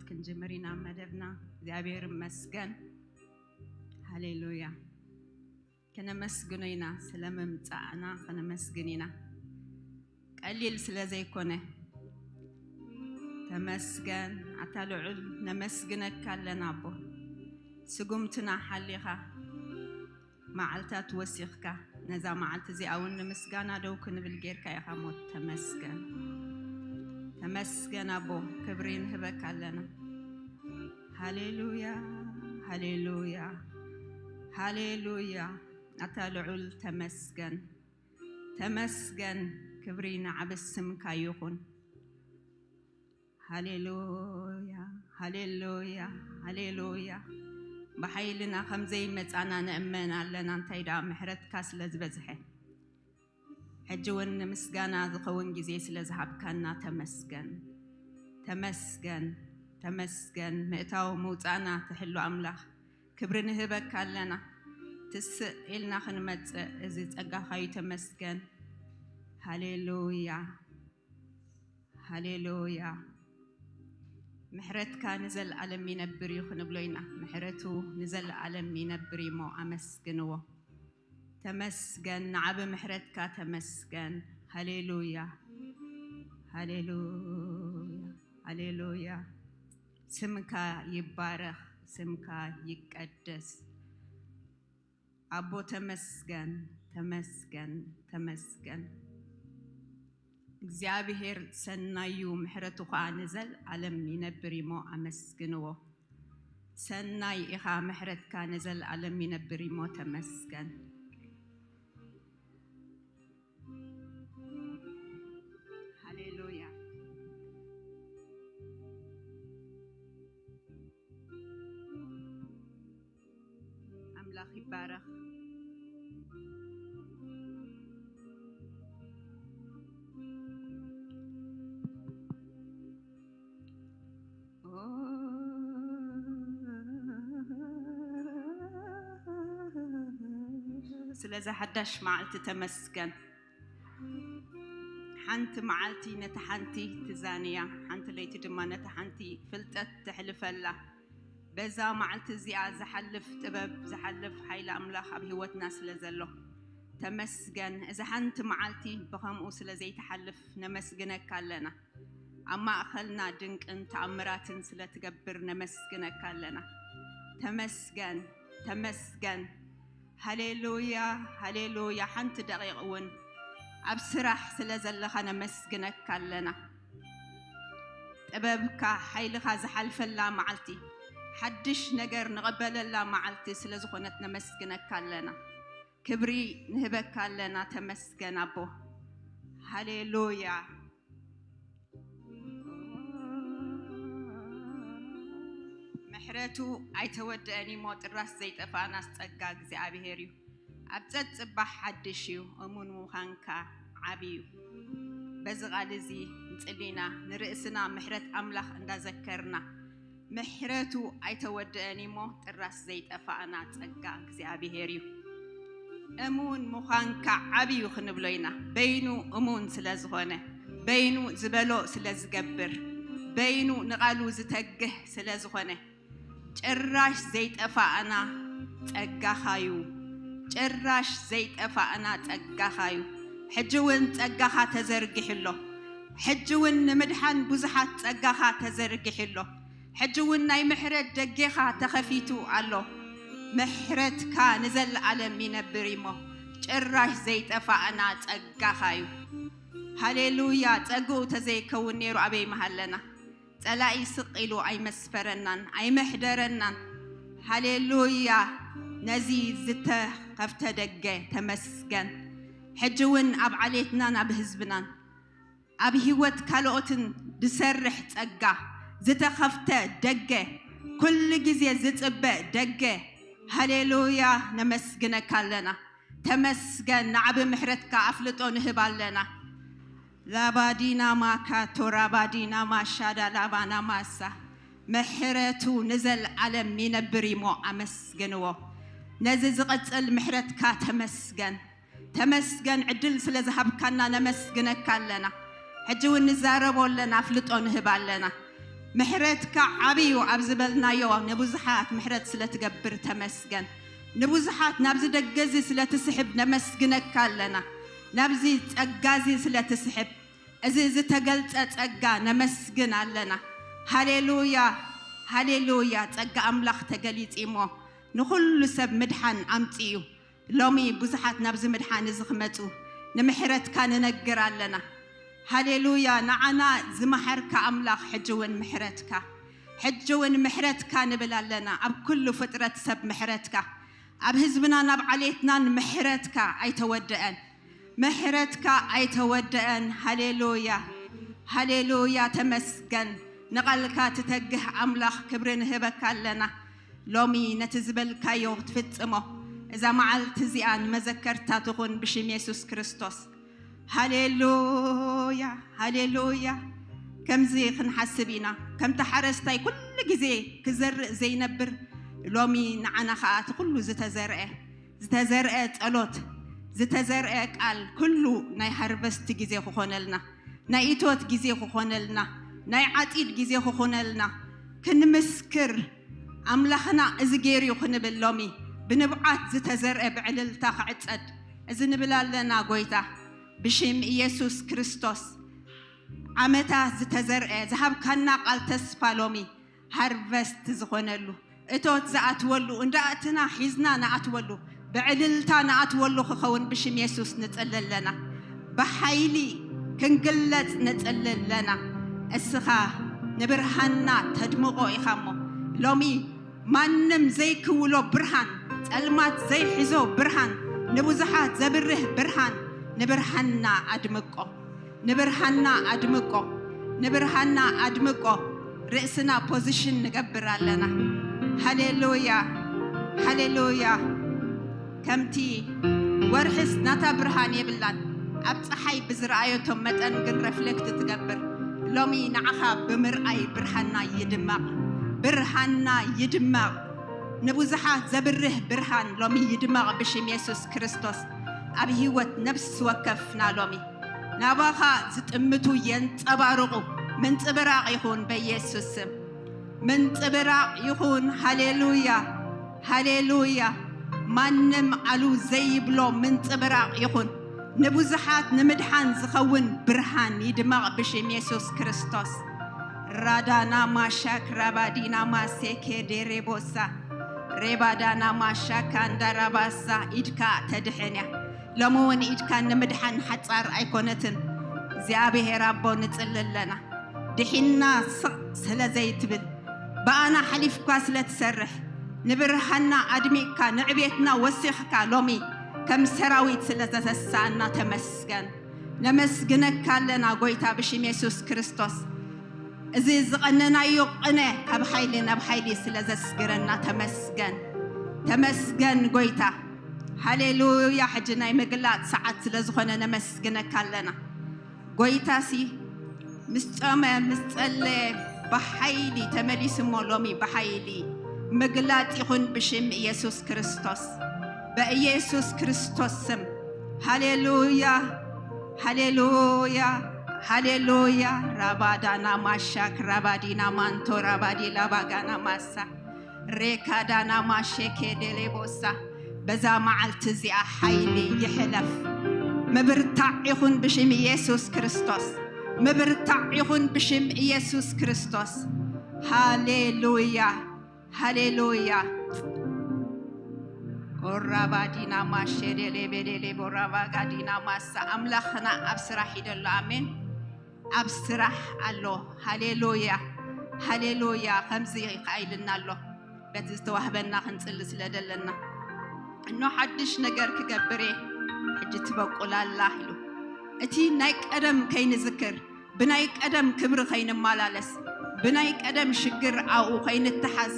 ክንጅምር ኢና መደብና። እግዚኣብሔር ይመስገን። ሃሌሉያ። ከነመስግኖ ኢና፣ ስለ ምምጻእና ከነመስግን ኢና። ቀሊል ስለ ዘይኮነ። ተመስገን ኣታ ልዑል፣ ነመስግነካ ኣለና ኣቦ። ስጉምትና ሓሊኻ፣ መዓልታት ወሲኽካ፣ ነዛ መዓልቲ እዚኣ እውን ንምስጋና ደው ክንብል ጌርካ ኢኻ እሞ ተመስገን። ተመስገን ኣቦ፣ ክብሪ ንህበካ ኣለና። ሃሌሉያ፣ ሃሌሉያ፣ ሃሌሉያ። ኣታ ልዑል ተመስገን፣ ተመስገን። ክብሪ ንዓቢ ስምካ ይኹን። ሃሌሉያ፣ ሃሌሉያ፣ ሃሌሉያ። ብሓይልና ከም ዘይመጻና ንእመን ኣለና፣ እንታይ ደኣ ምሕረትካ ስለ ዝበዝሐ። ሕጂ እውን ንምስጋና ዝኸውን ግዜ ስለ ዝሃብካና ተመስገን፣ ተመስገን፣ ተመስገን። ምእታው ምውጻእና ትሕሉ ኣምላኽ፣ ክብሪ ንህበካ ኣለና። ትስእ ኢልና ክንመጽእ እዚ ጸጋኻ እዩ፣ ተመስገን። ሃሌሉያ፣ ሃሌሉያ። ምሕረትካ ንዘለኣለም ይነብር እዩ ክንብሎ ኢና። ምሕረቱ ንዘለኣለም ይነብር እዩ እሞ ኣመስግንዎ። ተመስገን፣ ንዓቢ ምሕረትካ ተመስገን። ሃሌሉያ፣ ሃሌሉያ፣ ሃሌሉያ። ስምካ ይባረኽ፣ ስምካ ይቀደስ። ኣቦ ተመስገን፣ ተመስገን፣ ተመስገን። እግዚኣብሔር ሰናይ እዩ፣ ምሕረቱ ኸኣ ንዘለኣለም ይነብር እሞ ኣመስግንዎ። ሰናይ ኢኻ፣ ምሕረትካ ንዘለኣለም ይነብር እሞ ተመስገን። ሃሌሉያ። ኣምላኽ ይባረኽ። ስለዚ ሓዳሽ መዓልቲ ተመስገን። ሓንቲ መዓልቲ ነታ ሓንቲ ትዛንያ፣ ሓንቲ ለይቲ ድማ ነታ ሓንቲ ፍልጠት ተሕልፈላ። በዛ መዓልቲ እዚኣ ዝሓልፍ ጥበብ፣ ዝሓልፍ ሓይሊ ኣምላኽ ኣብ ህይወትና ስለ ዘሎ ተመስገን። እዛ ሓንቲ መዓልቲ ብኸምኡ ስለ ዘይትሓልፍ ነመስግነካ ኣለና። ኣብ ማእኸልና ድንቅን ተኣምራትን ስለ ትገብር ነመስግነካ ኣለና። ተመስገን፣ ተመስገን። ሃሌሉያ፣ ሃሌሉያ። ሓንቲ ደቂቕ እውን ኣብ ስራሕ ስለ ዘለኻ ነመስግነካ ኣለና። ጥበብካ፣ ሓይልኻ ዝሓልፈላ መዓልቲ፣ ሓድሽ ነገር ንቐበለላ መዓልቲ ስለ ዝኾነት ነመስግነካ ኣለና። ክብሪ ንህበካ ኣለና። ተመስገን ኣቦ። ሃሌሉያ። ምሕረቱ ኣይተወደአን እሞ ጥራስ ዘይጠፋእናስ ጸጋ እግዚኣብሔር እዩ። ኣብ ጸጽባሕ ሓድሽ እዩ፣ እሙን ምዃንካ ዓቢ እዩ። በዚ ቃል እዚ ንጽሊና ንርእስና ምሕረት ኣምላኽ እንዳዘከርና፣ ምሕረቱ ኣይተወደአን እሞ ጥራስ ዘይጠፋእና ጸጋ እግዚኣብሔር እዩ። እሙን ምዃንካ ዓቢ እዩ ክንብሎ ኢና። በይኑ እሙን ስለ ዝኾነ፣ በይኑ ዝበሎ ስለ ዝገብር፣ በይኑ ንቓሉ ዝተግህ ስለ ዝኾነ፣ ጭራሽ ዘይጠፋእና ጸጋኻ እዩ። ጭራሽ ዘይጠፋእና ጸጋኻ እዩ። ሕጂ እውን ጸጋኻ ተዘርጊሑ ኣሎ። ሕጂ እውን ንምድሓን ብዙሓት ጸጋኻ ተዘርጊሑ ኣሎ። ሕጂ እውን ናይ ምሕረት ደጌኻ ተኸፊቱ ኣሎ። ምሕረትካ ንዘለኣለም ይነብር እሞ ጭራሽ ዘይጠፋእና ጸጋኻ እዩ። ሃሌሉያ። ጸግኡ ተዘይከውን ነይሩ ኣበይ ምሃለና? ጸላኢ ስቕ ኢሉ ኣይመስፈረናን ኣይመሕደረናን። ሃሌሉያ። ነዚ ዝተኸፍተ ደገ ተመስገን። ሕጂ እውን ኣብ ዓሌትናን ኣብ ህዝብናን ኣብ ህይወት ካልኦትን ዝሰርሕ ጸጋ፣ ዝተኸፍተ ደገ፣ ኩሉ ግዜ ዝጽበ ደገ። ሃሌሉያ፣ ነመስግነካ ኣለና። ተመስገን፣ ንዓቢ ምሕረትካ ኣፍልጦ ንህብ ኣለና። ላባዲና ማካ ቶራባዲና ማሻዳ ላባና ማሳ። ምሕረቱ ንዘለዓለም ይነብር እሞ ኣመስግንዎ። ነዚ ዝቕጽል ምሕረትካ ተመስገን። ተመስገን፣ ዕድል ስለ ዝሃብካና ነመስግነካ ኣለና። ሕጂ እውን ንዛረቦ ኣለና፣ ኣፍልጦ ንህብ ኣለና። ምሕረትካ ዓብዩ ኣብ ዝበልናዮ ንብዙሓት ምሕረት ስለ ትገብር ተመስገን። ንብዙሓት ናብዚ ደገዚ ስለ ትስሕብ ነመስግነካ ኣለና። ናብዚ ጸጋዚ ስለ ትስሕብ፣ እዚ ዝተገልጸ ጸጋ ነመስግን ኣለና። ሃሌሉያ፣ ሃሌሉያ። ጸጋ ኣምላኽ ተገሊጺ እሞ ንኹሉ ሰብ ምድሓን ኣምጺኡ። ሎሚ ብዙሓት ናብዚ ምድሓን እዚ ክመጹ ንምሕረትካ ንነግር ኣለና። ሃሌሉያ። ንዓና ዝመሓርካ ኣምላኽ ሕጂ እውን ምሕረትካ፣ ሕጂ እውን ምሕረትካ ንብል ኣለና። ኣብ ኩሉ ፍጥረት ሰብ ምሕረትካ፣ ኣብ ህዝብናን ኣብ ዓሌትናን ምሕረትካ ኣይተወደአን። ምሕረትካ ኣይተወደአን። ሃሌሉያ፣ ሃሌሉያ። ተመስገን። ንቓልካ ትተግህ ኣምላኽ ክብሪ ንህበካ ኣለና። ሎሚ ነቲ ዝበልካዮ ክትፍጽሞ እዛ መዓልቲ እዚኣ ንመዘከርታ ትኹን ብሽም የሱስ ክርስቶስ። ሃሌሉያ፣ ሃሌሉያ። ከምዚ ክንሓስብ ኢና። ከምቲ ሓረስታይ ኩሉ ግዜ ክዘርእ ዘይነብር፣ ሎሚ ንዓና ኸኣ እቲ ኩሉ ዝተዘርአ፣ ዝተዘርአ ጸሎት፣ ዝተዘርአ ቃል ኩሉ ናይ ሃርቨስት ግዜ ክኾነልና፣ ናይ እቶት ግዜ ክኾነልና፣ ናይ ዓጺድ ግዜ ክኾነልና፣ ክንምስክር ኣምላኽና እዚ ገይሩ እዩ ክንብል ሎሚ ብንብዓት ዝተዘርአ ብዕልልታ ክዕጸድ እዚ ንብል ኣለና። ጎይታ ብሽም ኢየሱስ ክርስቶስ ዓመታት ዝተዘርአ ዝሃብካና ቃል ተስፋ ሎሚ ሃርቨስት ዝኾነሉ እቶት ዝኣትወሉ እንዳእትና ሒዝና ንኣትወሉ ብዕልልታ ንኣትወሉ ክኸውን ብሽም የሱስ ንጽሊ ኣለና። ብሓይሊ ክንግለጽ ንጽሊ ኣለና። እስኻ ንብርሃንና ተድምቖ ኢኻ እሞ ሎሚ ማንም ዘይክውሎ ብርሃን፣ ጸልማት ዘይሕዞ ብርሃን፣ ንብዙሓት ዘብርህ ብርሃን፣ ንብርሃንና ኣድምቆ፣ ንብርሃንና ኣድምቆ፣ ንብርሃንና ኣድምቆ። ርእስና ፖዚሽን ንገብር ኣለና። ሃሌሉያ፣ ሃሌሉያ። ከምቲ ወርሕስ ናታ ብርሃን የብላን፣ ኣብ ጸሓይ ብዝረኣየቶ መጠን ግን ረፍሌክት ትገብር። ሎሚ ንዓኻ ብምርኣይ ብርሃንና ይድመቕ፣ ብርሃንና ይድመቕ። ንብዙሓት ዘብርህ ብርሃን ሎሚ ይድመቕ ብሽም የሱስ ክርስቶስ። ኣብ ህይወት ነፍሲ ወከፍና ሎሚ ናባኻ ዝጥምቱ የንጸባርቑ። ምንጽብራቕ ይኹን በኢየሱስ ስም። ምንጽብራቕ ይኹን። ሃሌሉያ፣ ሃሌሉያ። ማንም ኣሉ ዘይብሎ ምንጽብራቕ ይኹን። ንብዙሓት ንምድሓን ዝኸውን ብርሃን ይድመቕ ብሽም የሱስ ክርስቶስ። ራዳና ማሻክ ራባዲና ማሴኬ ዴሬቦሳ ሬባዳና ማሻካ እንዳራባሳ ኢድካ ተድሕን እያ። ሎሚ እውን ኢድካ ንምድሓን ሓጻር ኣይኮነትን። እግዚኣብሔር ኣቦ ንጽሊ ኣለና። ድሒንና ስቕ ስለ ዘይትብል፣ ብኣና ሓሊፍካ ስለ ትሰርሕ፣ ንብርሃንና ኣድሚቕካ፣ ንዕቤትና ወሲኽካ፣ ሎሚ ከም ሰራዊት ስለ ዘተሳእና ተመስገን። ነመስግነካ ኣለና ጎይታ ብሽም የሱስ ክርስቶስ። እዚ ዝቐነናዮ ቅነ ካብ ሓይሊ ናብ ሓይሊ ስለ ዘስግረና ተመስገን። ተመስገን ጎይታ። ሃሌሉያ። ሕጂ ናይ ምግላጽ ሰዓት ስለ ዝኾነ ነመስግነካ ኣለና። ጎይታሲ ምስ ጾመ ምስ ጸለየ ብሓይሊ ተመሊሱ እሞ ሎሚ ብሓይሊ ምግላጽ ይኹን ብሽም ኢየሱስ ክርስቶስ። በኢየሱስ ክርስቶስ ስም። ሃሌሉያ፣ ሃሌሉያ፣ ሃሌሉያ። ራባዳና ማሻክ ራባዲና ማንቶ ራባዲ ላባጋና ማሳ ሬካዳና ማሼኬ ዴሌቦሳ። በዛ መዓልቲ እዚኣ ሓይሊ ይሕለፍ። ምብርታዕ ይኹን ብሽም ኢየሱስ ክርስቶስ። ምብርታዕ ይኹን ብሽም ኢየሱስ ክርስቶስ። ሃሌሉያ፣ ሃሌሉያ። ኦራባዲና ማሼ ዴሌ ቤዴሌ ቦራባጋዲና ማሳ። ኣምላኽና ኣብ ስራሕ እዩ ዘሎ። ኣሜን። ኣብ ስራሕ ኣሎ። ሃሌሉያ፣ ሃሌሉያ። ከምዚ ከኣ ኢልና ኣሎ። በቲ ዝተዋህበና ክንጽሊ ስለ ደለና። እኖ ሓድሽ ነገር ክገብር እየ፣ ሕጂ ትበቁል ኣላ ኢሉ። እቲ ናይ ቀደም ከይንዝክር፣ ብናይ ቀደም ክብሪ ከይንመላለስ፣ ብናይ ቀደም ሽግር ኣብኡ ከይንተሓዝ፣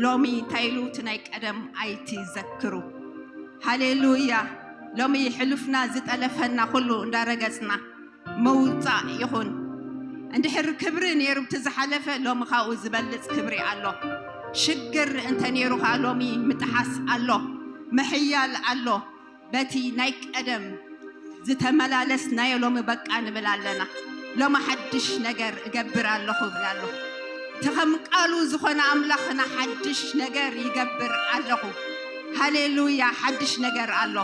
ሎሚ እንታይ ኢሉ እቲ ናይ ቀደም ኣይትዘክሩ። ሃሌሉያ። ሎሚ ሕሉፍና ዝጠለፈና ኩሉ እንዳረገጽና ምውጻእ ይኹን። እንድሕር ክብሪ ነይሩ እቲ ዝሓለፈ፣ ሎሚ ካብኡ ዝበልጽ ክብሪ ኣሎ። ሽግር እንተ ነይሩ ከኣ ሎሚ ምጥሓስ ኣሎ፣ ምሕያል ኣሎ። በቲ ናይ ቀደም ዝተመላለስናዮ ሎሚ በቃ ንብል ኣለና። ሎሚ ሓድሽ ነገር እገብር ኣለኹ እብል ኣለኹ። እቲ ከም ቃሉ ዝኾነ ኣምላኽና ሓድሽ ነገር ይገብር ኣለኹ። ሃሌሉያ! ሓድሽ ነገር ኣሎ።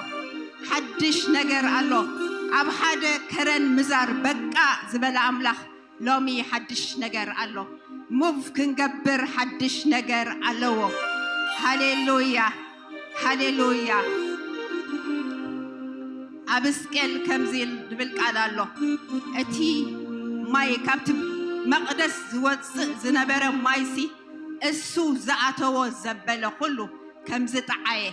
ሓድሽ ነገር ኣሎ። ኣብ ሓደ ከረን ምዛር በቃ ዝበለ ኣምላኽ ሎሚ ሓድሽ ነገር ኣሎ። ሙቭ ክንገብር ሓድሽ ነገር ኣለዎ። ሃሌሉያ! ሃሌሉያ! ኣብ ሕዝቅኤል ከምዚ ዝብል ቃል ኣሎ። እቲ ማይ ካብቲ መቕደስ ዝወጽእ ዝነበረ ማይሲ እሱ ዝኣተዎ ዘበለ ኩሉ ከም ዝጠዓየ፣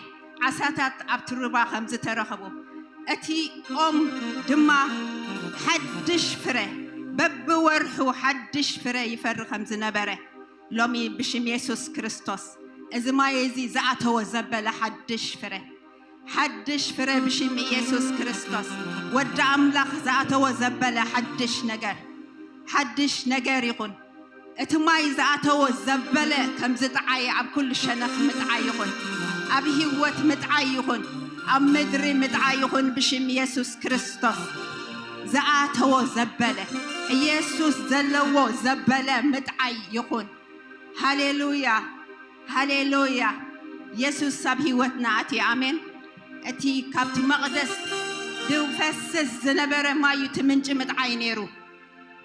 ዓሳታት ኣብቲ ሩባ ከም ዝተረኸቡ፣ እቲ ኦም ድማ ሓድሽ ፍረ፣ በብወርሑ ሓድሽ ፍረ ይፈሪ ከም ዝነበረ፣ ሎሚ ብሽም የሱስ ክርስቶስ እዚ ማይ እዚ ዝኣተዎ ዘበለ ሓድሽ ፍረ፣ ሓድሽ ፍረ ብሽም ኢየሱስ ክርስቶስ፣ ወዲ ኣምላኽ ዝኣተዎ ዘበለ ሓድሽ ነገር፣ ሓድሽ ነገር ይኹን። እቲ ማይ ዝኣተዎ ዘበለ ከም ዝጠዓየ ኣብ ኩሉ ሸነኽ ምጥዓይ ይኹን፣ ኣብ ህይወት ምጥዓይ ይኹን፣ ኣብ ምድሪ ምጥዓይ ይኹን ብሽም ኢየሱስ ክርስቶስ። ዝኣተዎ ዘበለ፣ ኢየሱስ ዘለዎ ዘበለ ምጥዓይ ይኹን። ሃሌሉያ፣ ሃሌሉያ። ኢየሱስ ኣብ ህይወትና ኣትዩ። ኣሜን። እቲ ካብቲ መቕደስ ዝፈስስ ዝነበረ ማይ እዩ፣ እቲ ምንጪ ምጥዓይ ነይሩ።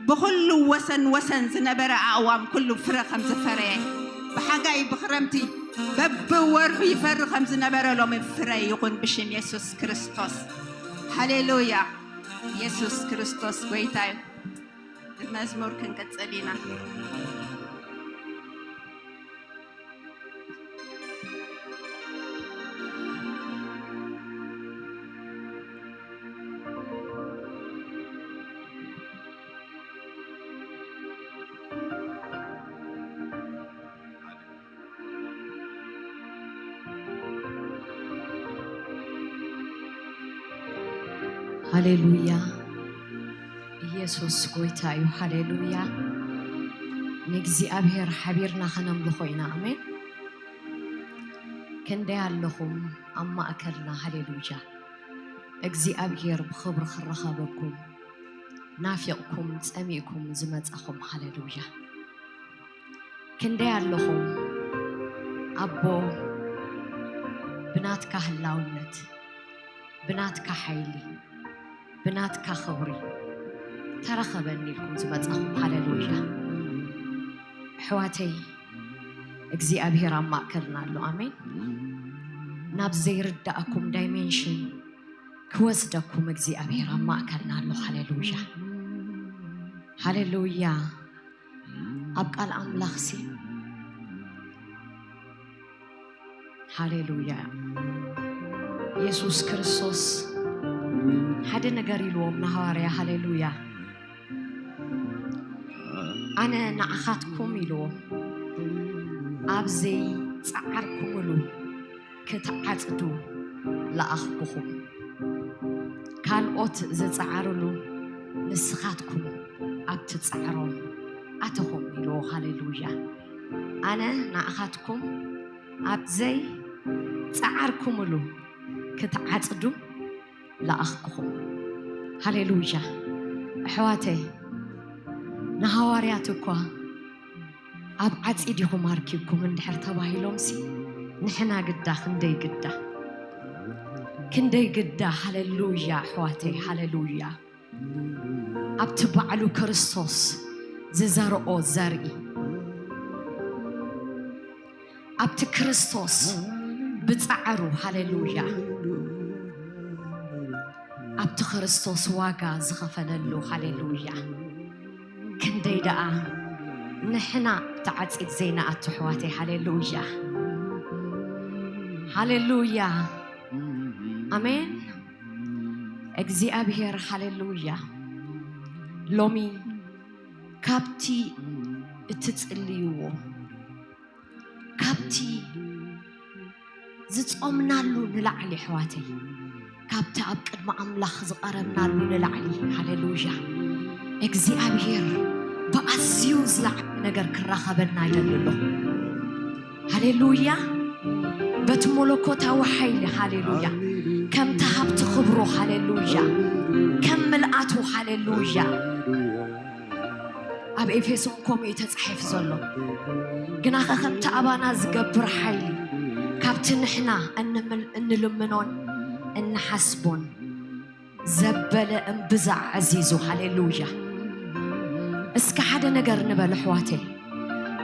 ብኹሉ ወሰን ወሰን ዝነበረ ኣእዋም ኩሉ ፍረ ከም ዝፈረየ፣ ብሓጋይ ብኽረምቲ በብወርሑ ይፈሪ ከም ዝነበረ ሎሚ ፍረ ይኹን ብሽም የሱስ ክርስቶስ። ሃሌሉያ። የሱስ ክርስቶስ ጎይታ እዩ። ብመዝሙር ክንቅጽል ኢና። ሃሌሉያ። ኢየሱስ ጎይታ እዩ። ሃሌሉያ። ንእግዚኣብሔር ሓቢርና ከነምልኾ ኢና። ኣሜን። ክንደይ ኣለኹም ኣብ ማእከልና? ሃሌሉያ። እግዚኣብሔር ብኽብሪ ክረኸበኩም ናፊቕኩም ጸሚእኩም ዝመጻኹም። ሃሌሉያ። ክንደይ ኣለኹም ኣቦ፣ ብናትካ ህላውነት፣ ብናትካ ሓይሊ፣ ብናትካ ክብሪ ተረኸበኒ ኢልኩም ዝመጻኹም። ሃሌሉያ። ኣሕዋተይ፣ እግዚኣብሔር ኣብ ማእከልና ኣሎ። ኣሜን። ናብ ዘይርዳእኩም ዳይሜንሽን ክወስደኩም እግዚኣብሔር ኣብ ማእከልና ኣሎ። ሃሌሉያ። ሃሌሉያ። ኣብ ቃል ኣምላኽሲ፣ ሃሌሉያ። የሱስ ክርስቶስ ሓደ ነገር ኢልዎም ንሃዋርያ። ሃሌሉያ። ኣነ ንዓኻትኩም ኢልዎም ኣብ ዘይጸዓርኩምሉ ክትዓጽዱ ለኣኽኩኹም። ካልኦት ዝጸዓሩሉ ንስኻትኩም ኣብቲ ጻዕሮም ኣተኹም ኢልዎ። ሃሌሉያ። ኣነ ንዓኻትኩም ኣብ ዘይጸዓርኩምሉ ክትዓጽዱ ለኣኽኩኹም። ሃሌሉያ። ኣሕዋተይ፣ ንሃዋርያት እኳ ኣብ ዓጺድ ኢኹም ኣርኪብኩም እንድሕር ተባሂሎምሲ፣ ንሕና ግዳ ክንደይ ግዳ፣ ክንደይ ግዳ። ሃሌሉያ ኣሕዋተይ፣ ሃሌሉያ። ኣብቲ ባዕሉ ክርስቶስ ዝዘርኦ ዘርኢ፣ ኣብቲ ክርስቶስ ብጻዕሩ፣ ሃሌሉያ፣ ኣብቲ ክርስቶስ ዋጋ ዝኸፈለሉ፣ ሃሌሉያ። ክንደይ ደኣ ንሕና ተዓጺድ ዘይንኣቱ ኣሕዋተይ፣ ሃሌሉያ፣ ሃሌሉያ፣ ኣሜን። እግዚኣብሔር፣ ሃሌሉያ። ሎሚ ካብቲ እትጽልይዎ፣ ካብቲ ዝጾምናሉ ንላዕሊ፣ ኣሕዋተይ፣ ካብቲ ኣብ ቅድሚ ኣምላኽ ዝቐረብናሉ ንላዕሊ፣ ሃሌሉያ፣ እግዚኣብሔር ብኣዝዩ ዝለዓለ ነገር ክራኸበና ይደሊ ኣሎ። ሃሌሉያ። በቲ መለኮታዊ ሓይሊ፣ ሃሌሉያ፣ ከምቲ ሃብቲ ክብሩ፣ ሃሌሉያ፣ ከም ምልኣቱ፣ ሃሌሉያ። ኣብ ኤፌሶን ከምኡ እዩ ተጻሒፉ ዘሎ። ግናኸ ከምቲ ኣባና ዝገብር ሓይሊ ካብቲ ንሕና እንምል-፣ እንልምኖን እንሓስቦን ዘበለ እምብዛ ዓዚዙ። ሃሌሉያ። እስኪ ሓደ ነገር ንበል ኣሕዋተይ።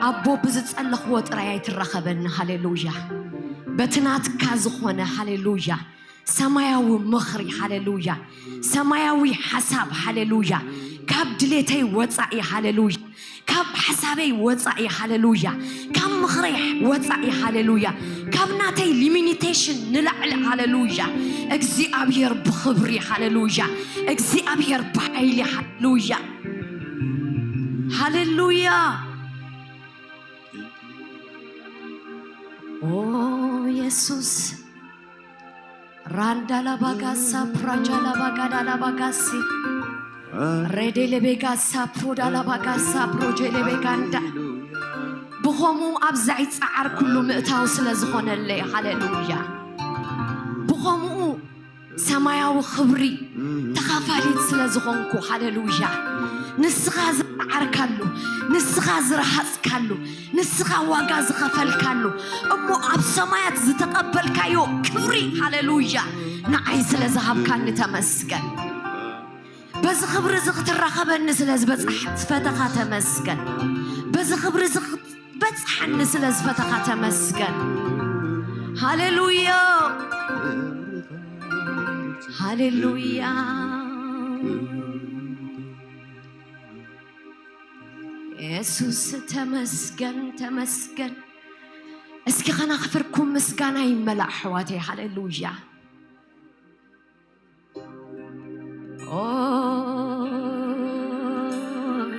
ኣቦ ብዝጸለኽዎ ጥራይ ኣይትራኸበኒ። ሃሌሉያ። በቲ ናትካ ዝኾነ፣ ሃሌሉያ፣ ሰማያዊ ምኽሪ፣ ሃሌሉያ፣ ሰማያዊ ሓሳብ፣ ሃሌሉያ፣ ካብ ድሌተይ ወጻኢ፣ ሃሌሉያ፣ ካብ ሓሳበይ ወጻኢ፣ ሃሌሉያ፣ ካብ ምኽረይ ወጻኢ፣ ሃሌሉያ፣ ካብ ናተይ ሊሚኒቴሽን ንላዕሊ፣ ሃሌሉያ፣ እግዚኣብሔር ብኽብሪ፣ ሃሌሉያ፣ እግዚኣብሔር ብሓይሊ፣ ሃሌሉያ፣ ሃሌሉያ። ኦ የሱስ። ራንዳ ላባጋሳ ፕራጃ ላባጋዳ ላባጋሲ ሬዴ ለቤጋሳ ፕሮዳ ላባጋሳ ፕሮጀ ለቤጋንዳ። ብኸምኡ ኣብዛ ይጸዓር ኩሉ ምእታው ስለ ዝኾነለይ፣ ሃሌሉያ። ብኸምኡ ሰማያዊ ክብሪ ተኻፋሊት ስለ ዝኾንኩ፣ ሃሌሉያ። ንስኻ ዝጸዓርካሉ፣ ንስኻ ዝረሃጽካሉ፣ ንስኻ ዋጋ ዝኸፈልካሉ፣ እሞ ኣብ ሰማያት ዝተቐበልካዮ ክብሪ፣ ሃሌሉያ፣ ንዓይ ስለ ዝሃብካኒ ተመስገን። በዚ ክብሪ እዚ ክትራኸበኒ ስለ ዝበጻሕ-፣ ዝፈተኻ ተመስገን። በዚ ክብሪ እዚ ክት-፣ በጽሓኒ ስለ ዝፈተኻ ተመስገን። ሃሌሉያ፣ ሃሌሉያ። የሱስ ተመስገን፣ ተመስገን። እስኪ ከናኽፍርኩም ምስጋና ይመላእ ኣሕዋተይ። ሃሌሉያ። ኦይ፣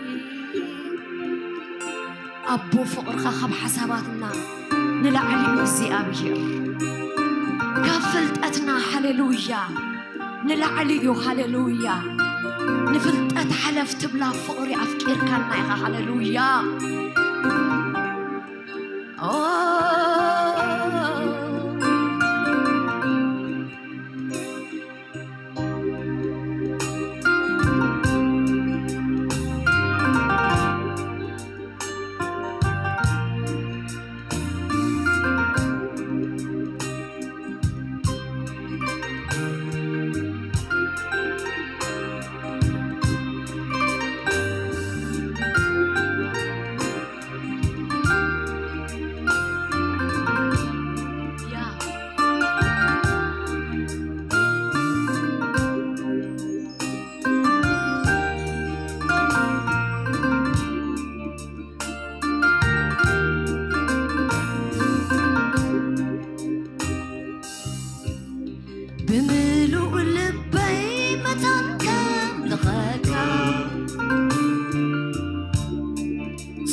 ኣቦ ፍቕርኻ ካብ ሓሳባትና ንላዕሊ እዩ እግዚኣብሔር። ካብ ፍልጠትና፣ ሃሌሉያ፣ ንላዕሊ እዩ። ሃሌሉያ። ንፍልጠት ሓለፍ ትብላ ፍቕሪ ኣፍቂርካና ኢኻ። ሃሌሉያ። ኦ፣ ብምሉእ ልበይ መታን ከምልኸካ፣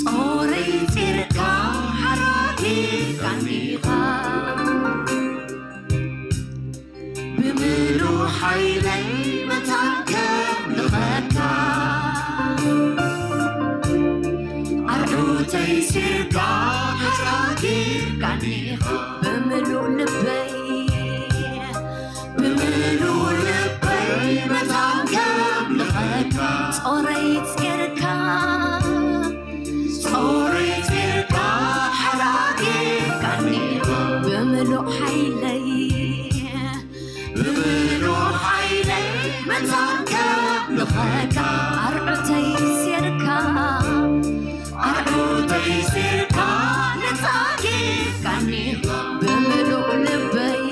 ጾረይ ጺርካ ሓራጊ ካኒኻ። ብምሉእ ሓይለይ መታን ከምልኸካ፣ ኣርዑተይ ሲርካ ሓራጊ ካኒኻ። ብምሉእ ልበይ፣ ብምሉእ ልበይ መታን ከምልኸካ፣ ጾረይ ጺርካ፣ ጾረይ ጺርካ ሓራጊ ካኒኻ። ብምሉእ ሓይለይ፣ ብምሉእ ሓይለይ መታን ከምልኸካ፣ ኣርዑተይ ሴርካ፣ ኣርዑተይ ሴርካ ነጻ ጌርካኒ። ብምሉእ ልበይ፣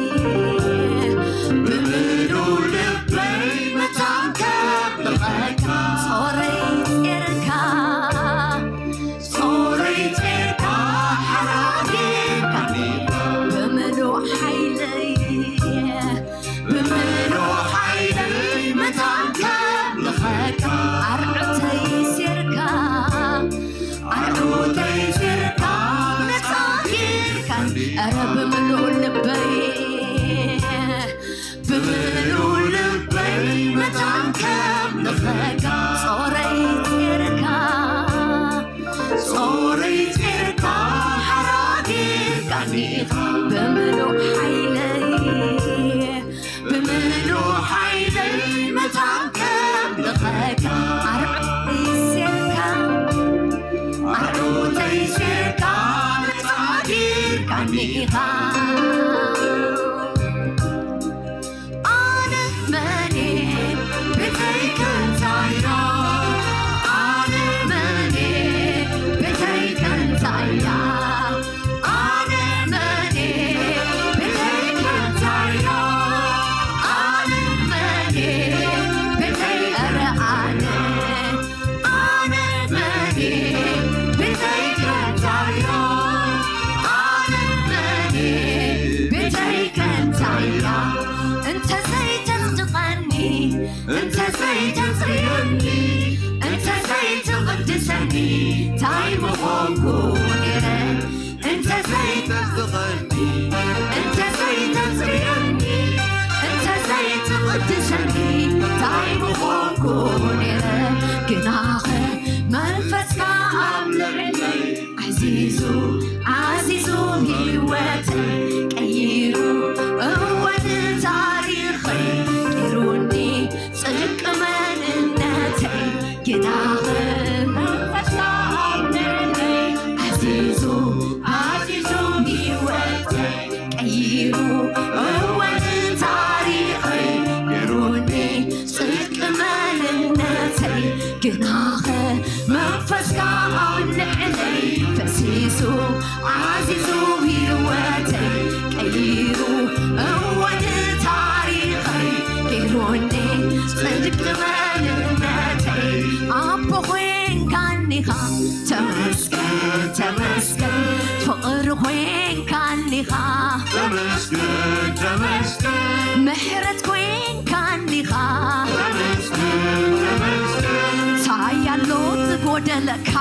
ብምሉእ ልበይ መታን ከምልኸካ፣ ጾረይ ጼርካ፣ ጾረይ ጼርካ ሓራ ጌርካኒ። ብምሉእ ሓይለይ፣ ብምሉእ ሓይለይ መታን ከምልኸካ፣ ኣርዑተይ ሴርካ፣ ኣርዑተይ ሴርካ ነጻ ጌርካኒ። ኧረ ብምሉእ ልበይ፣ ብምሉእ ልበይ መታን ከምልኸካ፣ ጾረይ ጼርካ፣ ጾረይ ጼርካ ሓራ ጌርካኒ። ብምሉእ ሓይለይ፣ ብምሉእ ሓይለይ መታን ከምልኸካ፣ ኣርዑተይ ሴርካ፣ ኢኻ። ኣነ መን እየ ብዘይካ እንታይ እያ? ኣነ መን እየ ብዘይካ እንታይ እያ? ኣነ መን እየ ብዘይካ እንታይ እያ? ኣነ መን እየ ብዘይ-፣ ኧረ ኣነ ኣነ መን እየ ብዘይካ እንታይ እያ? ኣነ መን እየ ብዘይካ እንታይ እያ? እንተ ዘይተጽድቐኒ፣ እንተ ዘይተጽርየኒ፣ እንተ ዘይትቕድሰኒ፣ ታይ ምኾንኩ ነይረ? እንተ ዘይተጽድቐኒ፣ እንተ ዘይተጽርየኒ፣ እንተ ዘይትቕድሰኒ፣ ታይ ምኾንኩ ነይረ? ግናኸ መንፈስካ ኣብ ልዕለይ ዓዚዙ፣ ዓዚዙ ህይወተይ ቀይሩ፣ እወ ንታሪኸይ ገይሩኒ ጽድቂ መንነተይ። ግናኸ መንፈስካ ኣብ ልዕለይ ዓዚዙ፣ ዓዚዙ ህይወተይ ቀይሩ፣ እወ ንታሪኸይ ገይሩኒ ጽድቂ መንነተይ። ግናኸ መንፈስካ ኣብ ልዕለይ ፈሲሱ፣ ዓዚዙ ህይወተይ ቀይሩ፣ እወ ንታሪኸይ ገይሩኒ ጽድቂ መንነተይ። ኣቦ ኮይንካኒኻ ተመስገን፣ ተመስገን። ፍቕሪ ኮይንካኒኻ ተመስገን፣ ተመስገን። ምሕረት ኮይንካኒኻ ተመስገን፣ ተመስገን። ታይ ኣሎ ዝጎደለካ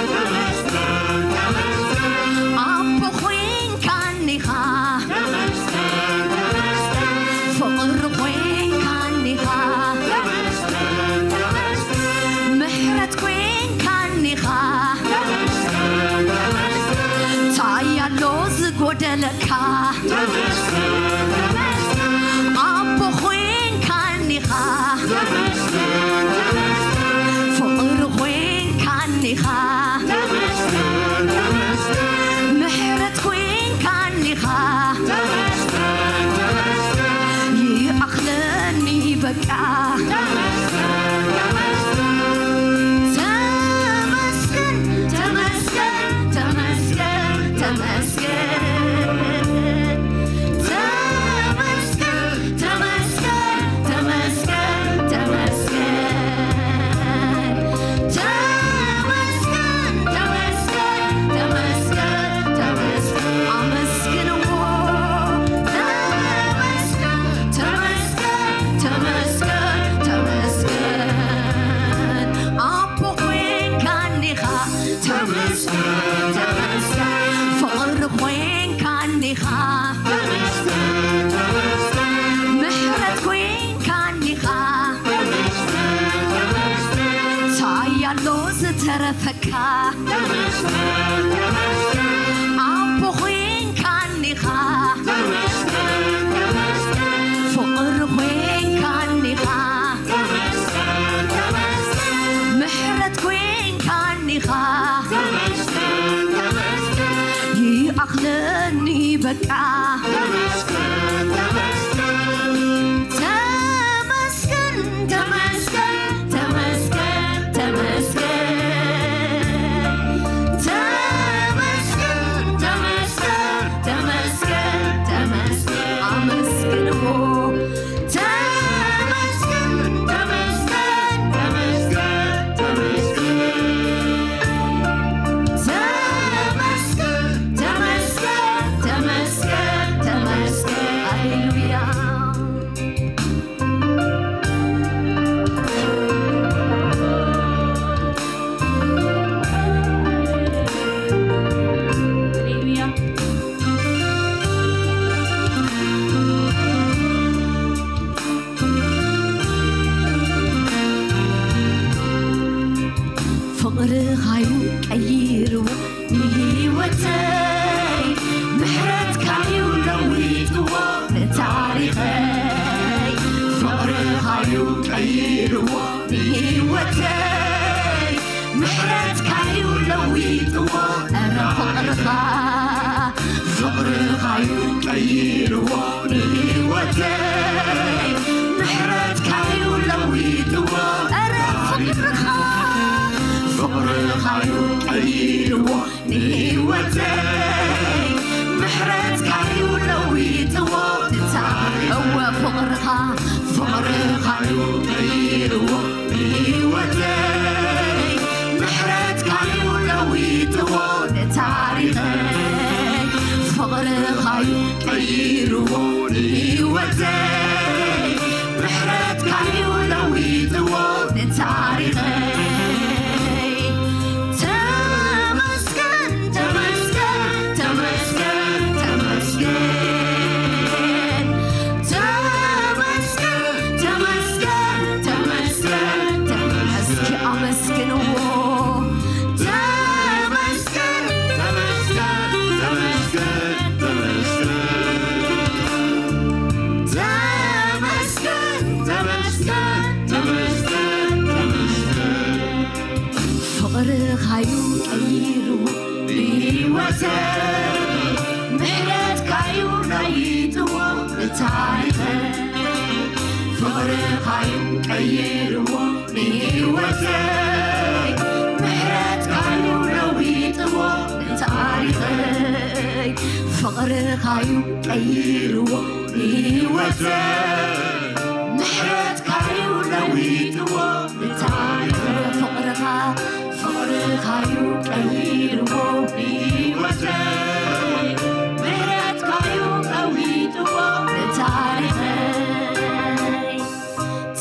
ተመስገን፣ ተመስገን። ኣቦ ኮይንካኒኻ ተመስገን፣ ተመስገን። ፍቕሪ ኮይንካኒኻ ተመስገን፣ ተመስገን። ምሕረት ኮይንካኒኻ ታይ ኣሎ ዝጎደለካ? ኣቦ ኮይንካኒኻ፣ ፍቕሪ ኮይንካኒኻ፣ ምሕረት ኮይንካኒኻ። ይኣኽለኒ በቃ። ተመስገን፣ ተመስገን፣ ተመስገን፣ ተመስገን። ተመስገን፣ ተመስገን፣ ተመስገን፣ ተመስገን። ተመስገን፣ ተመስገን፣ ተመስገን፣ ተመስገን። ኣመስግንዎ። ተመስገን፣ ተመስገን፣ ተመስገን፣ ተመስገን። ኣቦ ኮይንካኒኻ። ተመስገን፣ ተመስገን። ፍቕሪ ኮይንካኒኻ። ተመስገን፣ ተመስገን። ምሕረት ኮይንካኒኻ። ተመስገን፣ ተመስገን። ታይ ኣሎ ዝተረፈ ተመስገን፣ ተመስገን። ኣቦ ኮይንካኒኻ። ተመስገን፣ ተመስገን። ፍቕሪ ኮይንካኒኻ። ተመስገን፣ ተመስገን። ምሕረት ኮይንካኒኻ። ተመስገን፣ ተመስገን። ይኣኽለኒ በቃ። ተመስገን፣ ተመስገን። ተመስገን፣ ተመስገን፣ ተመስገን፣ ተመስገን። ተመስገን፣ ተመስገን፣ ተመስገን፣ ተመስገን። ኣመስግንዎ። ተመስገን፣ ተመስገን፣ ተመስገን፣ ተመስገን። ተመስገን፣ ተመስገን፣ ተመስገን፣ ተመስገን። ሃሌሉያ። ፍቕርኻዩ ቀይርዎ ንህይወተይ፣ ምሕረትካዩ ለዊጥዎ ንታሪኸይ። ፍቕርኻዩ ቀይርዎ ንህይወተይ፣ ምሕረትካዩ ለዊጥዎ። ኧረ ፍቕርኻ፣ ፍቕርኻ ፍቕርኻዩ ቀይርዎ ንህይወተይ፣ ምሕረትካዩ ለዊጥዎ። ኧረ ፍቕርኻ፣ ፍቕርኻዩ ቀይርዎ ንህይወተይ፣ ምሕረትካዩ ለዊጥዎ ንታሪኸይ። እወ ፍቕርኻ፣ ፍቕርኻዩ ቀይርዎ ንህይወተይ፣ ምሕረትካዩ ለዊጥዎ ንታሪኸይ። ፍቕርኻዩ ቀይርዎ ንህይወተይ፣ ምሕረትካዩ ለዊጥዎ ንታሪኸይ። ተመስገን፣ ተመስገን፣ ተመስገን፣ ተመስገን። ተመስገን፣ ተመስገን፣ ተመስገን፣ ተመስገን። እስኪ ኣመስግንዎ። ተመስገን፣ ተመስገን፣ ተመስገን፣ ተመስገን። ተመስገን፣ ተመስገን፣ ተመስገን፣ ተመስገን። ፍቕርኻዩ ቀይርዎ ንህይወተይ፣ ምሕረትካዩ ለዊጥዎ ንታሪኸይ። ፍቕርኻዩ ቀይርዎ ንህይወተይ፣ ምሕረትካዩ ለዊጥዎ ንታሪኸይ። ፍቕርኻዩ ቀይርዎ ንህይወተይ፣ ምሕረትካዩ ለዊጥዎ ንታሪኸይ። ፍቕርኻ፣ ፍቕርኻዩ ቀይርዎ ንህይወተይ፣ ምሕረትካዩ ለዊጥዎ ንታሪኸይ።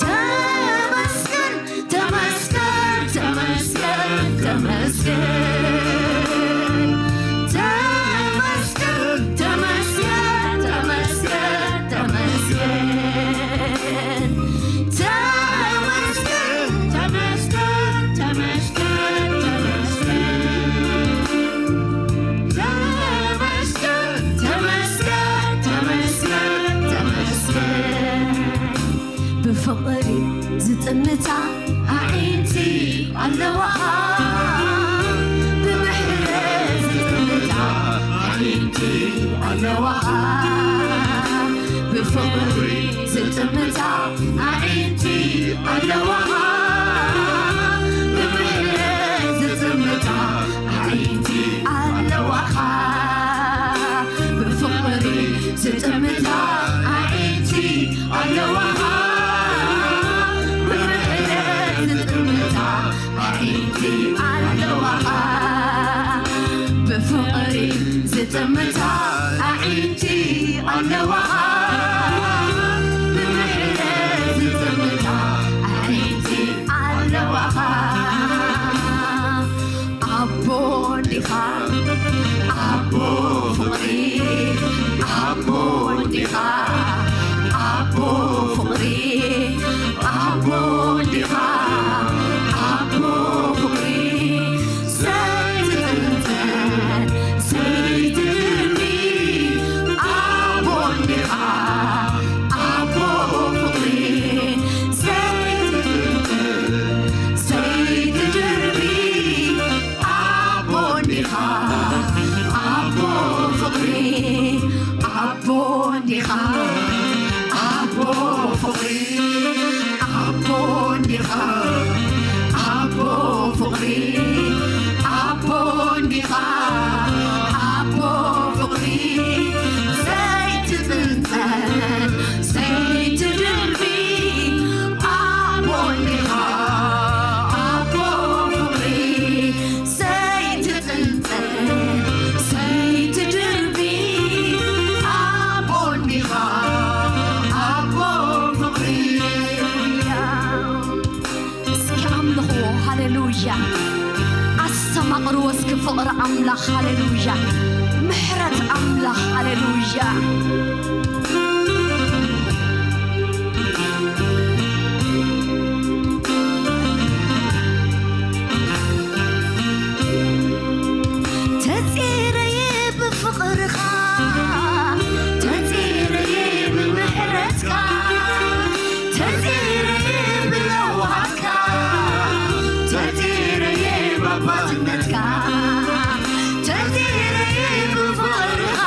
ተመስገን፣ ተመስገን፣ ተመስገን፣ ተመስገን። ተመስገን፣ ተመስገን፣ ተመስገን፣ ተመስገን። ተመስገን፣ ተመስገን፣ ተመስገን፣ ተመስገን። ተመስገን፣ ተመስገን፣ ተመስገን፣ ተመስገን። ብፍቕሪ ዝጥምታ ኣዒንቲ ኣለዋኻ፣ ብምሕረት ዝጥምታ ኣዒንቲ ኣለዋኻ፣ ብፍቕሪ ዝጥምታ ኣዒንቲ ኣለዋኻ፣ ብምሕረት ዝጥምታ ኣዒንቲ ኣለዋኻ፣ ብፍቕሪ ዝጥምታ ኣዒንቲ ኣለዋኻ፣ ብምሕረት ዝጥምታ ኣዒንቲ ኣለዋኻ፣ ብፍቕሪ ዝጥምታ ኣዒንቲ ኣለዋኻ፣ ብምሕረት ዝጥምታ ኣዒንቲ ኣለዋኻ። ኣቦ እንዲኻ፣ ኣቦ ፍቕሪ፣ ኣቦ እንዲኻ፣ ኣቦ ፍቕሪ፣ ኣቦ እንዲኻ፣ ኣቦ ፍቕሪ፣ ዘይትጥንጠን፣ ዘይትድርቢ፣ ኣቦ እንዲኻ፣ ኣቦ ፍቕሪ፣ ዘይትጥንጠን፣ ዘይትድርቢ፣ ኣቦ እንዲኻ፣ ኣቦ ፍቕሪ፣ ኣቦ እንዲኻ፣ ኣቦ ፍቕሪ፣ ኣቦ እንዲኻ፣ ኣቦ ፍቕሪ፣ ኣቦ እንዲኻ፣ ኣቦ ፍቕሪ፣ ዘይትጥንጠን፣ ዘይትድርቢ፣ ኣቦ እንዲኻ፣ ኣቦ ፍቕሪ፣ ዘይትጥንጠን፣ ዘይትድርቢ፣ ኣቦ እንዲኻ፣ ኣቦ ፍቕሪ። እስኪ ኣምልኽዎ፣ ሃሌሉያ። ኣስተማቕርዎ እስኪ ፍቕሪ ኣምላኽ፣ ሃሌሉያ። ምሕረት ኣምላኽ፣ ሃሌሉያ። ተጺረየ ብፍቕርኻ፣ ተጺረየ ብምሕረትካ፣ ተጺረየ ብለውሃትካ፣ ተጺረየ ብኣባትነትካ፣ ተጺረየ ብፍቕርኻ፣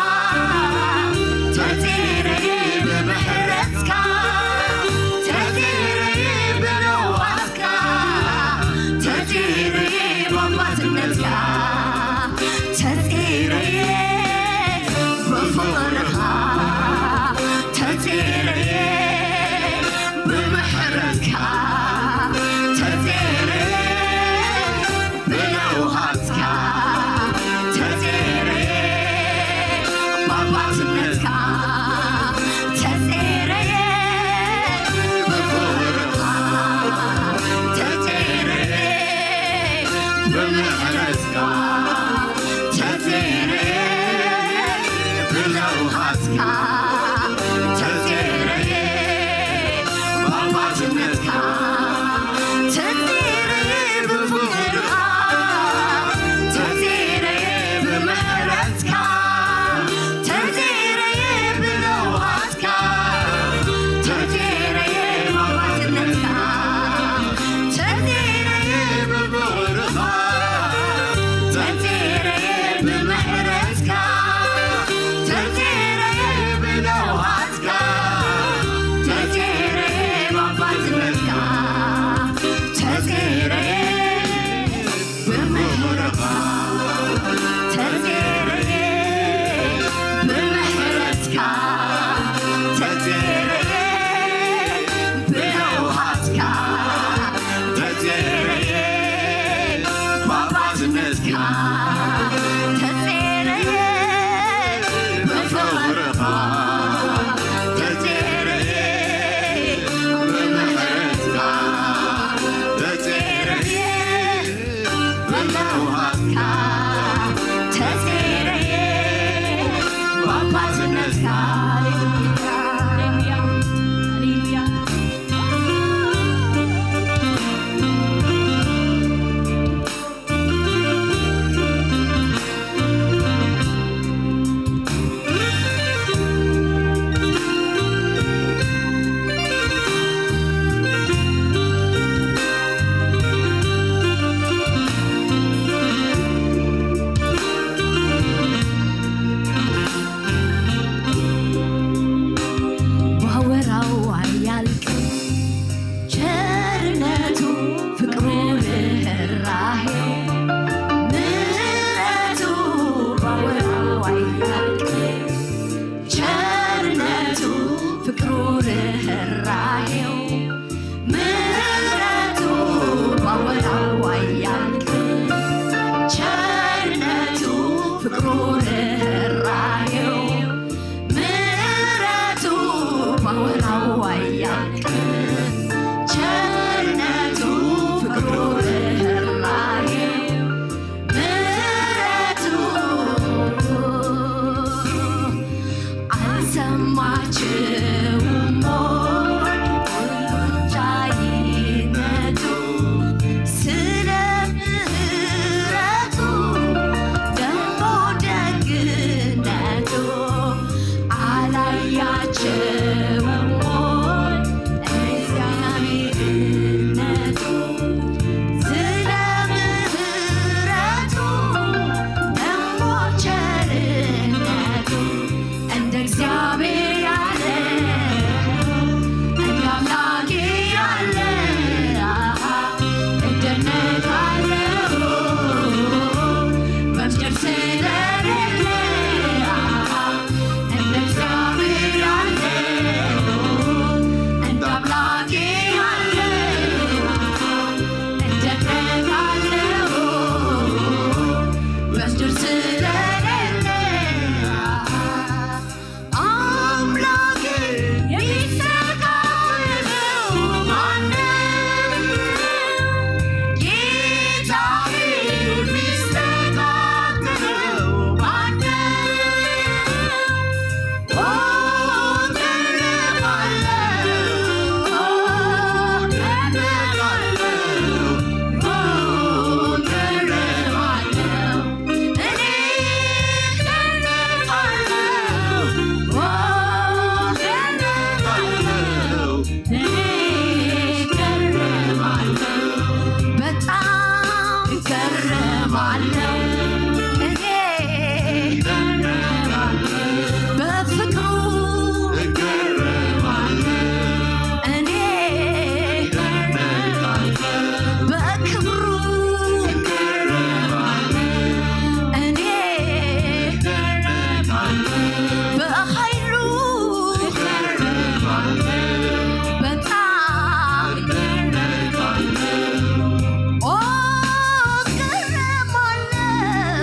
ብምሕረትካ ተዘረየ፣ ብለውሃትካ ተዘረየ፣ ብኣባትነትካ ተዘረየ፣ ብፍቕርኻ ተዘረየ፣ ብምሕረትካ ተዘረየ፣ ብለውሃትካ ተዘረየ፣ ብኣባትነትካ ተዘረየ፣ ብፍቕርኻ ተዘረየ፣ ብምሕረትካ ተዘረየ፣ ብለውሃትካ ተዘረየ፣ ብኣባትነትካ ተዘረየ፣ ብፍቕርኻ ተዘረየ፣ ብምሕረትካ ተዘረየ፣ ብለውሃትካ ተዘረየ፣ ብኣባትነትካ ተዘረየ፣ ብፍቕርኻ ተዘረየ፣ ብምሕረትካ ተዘረየ፣ ብለውሃትካ ተዘረየ፣ ብኣባትነትካ። ሃሌሉያ፣ ሃሌሉያ፣ ሃሌሉያ። ባወራው ኣያልቅም ቸርነቱ ፍቅሩ ርህራሄ ምሕረቱ ባወራው ኣያልቅም ቸርነቱ ፍቅሩ ርህራሄው ምሕረቱ ባወራው ኣያልቅም ቸርነቱ ፍቅሩ ርህራሄው ምሕረቱ ባወራው ኣያልቅም ቸርነቱ ፍቅሩ ርህራሄው ምሕረቱ ኣልሰማችውሞ ሁሉን ቻይነቱ ስለ ምሕረቱ ደሞ ደግነቱ ኣላያችውሞ እግዚኣብሔርነቱ ስለ ምሕረቱ ደሞ ቸርነቱ እንደ እግዚአብሔር ያለ እንደ አምላኬ ያለ እደነቃለሁ በምድር ስለሌለ እንደ እግዚአብሔር ያለ እንደ አምላኬ ያለ እደነቃለሁ በምድር ስለሌለ አምላኬ የሚስተካከለው ማነው? ጌታዬ የሚስተካከለው ማነው? በጣም እገረማለሁ እኔ በፍቅሩ እኔ በክብሩ እኔ በኃይሉ በጣም ኦ እገረማለሁ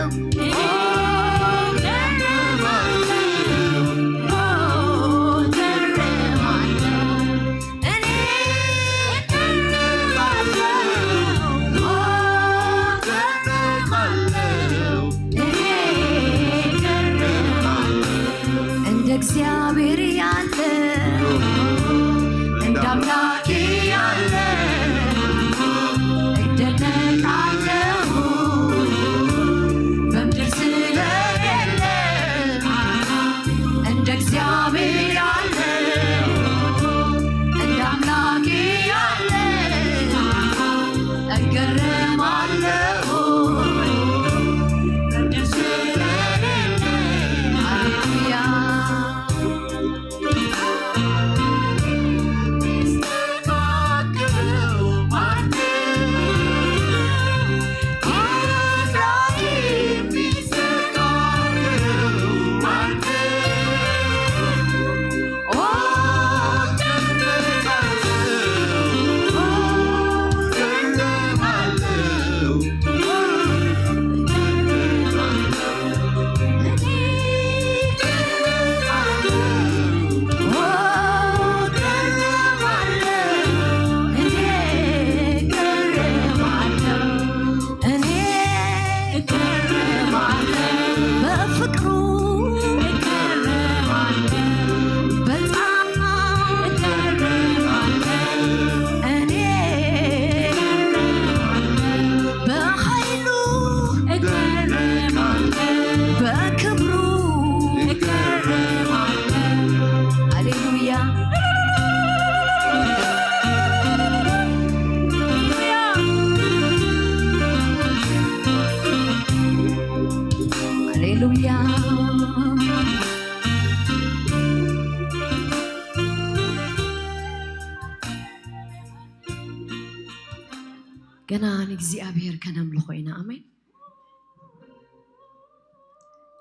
እግዚኣብሔር ከነምልኾ ኢና። ኣሜን።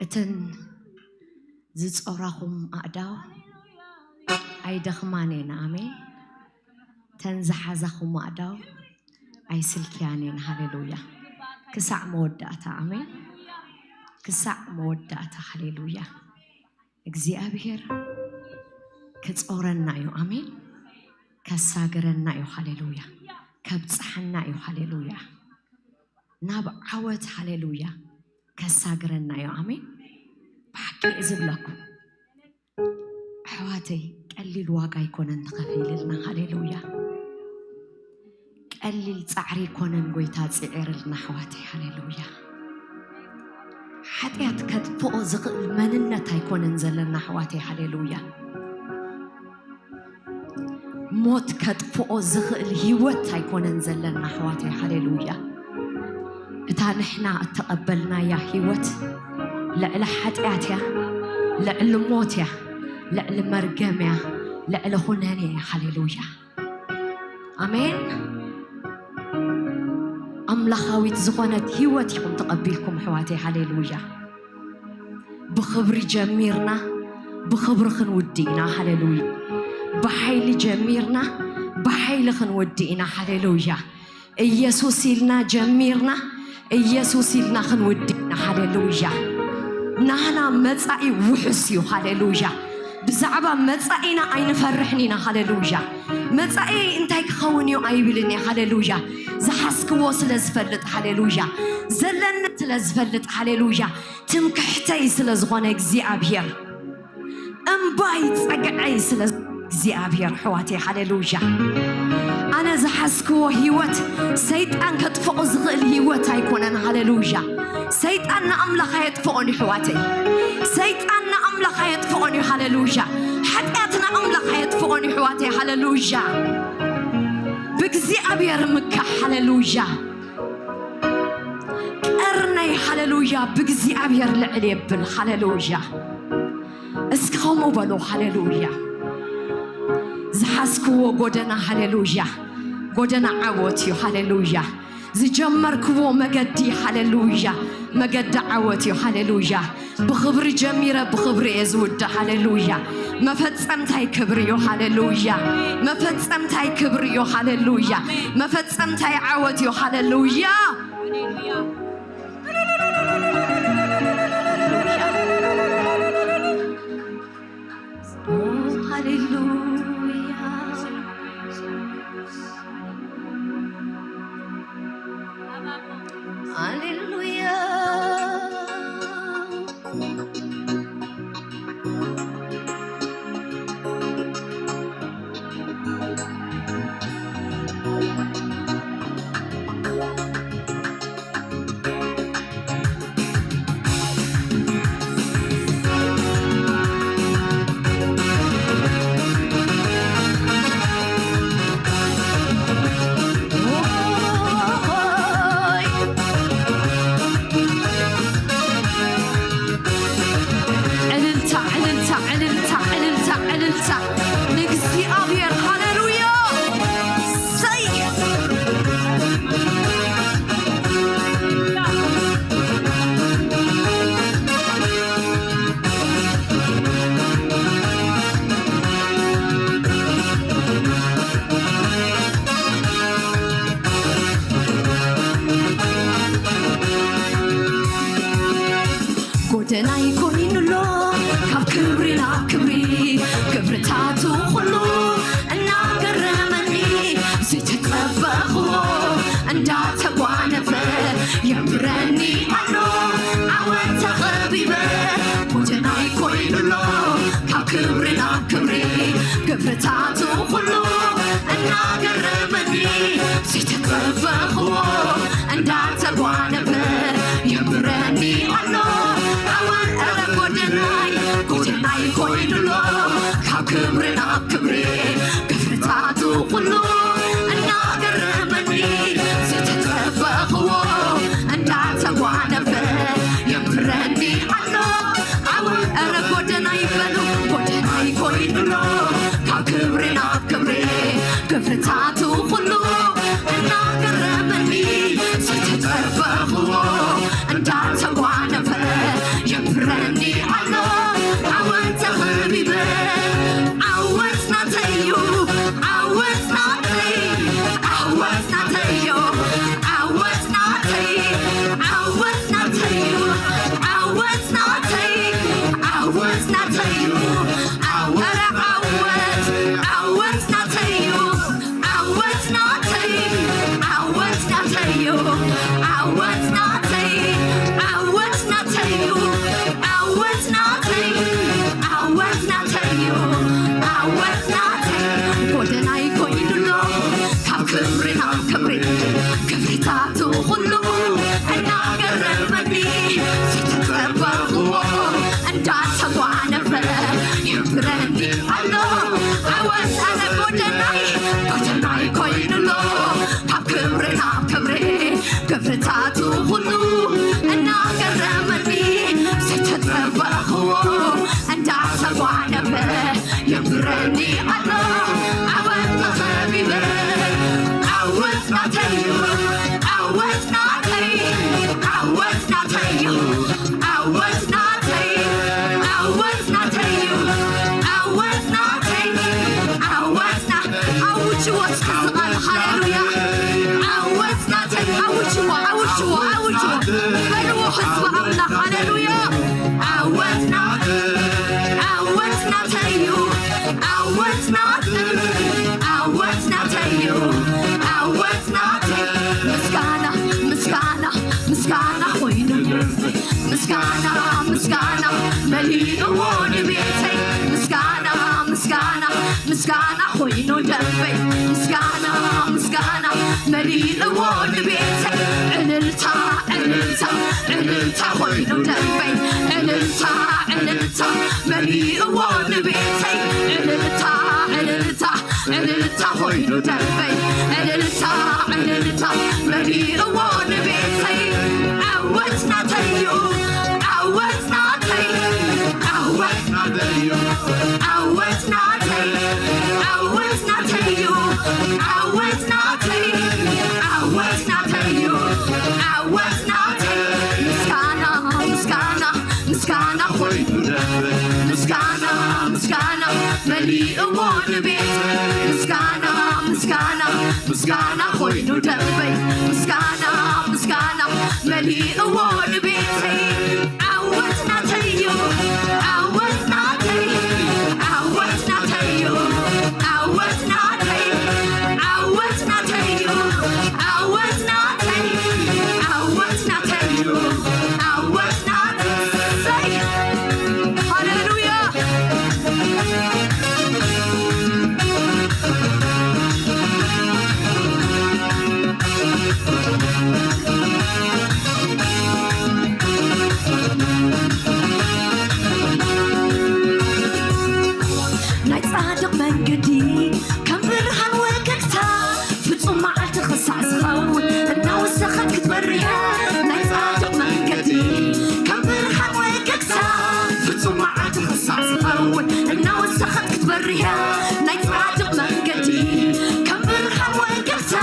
እተን ዝጾራኹም ኣእዳው ኣይደኽማን እየን። ኣሜን። እተን ዝሓዛኹም ኣእዳው ኣይስልክያን እየን። ሃሌሉያ። ክሳዕ መወዳእታ። ኣሜን። ክሳዕ መወዳእታ። ሃሌሉያ። እግዚኣብሔር ክጾረና እዩ። ኣሜን። ከሳግረና እዩ። ሃሌሉያ። ከብጽሓና እዩ። ሃሌሉያ። ናብ ዓወት፣ ሃሌሉያ፣ ከሳግረና እዩ። ኣሜን። ብሓቂ እዩ ዝብለኩም ኣሕዋተይ፣ ቀሊል ዋጋ ኣይኮነን ተኸፊልልና። ሃሌሉያ። ቀሊል ጻዕሪ ኣይኮነን ጎይታ ጽዒርልና ኣሕዋተይ። ሃሌሉያ። ሓጢኣት ከጥፍኦ ዝኽእል መንነት ኣይኮነን ዘለና ኣሕዋተይ። ሃሌሉያ። ሞት ከጥፍኦ ዝኽእል ህይወት ኣይኮነን ዘለና ኣሕዋተይ። ሃሌሉያ። እታ ንሕና እተቐበልናያ ህይወት ልዕሊ ሓጢኣት እያ፣ ልዕሊ ሞት እያ፣ ልዕሊ መርገም እያ፣ ልዕሊ ኹነኔ እያ። ሃሌሉያ። ኣሜን። ኣምላኻዊት ዝኾነት ህይወት ኢኹም ተቐቢልኩም ኣሕዋተይ። ሃሌሉያ። ብኽብሪ ጀሚርና ብኽብሪ ክንውዲ ኢና። ሃሌሉያ። ብሓይሊ ጀሚርና ብሓይሊ ክንውዲ ኢና። ሃሌሉያ። ኢየሱስ ኢልና ጀሚርና ኢየሱስ ኢልና ክንውዲ ኢና። ሃሌሉያ። ናህና መጻኢ ውሑስ እዩ። ሃሌሉያ። ብዛዕባ መጻኢና ኣይንፈርሕን ኢና። ሃሌሉያ። መጻኢ እንታይ ክኸውን እዩ ኣይብልን እየ። ሃሌሉያ። ዝሓዝክዎ ስለ ዝፈልጥ፣ ሃሌሉያ፣ ዘለኒ ስለ ዝፈልጥ፣ ሃሌሉያ፣ ትምክሕተይ ስለ ዝኾነ እግዚኣብሔር፣ እምባይ ጸግዐይ ስለ እግዚኣብሔር፣ ኣሕዋተይ፣ ሃሌሉያ። ኣነ ዝሓዝክዎ ህይወት ሰይጣን ከጥፍኦ ዝኽእል ህይወት ኣይኮነን። ሃሌሉያ። ሰይጣን ንኣምላኽ ኣየጥፍኦን እዩ፣ ኣሕዋተይ። ሰይጣን ንኣምላኽ ኣየጥፍኦን እዩ። ሃሌሉያ። ሓጢኣት ንኣምላኽ ኣየጥፍኦን እዩ፣ ኣሕዋተይ። ሃሌሉያ። ብእግዚኣብሔር ምካሕ። ሃሌሉያ። ቀርነይ፣ ሃሌሉያ፣ ብእግዚኣብሔር ልዕል የብል። ሃሌሉያ። እስኪ ከምኡ በሉ። ሃሌሉያ። ዝሓዝክዎ ጎደና፣ ሃሌሉያ፣ ጎደና ዓወት እዩ። ሃሌሉያ። ዝጀመርክዎ መገዲ፣ ሃሌሉያ፣ መገዲ ዓወት እዩ። ሃሌሉያ። ብኽብሪ ጀሚረ ብኽብሪ እየ ዝውዳእ። ሃሌሉያ። መፈጸምታይ ክብሪ እዩ። ሃሌሉያ። መፈጸምታይ ክብሪ እዩ። ሃሌሉያ። መፈጸምታይ ዓወት እዩ። ሃሌሉያ። ሃሌሉያ። ሃሌሉያ። ዕልልታ፣ ዕልልታ፣ ዕልልታ፣ ዕልልታ፣ ዕልልታ ንእግዚኣብሔር። ሃሌሉያ። ሰይ። ጎደናይ ኮይኑሎ ካብ ክብሪ ናብ ክብሪ፣ ክብርታቱ ኩሉ እናገረመኒ፣ ዘይተጸበኽዎ እንዳተጓነፈ የምረኒ ኣሎ። ዓወት ተኸቢበ ጎደናይ ኮይኑሎ ካብ ክብሪ ናብ ክብሪ፣ ክብርታቱ ኩሉ እናገረመኒ፣ ዘይተጸበኽዎ እንዳተጓነፈ የምረኒ ኣሎ። ዓወት፣ ኧረ ጎደናይ፣ ጎደናይ ኮይኑሎ ካብ ክብሪ ናብ ክብሪ፣ ክብርታቱ ኩሉ እናገረመኒ፣ ዘይተጸበኽዎ እንዳተጓነፈ የምረኒ ኣሎ። ዓወት፣ ኧረ ጎደናይ በሉ፣ ጎደናይ ኮይኑሎ ካብ ክብሪ ናብ ክብሪ፣ ክብርታቱ ኩሉ እናገረመኒ፣ እንዳተጓነፈ የብረኒ ኣሎ ዓወት ተኸቢበ። ዓወት ናተይ እዩ፣ ዓወት ናተይ፣ ዓወት ናተይ እዩ፣ ዓወት ናተይ፣ ዓወት ናተይ እዩ፣ ዓወት ናተይ፣ ዓወት ናተይ እዩ። ኧረ ዓወት፣ ዓወት ናተይ እዩ። ዓወት ናተይ፣ ዓወት ናተይ እዩ፣ ዓወት ናተይ፣ ዓወት ናተይ እዩ፣ ዓወት ናተይ፣ ዓወት ናተይ እዩ፣ ዓወት ናተይ። ጎደናይ ኮይኑሎ ካብ ክብሪ ናብ ክብሪ፣ ክብርታቱ ኩሉ እናገረመኒ፣ ዝተጸበኽዎ እንዳተጓነፈ የብረኒ ኣሎ። ዓወት ኣነ ጎደናይ፣ ጎደናይ ኮይኑሎ ካብ ክብሪ ናብ ክብሪ፣ ክብርታቱ ኩሉ እናገረመኒ፣ ዝተጸበኽዎ እንዳተጓነፈ የብረኒ ኣሎ። ዓወት ተኸቢበ፣ ዓወት ናተይ እዩ፣ ዓወት ናተይ፣ ዓወት ናተይ እዩ፣ ዓወት ናተይ፣ ዓወት ናተይ እዩ፣ ዓወት ናተይ፣ ዓወት ና-፣ ኣውጅዎ እስከ እዚ ቃል፣ ሃሌሉያ። ዓወት ናተይ፣ ኣውጅዎ፣ ኣውጅዎ፣ ኣውጅዎ። በልዎ ህዝቢ ኣምላኽ፣ ሃሌሉያ። ዓወት ናተይ፣ ዓወት ናተይ እዩ፣ ዓወት ናተይ፣ ዓወት ናተይ እዩ፣ ዓወት ናተይ። ምስጋና፣ ምስጋና፣ ምስጋና ኮይኑ፣ ምስጋና፣ ምስጋና መሊእዎ ንቤተይ። ምስጋና፣ ምስጋና፣ ምስጋና ኮይኑ ደንበይ። ምስጋና፣ ምስጋና መሊእዎ ንቤተይ። እልልታ፣ እልልታ፣ እልልታ ኮይኑ ደንበይ። እልልታ፣ እልልታ መሊእዎ ንቤተይ። እልልታ፣ እልልታ፣ እልልታ ኮይኑ ደንበይ። እልልታ፣ እልልታ መሊእዎ ንቤተይ። ዓወት ናተይ እዩ፣ ዓወት ናተይ፣ ዓወት ናተይ እዩ፣ ዓወት ናተይ፣ ዓወት ናተይ እዩ፣ ዓወት ናተይ፣ ዓወት ናተይ እዩ፣ ዓወት ናተይ። ምስጋና፣ ምስጋና፣ ምስጋና ኮይኑ ደንበይ። ምስጋና፣ ምስጋና መሊእዎ ንቤት። ምስጋና፣ ምስጋና፣ ምስጋና ኮይኑ ደንበይ። ምስጋና፣ ምስጋና መሊእዎ ንቤተይ። ዓወት ናተይ እዩ፣ ዓወት ናተይ፣ ዓወት ናተይ እዩ፣ ዓወት ናተይ፣ ዓወት ናተይ እዩ፣ ዓወት ናተይ፣ ዓወት ናተይ እዩ፣ ዓወት ናተይ። ሃሌሉያ። ናይ ጻድቕ መንገዲ ከም ብርሃን ወገግታ፣ ፍጹም መዓልቲ ክሳዕ ዝኸውን እናወሰኸት ክትበርህ እያ። ናይ ጻድቕ መንገዲ ከም ብርሃን ወገግታ፣ ፍጹም መዓልቲ ክሳዕ ዝኸውን እናወሰኸት ክትበርህ እያ። ናይ ጻድቕ መንገዲ ከም ብርሃን ወገግታ፣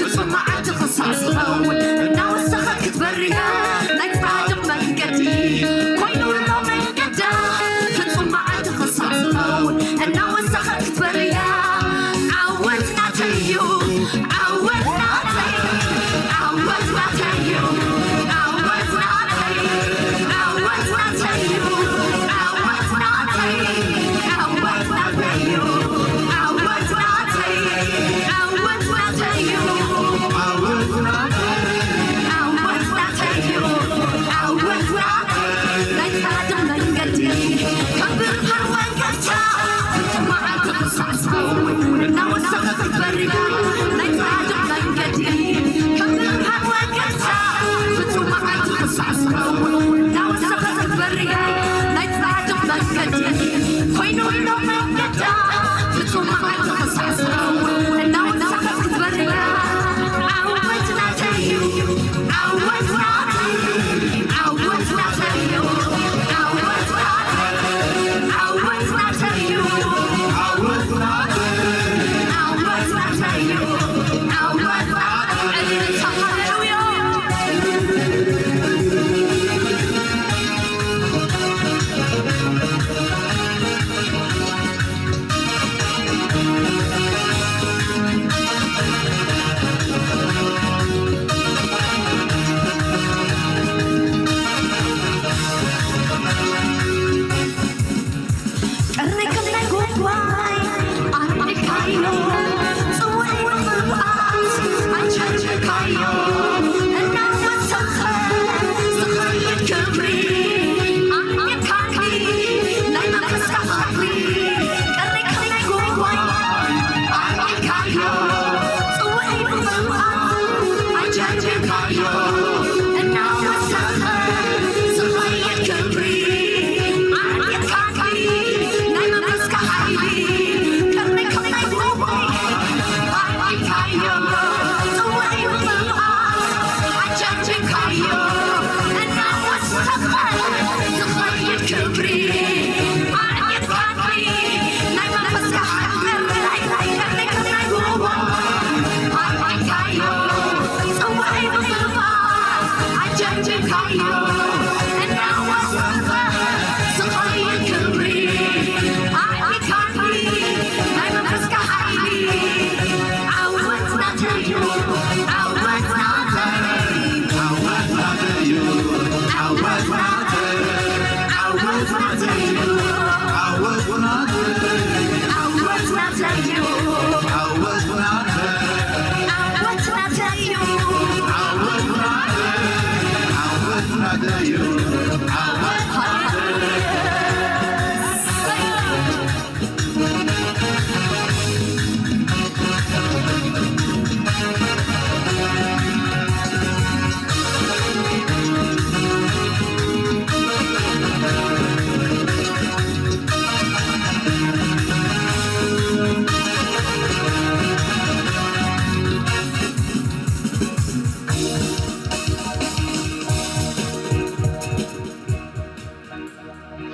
ፍጹም መዓልቲ ክሳዕ ዝኸውን እናወሰኸት ክትበርህ እያ። ናይ ጻድቕ መንገዲ ኮይኑ ኣሎ መንገዳ፣ ፍጹም መዓልቲ ክሳዕ ዝኸውን እናወሰኸት ክትበርህ እያ። ዓወት ናተይ እዩ፣ ዓወት ናተይ፣ ዓወት ናተይ እዩ፣ ዓወት ናተይ፣ ዓወት ናተይ እዩ፣ ዓወት ናተይ፣ ዓወት ናተይ እዩ፣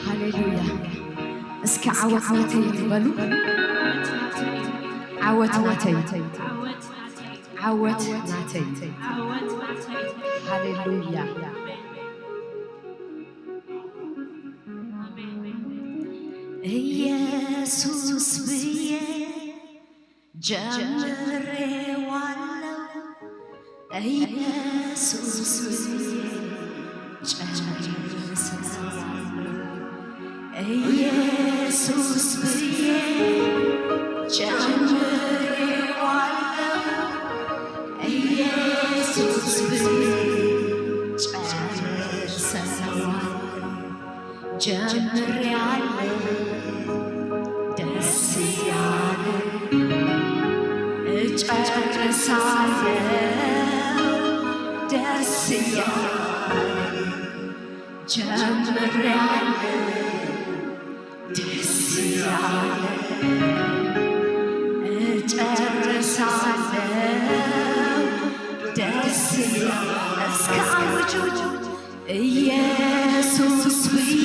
ሃሌሉያ። እስኪ ዓወት ናተይ እዩ በሉ። ዓወት ናተይ። ዓወት ናተይ። ሃሌሉያ። ኢየሱስ ብዬ ጀምሬዋለሁ። ኢየሱስ ብዬ ጨርሰዋለሁ። ኢየሱስ ብዬ ጀምሬዋለሁ። ኢየሱስ ብዬ ጨርሰዋለሁ። ጀምሬያለሁ ደስ እያለ እጨርሳለሁ ደስ እያለ ጀምሬያለሁ ደስ እያለ እጨርሳለሁ ደስ እያለ እስከ አውጁ ኢየሱስ ብዬ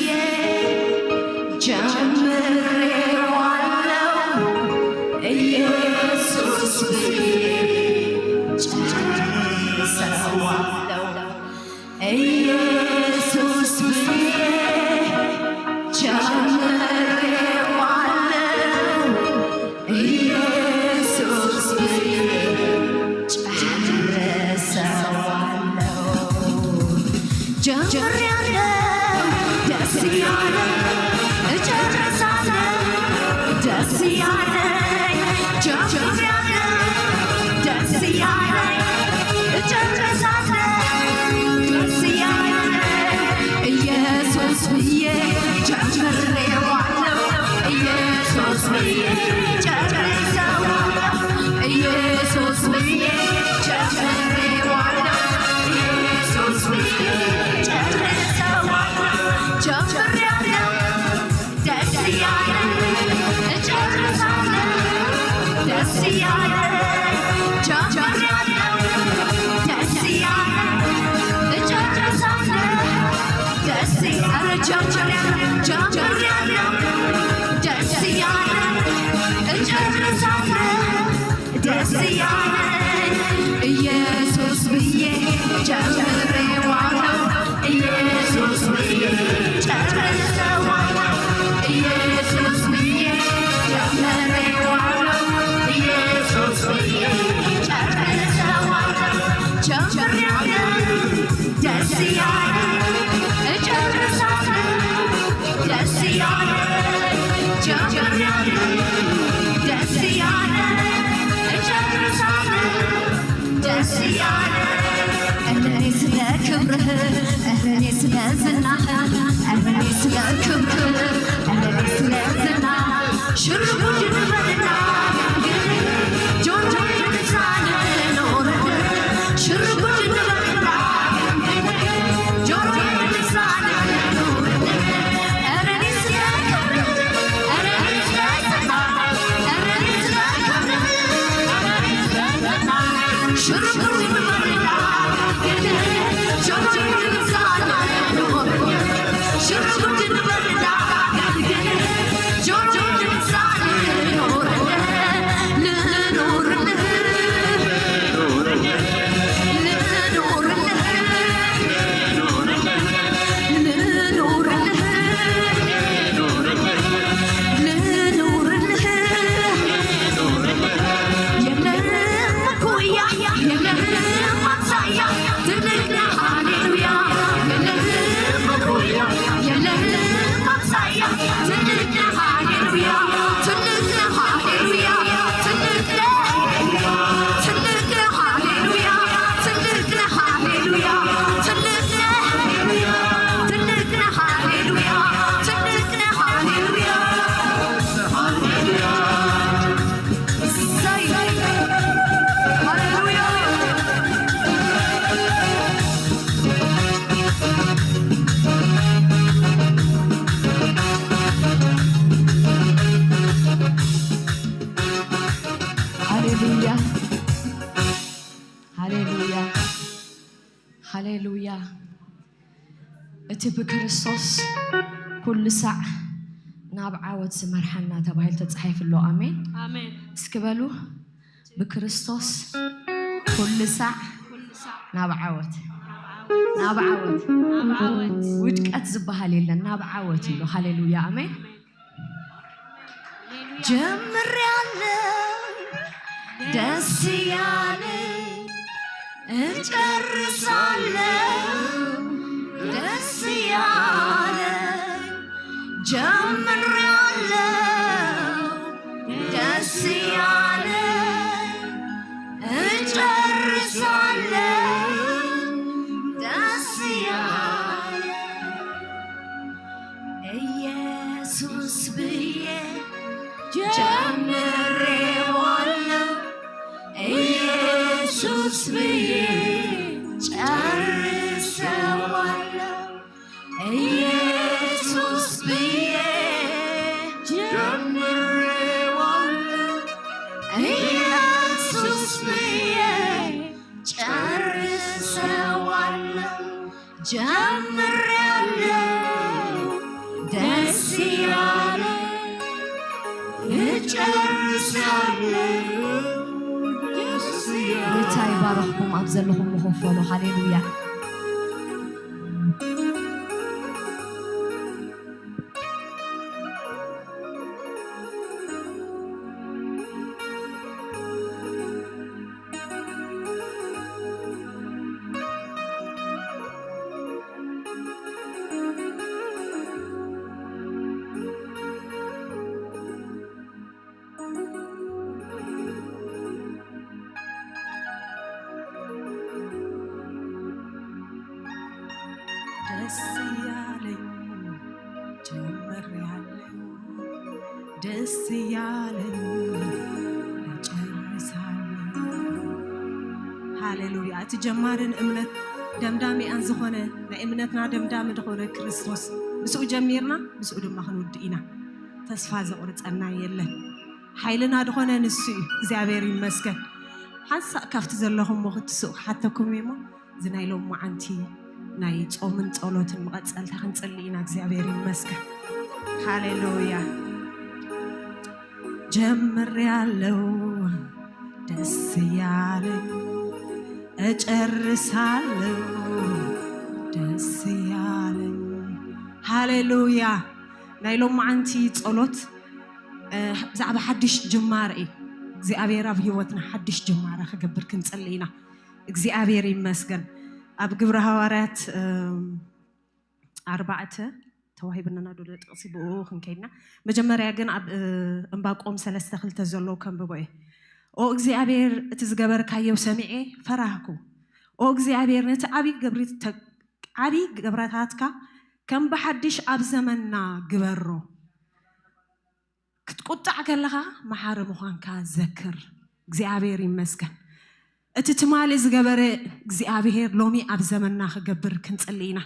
ጀምሬዋለሁ። ኢየሱስ ብዬ ጨርሰዋለሁ። ኢየሱስ ብዬ ጀምሬዋለሁ። ኢየሱስ ብዬ ጨርሰዋለሁ። ጀምሬያለሁ ደስ እያለ እጨርሳለሁ ደስ እያለ ጀምሬያለሁ ደስ እያለ እጨርሳለሁ ደስ እያለ ኢየሱስ ብዬ ጀምሬዋለሁ ኢየሱስ ብዬ ጨርሰዋለሁ ኢየሱስ ብዬ ጀምሬዋለሁ ኢየሱስ ብዬ ጨርሰዋለሁ ጀምሬያለሁ ደስ እያለ እጨርሳለሁ ደስ እያለ ጀምሬያለሁ ደስ እያለ እጨርሳለሁ ደስ ኧረ ጀምሬያለሁ ጀምሬያለሁ ደስ እያለ እጨርሳለሁ ደስ እያለ ኢየሱስ ብዬ ጀምሬዋለሁ ኢየሱስ ብዬ ጨርሰዋለሁ ኢየሱስ ብዬ ጀምሬዋለሁ ኢየሱስ ብዬ ጨርሰዋለሁ ጀምሬያለሁ ደስ እያለ እጨርሳለሁ ደስ እያለ ጀምሬያለሁ ደስ እያለ እጨርሳለሁ ደስ እያለ እኔ ስለ ክብርህ እኔ ስለ ዝናህ እኔ ስለ ክብርህ እኔ ስለ ዝናህ ሽርጉድ እንበልና ጆሮዬ ልሳንህ ኖርህ ሽርጉድ እንበልና ጆሮዬ ልሳንህ ኖርህ ኧረ እኔ ስለ ክብርህ ኧረ እኔ ስለ ዝናህ ኧረ እኔ ስለ ክብርህ ኧረ እኔ ስለ ዝናህ ሽርጉድ እንበልና ጆሮዬ ልሳንህ ኖርህ ሽርጉድ እንበልና እቲ ብክርስቶስ ኩሉ ሳዕ ናብ ዓወት ዝመርሓና ተባሂሉ ተጻሒፉ ኣሎ። ኣሜን። ኣሜን። እስኪ በሉ፣ ብክርስቶስ ኩሉ ሳዕ ናብ ዓወት፣ ናብ ዓወት። ኣብ ዓወት። ውድቀት ዝበሃል የለን፣ ናብ ዓወት እዩ። ሃሌሉያ፣ ኣሜን። ጀምሬያለሁ ደስ እያለኝ፣ እጨርሳለሁ ደስ እያለኝ። ጀምሬያለሁ ደስ እያለኝ፣ እጨርሳለሁ ደስ እያለኝ። ኢየሱስ ብዬ ጀምሬዋለሁ፣ ኢየሱስ ብዬ ጨርሰዋለሁ። ኢየሱስ ብዬ ጀምሬዋለሁ፣ ኢየሱስ ብዬ ጨርሰዋለሁ። ጀምሬያለሁ ደስ እያለ፣ እጨርሳለሁ ደስ እያለ። ጌታ ይባርኽኩም። ኣብ ዘለኹም ምኾፈሉ። ሃሌሉያ። ደስ እያለኝ ጀምሬያለሁ፣ ደስ እያለኝ እጨርሳለሁ። ሃሌሉያ። እቲ ጀማርን እምነት ደምዳሚኣን ዝኾነ፣ ናይ እምነትና ደምዳሚ ዝኾነ ክርስቶስ፣ ምስኡ ጀሚርና ምስኡ ድማ ክንውድእ ኢና። ተስፋ ዘቑርፀና የለን። ሓይልና ዝኾነ ንሱ እዩ። እግዚኣብሔር ይመስገን። ሓንሳእ ካብቲ ዘለኹሞ ክትስኡ ክሓተኩም እሞ፣ እዚ ናይ ሎማዓንቲ ናይ ጾምን ጸሎትን መቐጸልታ ክንጽሊ ኢና። እግዚኣብሔር ይመስገን። ሃሌሉያ። ጀምሬያለሁ ደስ እያለኝ፣ እጨርሳለሁ ደስ እያለኝ። ሃሌሉያ። ናይ ሎማዓንቲ ጸሎት፣ እ፣ ብዛዕባ ሓድሽ ጅማረ እዩ። እግዚኣብሔር ኣብ ህይወትና ሓድሽ ጅማረ ክገብር ክንጽሊ ኢና። እግዚኣብሔር ይመስገን። ኣብ ግብረ ሃዋርያት፣ እም፣ ኣርባዕተ ተዋሂብና ዶ ጥቕሲ ብኡ ክንከይድና። መጀመርያ ግን ኣብ፣ እ፣ ዕንባቆም ሰለስተ ክልተ ዘሎ ከንብቦ እየ። ኦ እግዚኣብሔር፣ እቲ ዝገበርካዮ ሰሚዔ ፈራህኩ። ኦ እግዚኣብሔር፣ ነቲ ዓቢ ግብሪ ተ-፣ ዓቢ ግብረታትካ ከም ብሓድሽ ኣብ ዘመንና ግበሮ። ክትቁጣዕ ከለኻ መሓሪ ምዃንካ ዘክር። እግዚኣብሔር ይመስገን። እቲ ትማሊ ዝገበረ እግዚኣብሔር ሎሚ ኣብ ዘመንና ክገብር ክንጽሊ ኢና።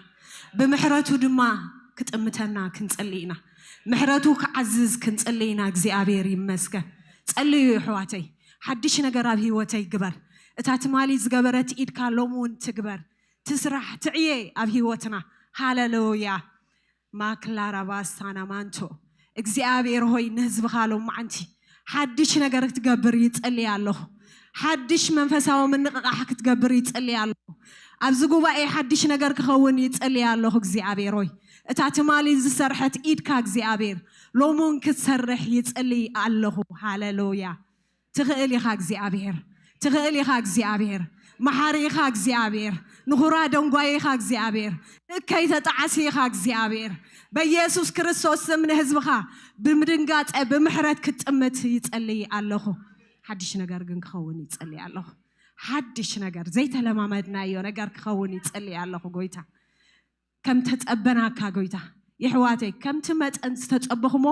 ብምሕረቱ ድማ ክጥምተና ክንጽሊ ኢና። ምሕረቱ ክዓዝዝ ክንጽሊ ኢና። እግዚኣብሔር ይመስገን። ጸልዩ፣ የሕዋተይ፣ ሓድሽ ነገር ኣብ ህይወተይ ግበር። እታ ትማሊ ዝገበረት ኢድካ ሎሚ እውን ትግበር፣ ትስራሕ፣ ትዕየ ኣብ ህይወትና። ሃሌሉያ። ማክላራባስታና ማንቶ። እግዚኣብሔር ሆይ፣ ንህዝብኻ ሎማዓንቲ ሓድሽ ነገር ክትገብር ይጸሊ ኣለኹ። ሓድሽ መንፈሳዊ ምንቕቓሕ ክትገብር ይጸሊ ኣለኹ። ኣብዚ ጉባኤ ሓድሽ ነገር ክኸውን ይጸሊ ኣለኹ። እግዚኣብሔር ሆይ፣ እታ ትማሊ ዝሰርሐት ኢድካ እግዚኣብሔር ሎሙን ክትሰርሕ ይጸሊ ኣለኹ። ሃሌሉያ። ትኽእል ኢኻ እግዚኣብሔር፣ ትኽእል ኢኻ እግዚኣብሔር፣ መሓሪ ኢኻ እግዚኣብሔር፣ ንኹራ ደንጓይ ኢኻ እግዚኣብሔር፣ እከይ ተጣዓሲ ኢኻ እግዚኣብሔር። በኢየሱስ ክርስቶስ ስም ንህዝብኻ ብምድንጋጸ ብምሕረት ክትጥምት ይጸልይ ኣለኹ። ሓድሽ ነገር ግን ክኸውን ይጸልይ ኣለኹ። ሓድሽ ነገር፣ ዘይተለማመድናዮ ነገር ክኸውን ይጸልይ ኣለኹ። ጎይታ፣ ከም ተጸበናካ ጎይታ፣ የሕዋተይ፣ ከምቲ መጠን ዝተጸበኹሞ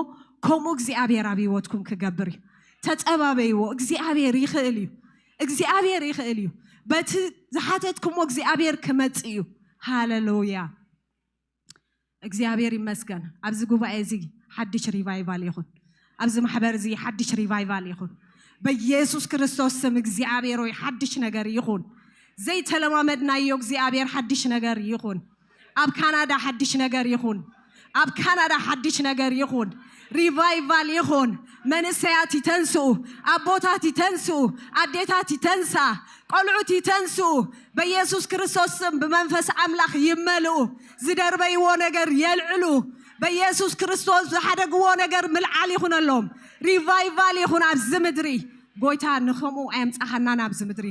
ከምኡ እግዚኣብሔር ኣብ ህይወትኩም ክገብር እዩ። ተጸባበይዎ። እግዚኣብሔር ይኽእል እዩ። እግዚኣብሔር ይኽእል እዩ። በቲ ዝሓተትኩሞ እግዚኣብሔር ክመጽእ እዩ። ሃሌሉያ። እግዚኣብሔር ይመስገን። ኣብዚ ጉባኤ እዚ ሓድሽ ሪቫይቫል ይኹን። ኣብዚ ማሕበር እዚ ሓድሽ ሪቫይቫል ይኹን። በኢየሱስ ክርስቶስ ስም እግዚኣብሔር ሆይ ሓድሽ ነገር ይኹን። ዘይተለማመድናዮ እግዚኣብሔር ሓድሽ ነገር ይኹን። ኣብ ካናዳ ሓድሽ ነገር ይኹን። ኣብ ካናዳ ሓድሽ ነገር ይኹን። ሪቫይቫል ይኹን። መንእሰያት ይተንስኡ፣ ኣቦታት ይተንስኡ፣ ኣዴታት ይተንሳ፣ ቆልዑት ይተንስኡ። በኢየሱስ ክርስቶስ ስም ብመንፈስ ኣምላኽ ይመልኡ። ዝደርበይዎ ነገር የልዕሉ። በኢየሱስ ክርስቶስ ዝሓደግዎ ነገር ምልዓል ይኹነሎም። ሪቫይቫል ይኹን ኣብዚ ምድሪ። ጎይታ ንኸምኡ ኣየምጻኻናን ኣብዚ ምድሪ።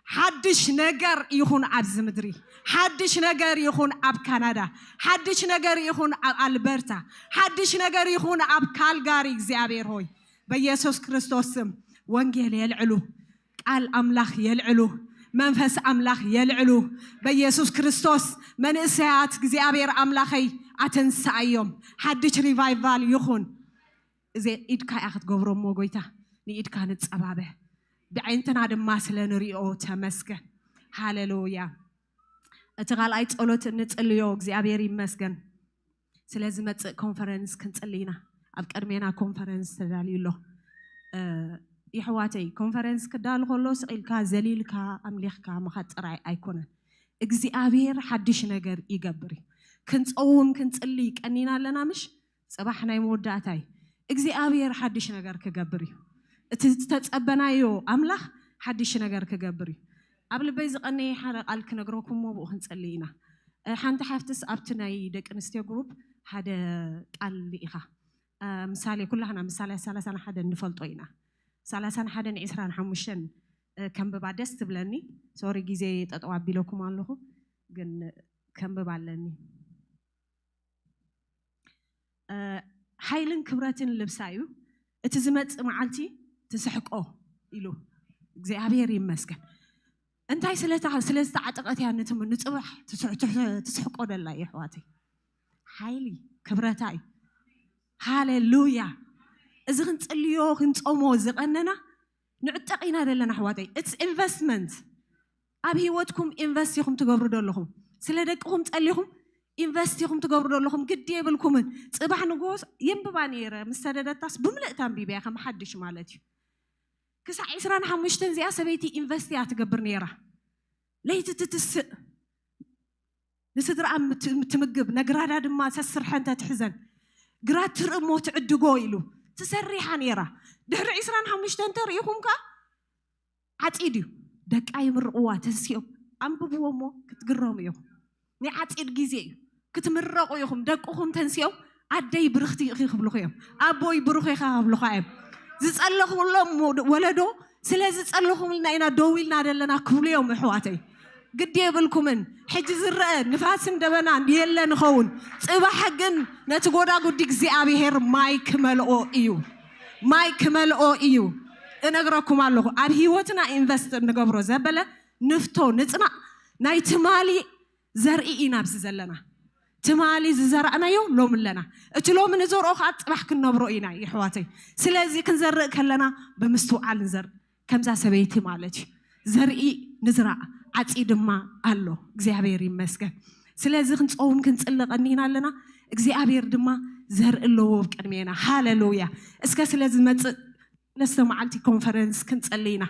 ሓድሽ ነገር ይኹን ኣብዚ ምድሪ። ሓድሽ ነገር ይኹን ኣብ ካናዳ። ሓድሽ ነገር ይኹን ኣብ ኣልበርታ። ሓድሽ ነገር ይኹን ኣብ ካልጋሪ። እግዚኣብሔር ሆይ፣ በኢየሱስ ክርስቶስ ስም ወንጌል የልዕሉ። ቃል ኣምላኽ የልዕሉ። መንፈስ ኣምላኽ የልዕሉ። በኢየሱስ ክርስቶስ መንእሰያት እግዚኣብሔር ኣምላኸይ ኣተንስኣዮም። ሓድሽ ሪቫይቫል ይኹን። እዚ ኢድካ እያ ክትገብሮ እሞ ጎይታ ንኢድካ ንጸባበ። ብዓይንትና ድማ ስለ ንሪኦ ተመስገን። ሃሌሉያ። እቲ ካልኣይ ጸሎት እንጽልዮ እግዚኣብሔር ይመስገን። ስለ ዝመጽእ ኮንፈረንስ ክንጽሊ ኢና። ኣብ ቅድሜና ኮንፈረንስ ተዳልዩ ኣሎ። እ፣ የሕዋተይ፣ ኮንፈረንስ ክዳሉ ከሎ ስቕ ኢልካ ዘሊልካ ኣምሊኽካ ምኻድ ጥራይ ኣይኮነን። እግዚኣብሔር ሓድሽ ነገር ይገብር እዩ። ክንጸውም ክንጽሊ ቀኒና ኣለና ምሽ? ጽባሕ ናይ መወዳእታ እዩ። እግዚኣብሔር ሓድሽ ነገር ክገብር እዩ። እቲ ዝተጸበናዮ ኣምላኽ ሓድሽ ነገር ክገብር እዩ። ኣብ ልበይ ዝቐነየ ሓደ ቃል ክነግረኩም እሞ ብኡ ክንጸሊ ኢና። እ፣ ሓንቲ ሓፍትስ ኣብቲ ናይ ደቂ ኣንስትዮ ግሩፕ ሓደ ቃል ልኢኻ። እ፣ ምሳሌ፣ ኩላህና ምሳሌ ሰላሳን ሓደን ንፈልጦ ኢና። ሰላሳን ሓደን ዒስራን ሓሙሽተን፣ እ፣ ከንብባ ደስ ትብለኒ። ሶሪ፣ ግዜ ጠጠው ኣቢለኩም ኣለኹ፣ ግን ከንብባ ኣለኒ። እ፣ ሓይልን ክብረትን ልብሳ እዩ፣ እቲ ዝመጽእ መዓልቲ ትስሕቆ ኢሉ። እግዚኣብሔር ይመስገን። እንታይ ስለታ-፣ ስለ ዝተዓጠቐት እያ ንትም-፣ ንጽባሕ ትስሕ-፣ ትሕ-፣ ትስሕቆ ደላ እዩ፣ ኣሕዋተይ። ሓይሊ ክብረታ እዩ። ሃሌሉያ። እዚ ክንጽልዮ ክንጾሞ ዝቐነና ንዕጠቕ ኢና ዘለና፣ ኣሕዋተይ። It's investment። ኣብ ህይወትኩም ኢንቨስት ኢኹም ትገብሩ ዘለኹም። ስለ ደቅኹም ጸሊኹም ኢንቨስት ኢኹም ትገብሩ ዘለኹም። ግዲ የብልኩምን። ጽባሕ ንግሆ የንብባ ነይረ፣ ምስ ሰደደታስ ብምልእታ ኣንቢበያ፣ ከም ሓድሽ ማለት እዩ። ክሳዕ ዒስራን ሓሙሽተን እዚኣ ሰበይቲ ኢንቨስት እያ ትገብር ነይራ። ለይቲ ትትስእ፣ ንስድራኣ ምት-፣ ትምግብ፣ ነግራዳ ድማ ሰስርሐን ተትሕዘን። ግራት ትርኢ እሞ ትዕድጎ ኢሉ ትሰሪሓ ነይራ። ድሕሪ ዒስራን ሓሙሽተን ተርኢኹም ከኣ ዓጺድ እዩ። ደቃ ይምርቕዋ ተንሲኦም። ኣንብብዎ እሞ ክትግረሙ ኢኹም። ናይ ዓጺድ ግዜ እዩ። ክትምረቑ ኢኹም። ደቅኹም ተንሲኦም ኣደይ ብርኽቲ ኢኺ ክብልኹ እዮም። ኣቦይ ብሩኽ ኢኻ ክብልኻ እዮም። ዝጸለኹሎም ወለዶ ስለ ዝጸለኹምልና ኢና ደው ኢልና ዘለና ክብሉ እዮም፣ ኣሕዋተይ። ግዲ የብልኩምን። ሕጂ ዝረአ ንፋስን ደበናን የለን ይኸውን። ጽባሕ ግን ነቲ ጎዳጉዲ እግዚኣብሔር ማይ ክመልኦ እዩ። ማይ ክመልኦ እዩ። እነግረኩም ኣለኹ፣ ኣብ ህይወትና ኢንቨስት እንገብሮ ዘበለ ንፍቶ ንጽናዕ ናይ ትማሊ ዘርኢ ኢና ኣብዚ ዘለና። ትማሊ ዝዘራእናዮ ሎሚ ኣለና። እቲ ሎሚ ንዘርኦ ከዓ ጽባሕ ክንነብሮ ኢና፣ የሕዋተይ። ስለዚ ክንዘርእ ከለና ብምስትውዓል ንዘርእ፣ ከምዛ ሰበይቲ ማለት እዩ። ዘርኢ ንዝራእ፣ ዓጺ ድማ ኣሎ። እግዚኣብሔር ይመስገን። ስለዚ ክንጸውም ክንጽሊ ቀኒና ኣለና። እግዚኣብሔር ድማ ዘርኢ ኣለዎ ኣብ ቅድሜና። ሃሌሉያ። እስከ ስለ ዝመጽእ ሰለስተ መዓልቲ ኮንፈረንስ ክንጸሊ ኢና።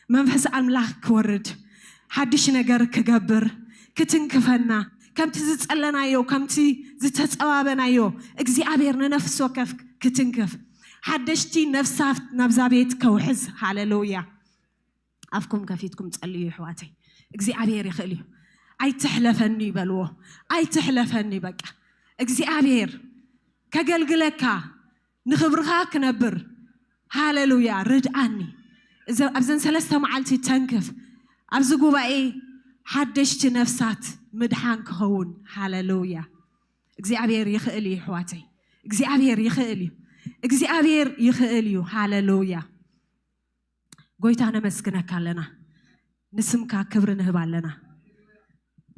መንፈስ ኣምላኽ ክወርድ፣ ሓድሽ ነገር ክገብር፣ ክትንክፈና፣ ከምቲ ዝጸለናዮ፣ ከምቲ ዝተጸባበናዮ እግዚኣብሔር ንነፍሲ ወከፍ ክትንክፍ፣ ሓደሽቲ ነፍሳት ናብዛ ቤት ከውሕዝ። ሃሌሉያ። ኣፍኩም ከፊትኩም ጸልዩ፣ የሕዋተይ። እግዚኣብሔር ይኽእል እዩ። ኣይትሕለፈኒ በልዎ። ኣይትሕለፈኒ፣ በቃ። እግዚኣብሔር ከገልግለካ፣ ንኽብርኻ ክነብር። ሃሌሉያ። ርድኣኒ። እዘ-፣ ኣብዘን ሰለስተ መዓልቲ ተንክፍ። ኣብዚ ጉባኤ ሓደሽቲ ነፍሳት ምድሓን ክኸውን። ሃሌሉያ። እግዚኣብሔር ይኽእል እዩ፣ ኣሕዋተይ። እግዚኣብሔር ይኽእል እዩ። እግዚኣብሔር ይኽእል እዩ። ሃሌሉያ። ጎይታ ነመስግነካ ኣለና። ንስምካ ክብሪ ንህብ ኣለና።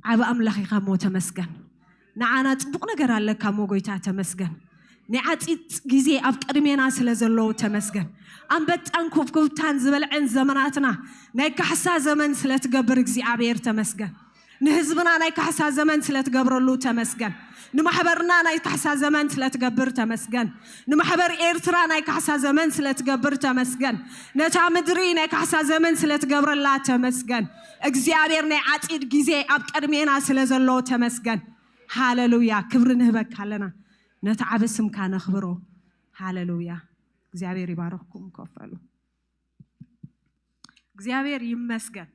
ዓቢ ኣምላኽ ኢኻ እሞ ተመስገን። ንዓና ጽቡቕ ነገር ኣለካ እሞ ጎይታ ተመስገን። ናይ ዓጺጽ ግዜ ኣብ ቅድሜና ስለ ዘሎ ተመስገን። ኣንበጣን ኩብኩብታን ዝበልዐን ዘመናትና ናይ ካሕሳ ዘመን ስለ ትገብር እግዚኣብሔር ተመስገን። ንህዝብና ናይ ካሕሳ ዘመን ስለ ትገብረሉ ተመስገን። ንማሕበርና ናይ ካሕሳ ዘመን ስለ ትገብር ተመስገን። ንማሕበር ኤርትራ ናይ ካሕሳ ዘመን ስለ ትገብር ተመስገን። ነታ ምድሪ ናይ ካሕሳ ዘመን ስለ ትገብረላ ተመስገን። እግዚኣብሔር ናይ ዓጺድ ግዜ ኣብ ቅድሜና ስለ ዘሎ ተመስገን። ሃለሉያ። ክብሪ ንህበካ ኣለና። ነቲ ዓቢ ስምካ ነኽብሮ። ሃለሉያ። እግዚኣብሔር ይባርኽኩም። ኮፍ በሉ። እግዚኣብሔር ይመስገን።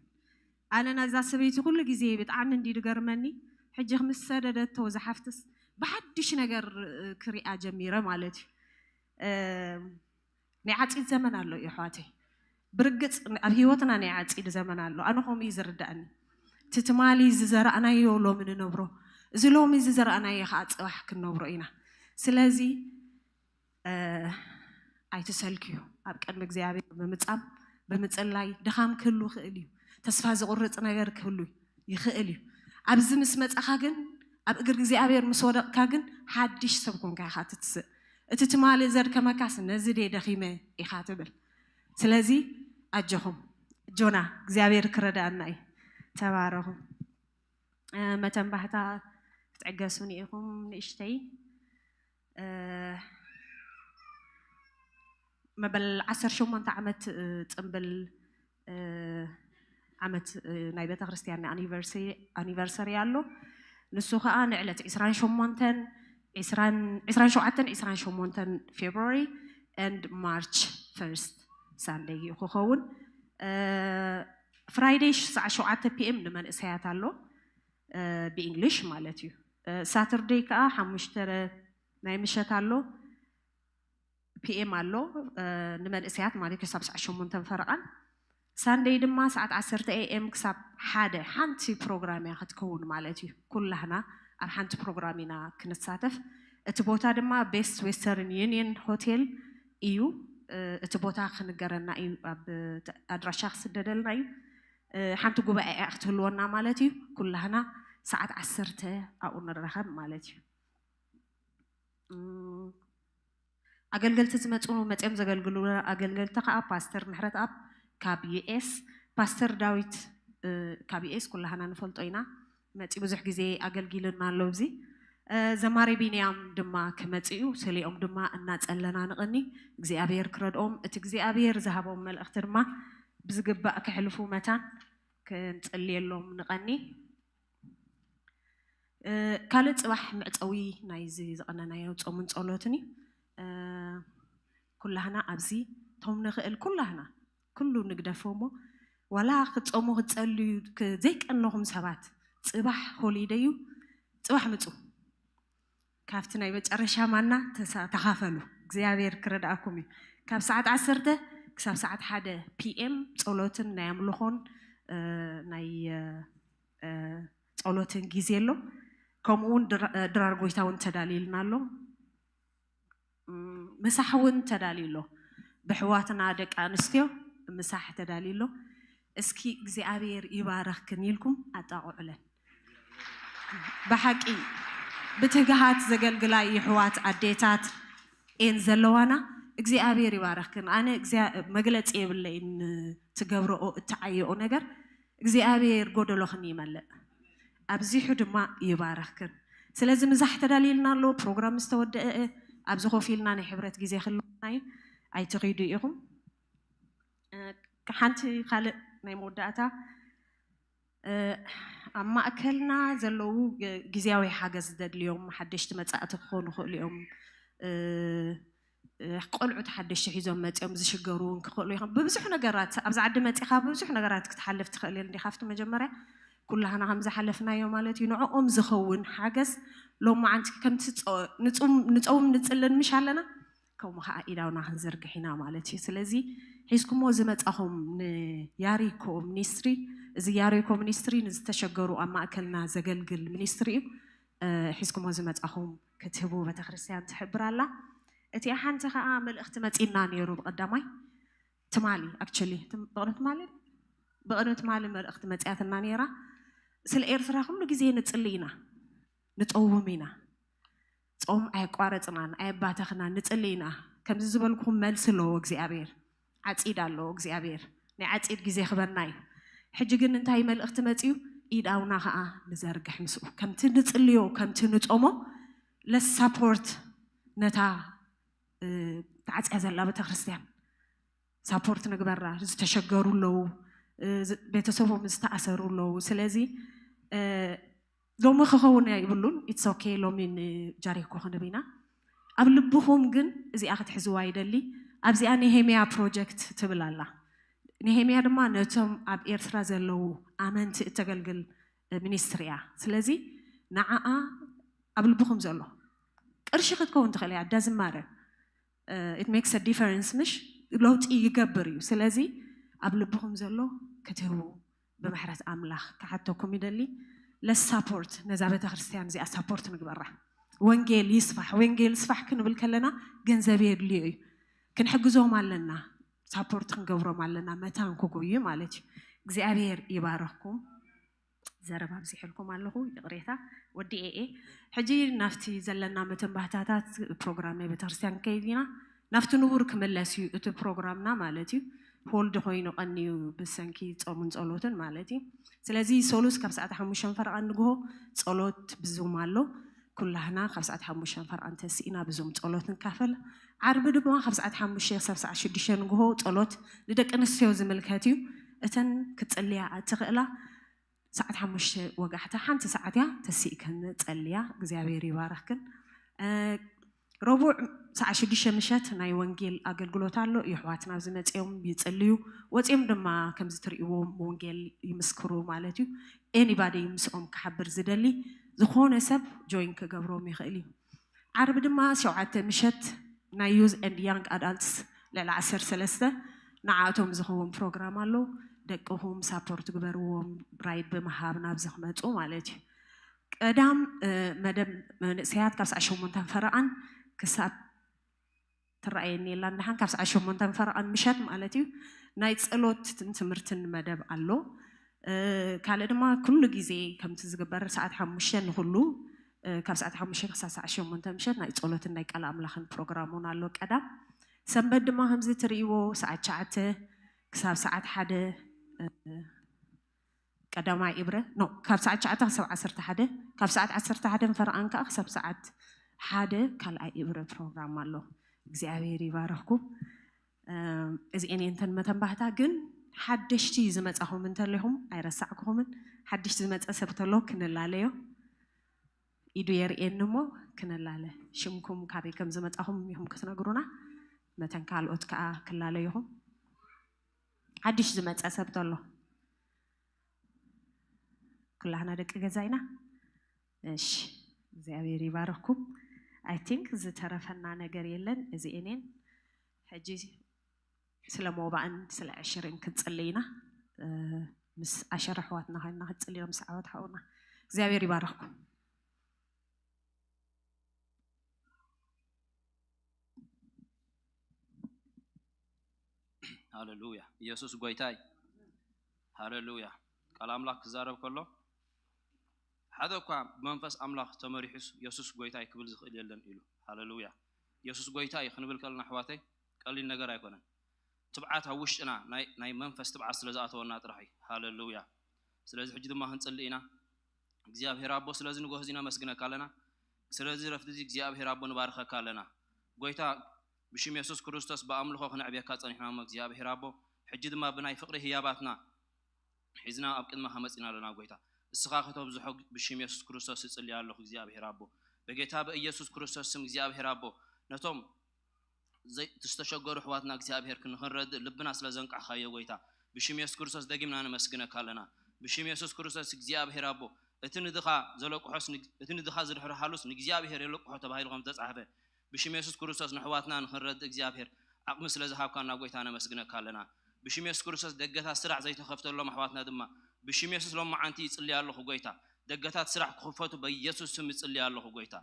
ኣነ ነዛ ሰበይቲ ኩሉ ግዜ ብጣዕሚ እንዲ ድገርመኒ፣ ሕጂ ምስ ሰደደቶ ዝሓፍትስ ብሓድሽ ነገር ክሪኣ ጀሚረ ማለት እዩ። ናይ ዓፂድ ዘመን ኣሎ እዩ ኣሕዋተይ። ብርግፅ ኣብ ህይወትና ናይ ዓፂድ ዘመን ኣሎ። ኣነ ከምኡ እዩ ዝርዳእኒ። እቲ ትማሊ ዝዘራእናዮ ሎሚ ንነብሮ፣ እዚ ሎሚ ዝዘራእናዮ ከዓ ፅባሕ ክንነብሮ ኢና። ስለዚ ኣይትሰልክዩ። ኣብ ቅድሚ እግዚኣብሔር ብምጻም ብምጽላይ ድኻም ክህሉ ይኽእል እዩ። ተስፋ ዝቑርጽ ነገር ክህሉ ይኽእል እዩ። ኣብዚ ምስ መጻኻ ግን ኣብ እግሪ እግዚኣብሔር ምስ ወደቕካ ግን ሓድሽ ሰብ ኮንካ ኢኻ ትትስእ። እቲ ትማሊ ዘድከመካስ ነዚ ደ ደኺመ ኢኻ ትብል። ስለዚ ኣጆኹም ጆና እግዚኣብሔር ክረዳእና እዩ። ተባረኹ። መተንባህታ ክትዕገሱኒ ኢኹም ንእሽተይ። መበል ዓሰርተ ሸሞንተ ዓመት ፅምብል ዓመት ናይ ቤተ ክርስቲያን ኣኒቨርሰሪ ኣሎ። ንሱ ከዓ ንዕለት ዕስራን ሸሞንተን ዕስራን ሸውዓተን ዕስራን ሸሞንተን ፌብሪ and ማርች ፈርስት ሳንደይ እዩ ክኸውን። ፍራይደይ ሰዓት ሸውዓተ ፒኤም ንመንእሰያት ኣሎ ብእንግሊሽ ማለት እዩ። ሳተርደይ ከዓ ሓሙሽተ ናይ ምሸት ኣሎ ፒኤም ኣሎ ንመንእሰያት ማለት ክሳብ ሰዓት ሸሞንተን ፈረቓን። ሳንደይ ድማ ሰዓት ዓሰርተ ኤኤም ክሳብ ሓደ ሓንቲ ፕሮግራም እያ ክትከውን ማለት እዩ። ኩላህና ኣብ ሓንቲ ፕሮግራም ኢና ክንሳተፍ። እቲ ቦታ ድማ ቤስት ዌስተርን ዩኒየን ሆቴል እዩ። እቲ ቦታ ክንገረና እዩ፣ ኣብ ኣድራሻ ክስደደልና እዩ። ሓንቲ ጉባኤ እያ ክትህልወና ማለት እዩ። ኩላህና ሰዓት ዓሰርተ ኣብኡ ንራኸብ ማለት እዩ። ኣገልገልቲ ዝመፁ መፅኦም ዘገልግሉ ኣገልገልቲ ከዓ ፓስተር ምሕረት ኣብ ካብ ዩኤስ፣ ፓስተር ዳዊት ካብ ዩኤስ ኩላህና ንፈልጦ ኢና። መፂ ብዙሕ ግዜ ኣገልጊሉና ኣሎ። እዚ ዘማሪ ቢንያም ድማ ክመፅኡ ስሊኦም ድማ እናፀለና ንቐኒ እግዚኣብሔር ክረድኦም እቲ እግዚኣብሔር ዝሃቦም መልእኽቲ ድማ ብዝግባእ ክሕልፉ መታን ክንፅልየሎም ንቐኒ። ካልእ ፅባሕ መዕፀዊ ናይዚ ዝቐነናዮ ፆምን ፆሎትን እዩ። ኩላህና ኣብዚ ቶም ንኽእል ኩላህና ኩሉ ንግደፎ እሞ ዋላ ክትፀሙ ክትፀልዩ ዘይቀነኹም ሰባት ፅባሕ ሆሊደይ እዩ። ፅባሕ ምፁ ካብቲ ናይ መጨረሻ ማና ተኻፈሉ። እግዚኣብሔር ክረድኣኩም እዩ። ካብ ሰዓት ዓሰርተ ክሳብ ሰዓት ሓደ ፒኤም ፆሎትን ናይ ኣምልኾን ናይ ጸሎትን ግዜ ኣሎ። ከምኡ እውን ድራር ጎይታ እውን ተዳልዩልና ኣሎ። ምሳሕ እውን ተዳልዩ ኣሎ። ብሕዋትና ደቂ ኣንስትዮ ምሳሕ ተዳልዩ ኣሎ። እስኪ እግዚኣብሔር ይባረኽክን ኢልኩም ኣጣቕዑለን። ብሓቂ ብትግሃት ዘገልግላ ይሕዋት ኣዴታት እየን ዘለዋና። እግዚኣብሔር ይባረኽክን። ኣነ መግለፂ የብለይን ትገብረኦ እትዓየኦ ነገር እግዚኣብሔር ጎደሎኽን ይመልእ ኣብዚሑ ድማ ይባረኽክን። ስለዚ ምዛሕ ተዳልዩልና ኣሎ። ፕሮግራም ዝተወደአ ኣብዚ ኮፍ ኢልና ናይ ሕብረት ግዜ ክህልወና እዩ። ኣይትኺዱ ኢኹም። ሓንቲ ካልእ ናይ መወዳእታ ኣብ ማእከልና ዘለዉ ግዝያዊ ሓገዝ ዘድልዮም ሓደሽቲ መጻእቲ ክኾኑ ይኽእሉ እዮም። ቆልዑት ሓደሽቲ ሒዞም መፂኦም ዝሽገሩ እውን ክኽእሉ ይኾን። ብብዙሕ ነገራት ኣብዚ ዓዲ መፂኻ ብብዙሕ ነገራት ክትሓልፍ ትኽእል እንዲኻ። ኣብቲ መጀመርያ ኩላህና ከም ዝሓለፍናዮ ማለት እዩ። ንዕኦም ዝኸውን ሓገዝ ሎማዓንቲ ከምቲ ንፀውም ንፅልን ምሽ ኣለና ከምኡ ከዓ ኢዳውና ክንዝርግሕ ኢና ማለት እዩ። ስለዚ ሒዝኩሞ ዝመፃኹም ንያሪኮ ሚኒስትሪ፣ እዚ ያሪኮ ሚኒስትሪ ንዝተሸገሩ ኣብ ማእከልና ዘገልግል ሚኒስትሪ እዩ። ሒዝኩሞ ዝመፃኹም ክትህቡ ቤተክርስትያን ትሕብር ኣላ። እቲኣ ሓንቲ ከዓ መልእኽቲ መፂና ነይሩ ብቐዳማይ ትማሊ actually ብቕድሚ ትማሊ ብቕድሚ ትማሊ መልእኽቲ መፅያትና ነይራ። ስለ ኤርትራ ኩሉ ግዜ ንፅሊ ኢና፣ ንፀውም ኢና። ጾም ኣየቋረፅናን ኣየባተኽናን ንፅሊ ኢና። ከምዚ ዝበልኩኹም መልሲ ኣለዎ እግዚኣብሔር፣ ዓፂድ ኣለዎ እግዚኣብሔር። ናይ ዓፂድ ግዜ ክበና እዩ። ሕጂ ግን እንታይ መልእኽቲ መፅዩ? ኢዳውና ከዓ ንዘርግሕ ምስኡ ከምቲ ንፅልዮ ከምቲ ንጾሞ ለሳፖርት ነታ ተዓፅያ ዘላ ቤተክርስትያን ሳፖርት ንግበራ። ዝተሸገሩ ኣለዉ፣ ቤተሰቦም ዝተኣሰሩ ኣለዉ። ስለዚ ሎሚ ክኸውን ኣይብሉን። It's okay፣ ሎሚ ንጃሪኮ ክንብ ኢና። ኣብ ልብኹም ግን እዚኣ ክትሕዝዋ ይደሊ። ኣብዚኣ ኔሄምያ ፕሮጀክት ትብል ኣላ። ኔሄምያ ድማ ነቶም ኣብ ኤርትራ ዘለዉ ኣመንቲ እተገልግል ሚኒስትሪ እያ። ስለዚ ንዓኣ ኣብ ልብኹም ዘሎ ቅርሺ ክትከውን ትኽእል እያ፣ ዳዝማረ it makes a difference፣ ምሽ ለውጢ ይገብር እዩ። ስለዚ ኣብ ልብኹም ዘሎ ክትህቡ ብምሕረት ኣምላኽ ክሓተኩም ይደሊ። Let's support፣ ነዛ ቤተ ክርስቲያን እዚኣ ሳፖርት ንግበራ። ወንጌል ይስፋሕ፣ ወንጌል ይስፋሕ ክንብል ከለና ገንዘብ የድልዮ እዩ። ክንሕግዞም ኣለና፣ ሳፖርት ክንገብሮም ኣለና፣ መታን ክጉዩ ማለት እዩ። እግዚኣብሔር ይባረኽኩም። ዘረባ ኣብዚሕልኩም ኣለኹ፣ ይቕሬታ ወዲ ኤኤ። ሕጂ ናብቲ ዘለና መተንባህታታት ፕሮግራም ናይ ቤተክርስትያን ከይድ ኢና። ናብቲ ንቡር ክምለስ እዩ እቲ ፕሮግራምና ማለት እዩ። ሆልድ ኮይኑ ቀንዩ ብሰንኪ ጾምን ጸሎትን ማለት እዩ። ስለዚ ሰሉስ ካብ ሰዓት ሓሙሽተ ፈረቓ ንግሆ ጸሎት ብዙም ኣሎ። ኩላህና ካብ ሰዓት ሓሙሽተ ፈረቓ እንተስኢና ብዙም ጸሎት ንካፈል። ዓርቢ ድማ ካብ ሰዓት ሓሙሽተ ክሳብ ሰዓት ሽዱሽተ ንግሆ ጸሎት ንደቂ ኣንስትዮ ዝምልከት እዩ። እተን ክትጽልያ እትኽእላ ሰዓት ሓሙሽተ ወጋሕታ ሓንቲ ሰዓት እያ፣ ተሲእክን ጸልያ። እግዚኣብሔር ይባረኽክን። እ፣ ረቡዕ ሰዓት ሽዱሽተ ምሸት ናይ ወንጌል ኣገልግሎት ኣሎ። የሕዋትና ኣብዚ መጺኦም ይጽልዩ፣ ወጺኦም ድማ ከምዚ ትርእይዎም ወንጌል ይምስክሩ ማለት እዩ። ኤኒባዲ ምስኦም ክሓብር ዝደሊ ዝኾነ ሰብ ጆይን ክገብሮም ይኽእል እዩ። ዓርቢ ድማ ሸውዓተ ምሸት ናይ ዩዝ ኤንድ ያንግ ኣዳልትስ ልዕሊ ዓሰርተ ሰለስተ ንዓኣቶም ዝኸውን ፕሮግራም ኣሎ። ደቅኹም ሳፖርት ግበርዎም፣ ራይድ ብምሃብ ናብዚ ክመፁ ማለት እዩ። ቀዳም እ፣ መደብ መንእሰያት ካብ ሰዓት ሸሞንተን ፈረቓን ክሳብ ትረኣየኒ የላን ደሓን ካብ ሰዓት ሸሞንተን ፈረቓን ምሸት ማለት እዩ። ናይ ጸሎትን ትምህርትን መደብ ኣሎ። እ፣ ካልእ ድማ ኩሉ ግዜ ከምቲ ዝግበር ሰዓት ሓሙሽተ ንኹሉ እ፣ ካብ ሰዓት ሓሙሽተ ክሳብ ሰዓት ሸሞንተ ምሸት ናይ ጸሎትን ናይ ቃል ኣምላኽን ፕሮግራም እውን ኣሎ። ቀዳም ሰንበት ድማ ከምዚ ትርእይዎ ሰዓት ትሽዓተ ክሳብ ሰዓት ሓደ እ፣ ቀዳማይ ኢብረ ኖ ካብ ሰዓት ትሽዓተ ክሳብ ዓሰርተ ሓደ፣ ካብ ሰዓት ዓሰርተ ሓደ ፈረቓን ከዓ ክሳብ ሰዓት ሓደ ካልኣይ ኢብረ ፕሮግራም ኣሎ። እግዚኣብሔር ይባረኽኩም። እዚኤን እየንተን መተንባህታ ግን ሓደሽቲ ዝመጻኹም እንተለኹም ኣይረሳዕኩኹምን። ሓድሽ ዝመጸ ሰብ ተሎ ክንላለዮ ኢዱ የርእየኒ እሞ ክንላለ። ሽምኩም ካበይ ከም ዝመጻኹም ኢኹም ክትነግሩና፣ መተን ካልኦት ከዓ ክላለዩኹም። ሓድሽ ዝመጸ ሰብ ተሎ ኩላህና ደቂ ገዛ ኢና። እሺ፣ እግዚኣብሔር ይባርኽኩም። I think ዝተረፈና ነገር የለን። እዚ እኔን ሕጂ ስለ ሞባእን ስለ ዕሽርን ክንጽሊ ኢና። እ፣ ምስ ኣሸር ኣሕዋትና ኮይንና ክንጽሊ ኢና፣ ምስ ዓወት ሓውና። እግዚኣብሔር ይባርኽኩም። ሃለሉያ። ኢየሱስ ጎይታይ። ሃለሉያ። ቃል ኣምላኽ ክዛረብ ከሎ ሓደ እኳ ብመንፈስ ኣምላኽ ተመሪሑስ የሱስ ጎይታይ ክብል ዝኽእል የለን ኢሉ። ሃለሉያ። የሱስ ጎይታይ ክንብል ከለና ኣሕዋተይ ቀሊል ነገር ኣይኮነን። ትብዓት ኣብ ውሽጥና ናይ ናይ መንፈስ ትብዓት ስለ ዝኣተወና ጥራሕ እዩ። ሃለሉያ። ስለዚ ሕጂ ድማ ክንጽሊ ኢና። እግዚኣብሔር ኣቦ ስለዚ ንጎህ እዚ ነመስግነካ ኣለና። ስለዚ ረፍቲ እዚ እግዚኣብሔር ኣቦ ንባርኸካ ኣለና። ጎይታ ብሽም የሱስ ክርስቶስ ብኣምልኾ ክነዕብየካ ጸኒሕና እሞ እግዚኣብሔር ኣቦ ሕጂ ድማ ብናይ ፍቕሪ ህያባትና ሒዝና ኣብ ቅድመኻ መጺና ኣለና ጎይታ። እስኻ ከተብዝሖ ብሽም የሱስ ክርስቶስ እጽሊ ኣለኹ እግዚኣብሔር ኣቦ። በጌታ በኢየሱስ ክርስቶስ ስም እግዚኣብሔር ኣቦ ነቶም ዘይ- ዝተሸገሩ ኣሕዋትና እግዚኣብሔር ክንረድእ ልብና ስለ ዘንቃሕካዮ ጎይታ ብሽም የሱስ ክርስቶስ ደጊምና ነመስግነካ ኣለና። ብሽም የሱስ ክርስቶስ እግዚኣብሔር ኣቦ እቲ ንድኻ ዘለቅሖስ ንግ- እቲ ንድኻ ዝርሕርሃሉስ ንእግዚኣብሔር የለቅሖ ተባሂሉ ከም ዝተጻሕፈ ብሽም የሱስ ክርስቶስ ንኣሕዋትና ንክንረድእ እግዚኣብሔር ዓቕሚ ስለ ዝሃብካና ጎይታ ነመስግነካ ኣለና። ብሽም የሱስ ክርስቶስ ደገታት ስራሕ ዘይተኸፍተሎም ኣሕዋትና ድማ ብሽም የሱስ ሎማዓንቲ ይጽልይ ኣለኹ ጎይታ። ደገታት ስራሕ ክኽፈቱ በኢየሱስ ስም ይጽልይ ኣለኹ ጎይታ።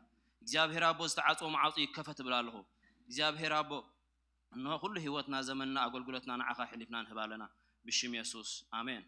እግዚኣብሔር ኣቦ ዝተዓጽወ መዓጹ ይከፈት እብል ኣለኹ። እግዚኣብሔር ኣቦ እንሆ ኩሉ ህይወትና ዘመንና ኣገልግሎትና ንዓኻ ኣሕሊፍና ንህብ ኣለና ብሽም የሱስ ኣሜን።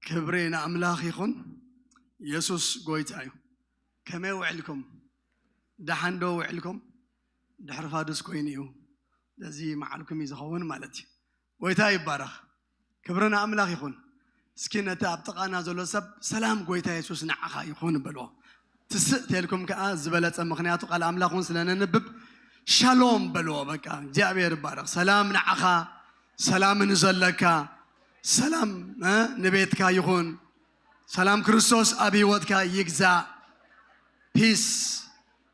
ክብሪ ንኣምላኽ ይኹን። የሱስ ጎይታ እዩ። ከመይ ውዕልኩም? ደሓን ዶ ውዕልኩም? ድሕሪ ፋዱስ ኮይኑ እዩ። እዚ መዓልኩም እዩ ዝኸውን ማለት እዩ። ጎይታ ይባረኽ። ክብሪ ንኣምላኽ ይኹን። እስኪ ነቲ ኣብ ጥቓና ዘሎ ሰብ፣ "ሰላም ጎይታ የሱስ ንዓኻ ይኹን" በልዎ። ትስእ ተልኩም ከኣ ዝበለጸ፣ ምኽንያቱ ቃል ኣምላኽ እውን ስለ ነንብብ፣ "ሻሎም" በልዎ። በቃ እግዚኣብሔር ይባረኽ። ሰላም ንዓኻ፣ ሰላም ንዘለካ፣ ሰላም፣ እ፣ ንቤትካ ይኹን። ሰላም ክርስቶስ ኣብ ህይወትካ ይግዛእ። Peace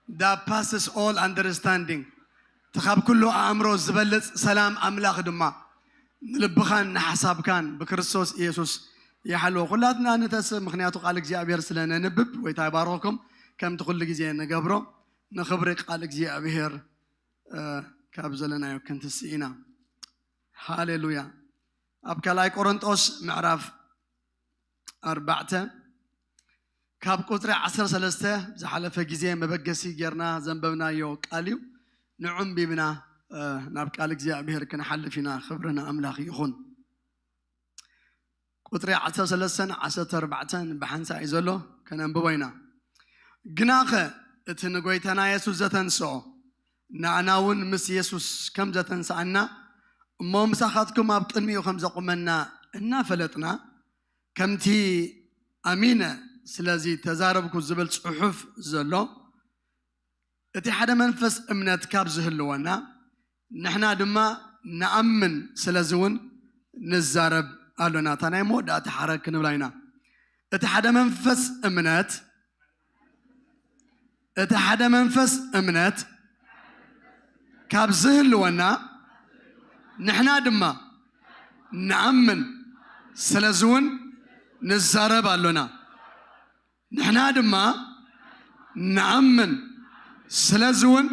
that passes all understanding። እቲ ካብ ኩሉ ኣእምሮ ዝበልጽ ሰላም ኣምላኽ ድማ ንልብኻን ንሓሳብካን ብክርስቶስ ኢየሱስ ይሓልዎ። ኩላትና ንተስእ፣ ምኽንያቱ ቃል እግዚኣብሔር ስለ ነንብብ። ጎይታ ይባርኽኩም። ከምቲ ኩሉ ግዜ ንገብሮ፣ ንኽብሪ ቃል እግዚኣብሔር፣ እ፣ ካብ ዘለናዮ ክንትስእ ኢና። ሃሌሉያ። ኣብ ካልኣይ ቆሮንጦስ ምዕራፍ ኣርባዕተ ካብ ቁጽሪ ዓሰርተ ሰለስተ ዝሓለፈ ግዜ መበገሲ ጌርና ዘንበብናዮ ቃል እዩ። ንዑ ኣንቢብና፣ እ፣ ናብ ቃል እግዚኣብሔር ክንሓልፍ ኢና። ክብሪ ንኣምላኽ ይኹን። ቁጽሪ ዓሰርተ ሰለስተን ዓሰርተ ኣርባዕተን ብሓንሳእ እዩ ዘሎ፣ ከነንብቦ ኢና። ግናኸ እቲ ንጎይታና የሱስ ዘተንስኦ፣ ንኣና እውን ምስ የሱስ ከም ዘተንስኣና፣ እሞ ምሳኻትኩም ኣብ ቅድሚኡ ከም ዘቑመና እናፈለጥና፣ ከምቲ ኣሚነ ስለዚ ተዛረብኩ ዝብል ጽሑፍ ዘሎ፣ እቲ ሓደ መንፈስ እምነት ካብ ዝህልወና፣ ንሕና ድማ ንኣምን፣ ስለዚ እውን ንዛረብ ኣሎና። እታ ናይ መወዳእታ ሓረግ ክንብላ ኢና። እቲ ሓደ መንፈስ እምነት፣ እቲ ሓደ መንፈስ እምነት ካብ ዝህልወና፣ ንሕና ድማ ንኣምን፣ ስለዚ እውን ንዛረብ ኣሎና። ንሕና ድማ ንኣምን፣ ስለዚ እውን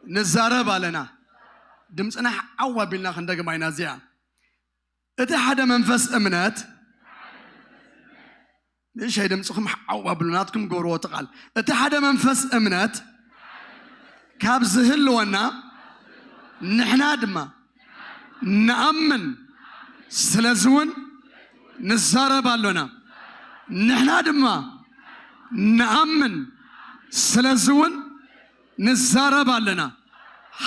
ንዛረብ ኣለና። ድምፅና ሓው ኣቢልና ክንደግማ ኢና እዚኣ። እቲ ሓደ መንፈስ እምነት፣ ንእሽተይ ድምፅኹም ሓው ኣብሉ፣ ናትኩም ግበርዎ እቲ ቃል። እቲ ሓደ መንፈስ እምነት ካብ ዝህልወና፣ ንሕና ድማ ንኣምን፣ ስለዚ እውን ንዛረብ ኣሎና። ንሕና ድማ ንኣምን፣ ስለዚ እውን ንዛረብ ኣለና።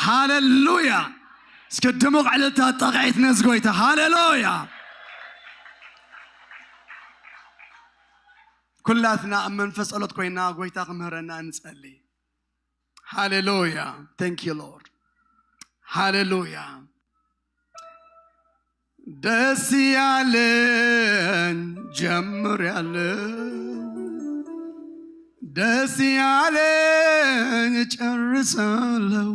ሃሌሉያ! እስከ ድሙቕ ዕልልታ ጣቕዒት ነዚ ጎይታ። ሃሌሉያ! ኩላትና ኣብ መንፈስ ጸሎት ኮይና ጎይታ ክምህረና ንጸሊ። ሃሌሉያ! Thank you Lord። ሃሌሉያ! ደስ ያለኝ ጀምሬያለሁ፣ ደስ ያለኝ ጨርሳለሁ።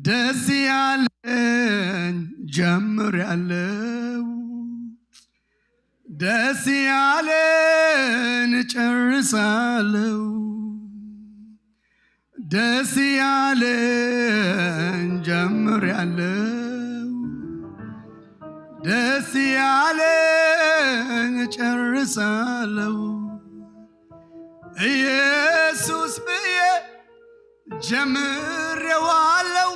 ደስ ያለኝ ጀምሬያለሁ፣ ደስ ያለኝ ጨርሳለሁ። ደስ ያለኝ ጀምሬያለሁ፣ ደስ ያለኝ ጨርሳለሁ። ኢየሱስ ብዬ ጀምሬዋለሁ፣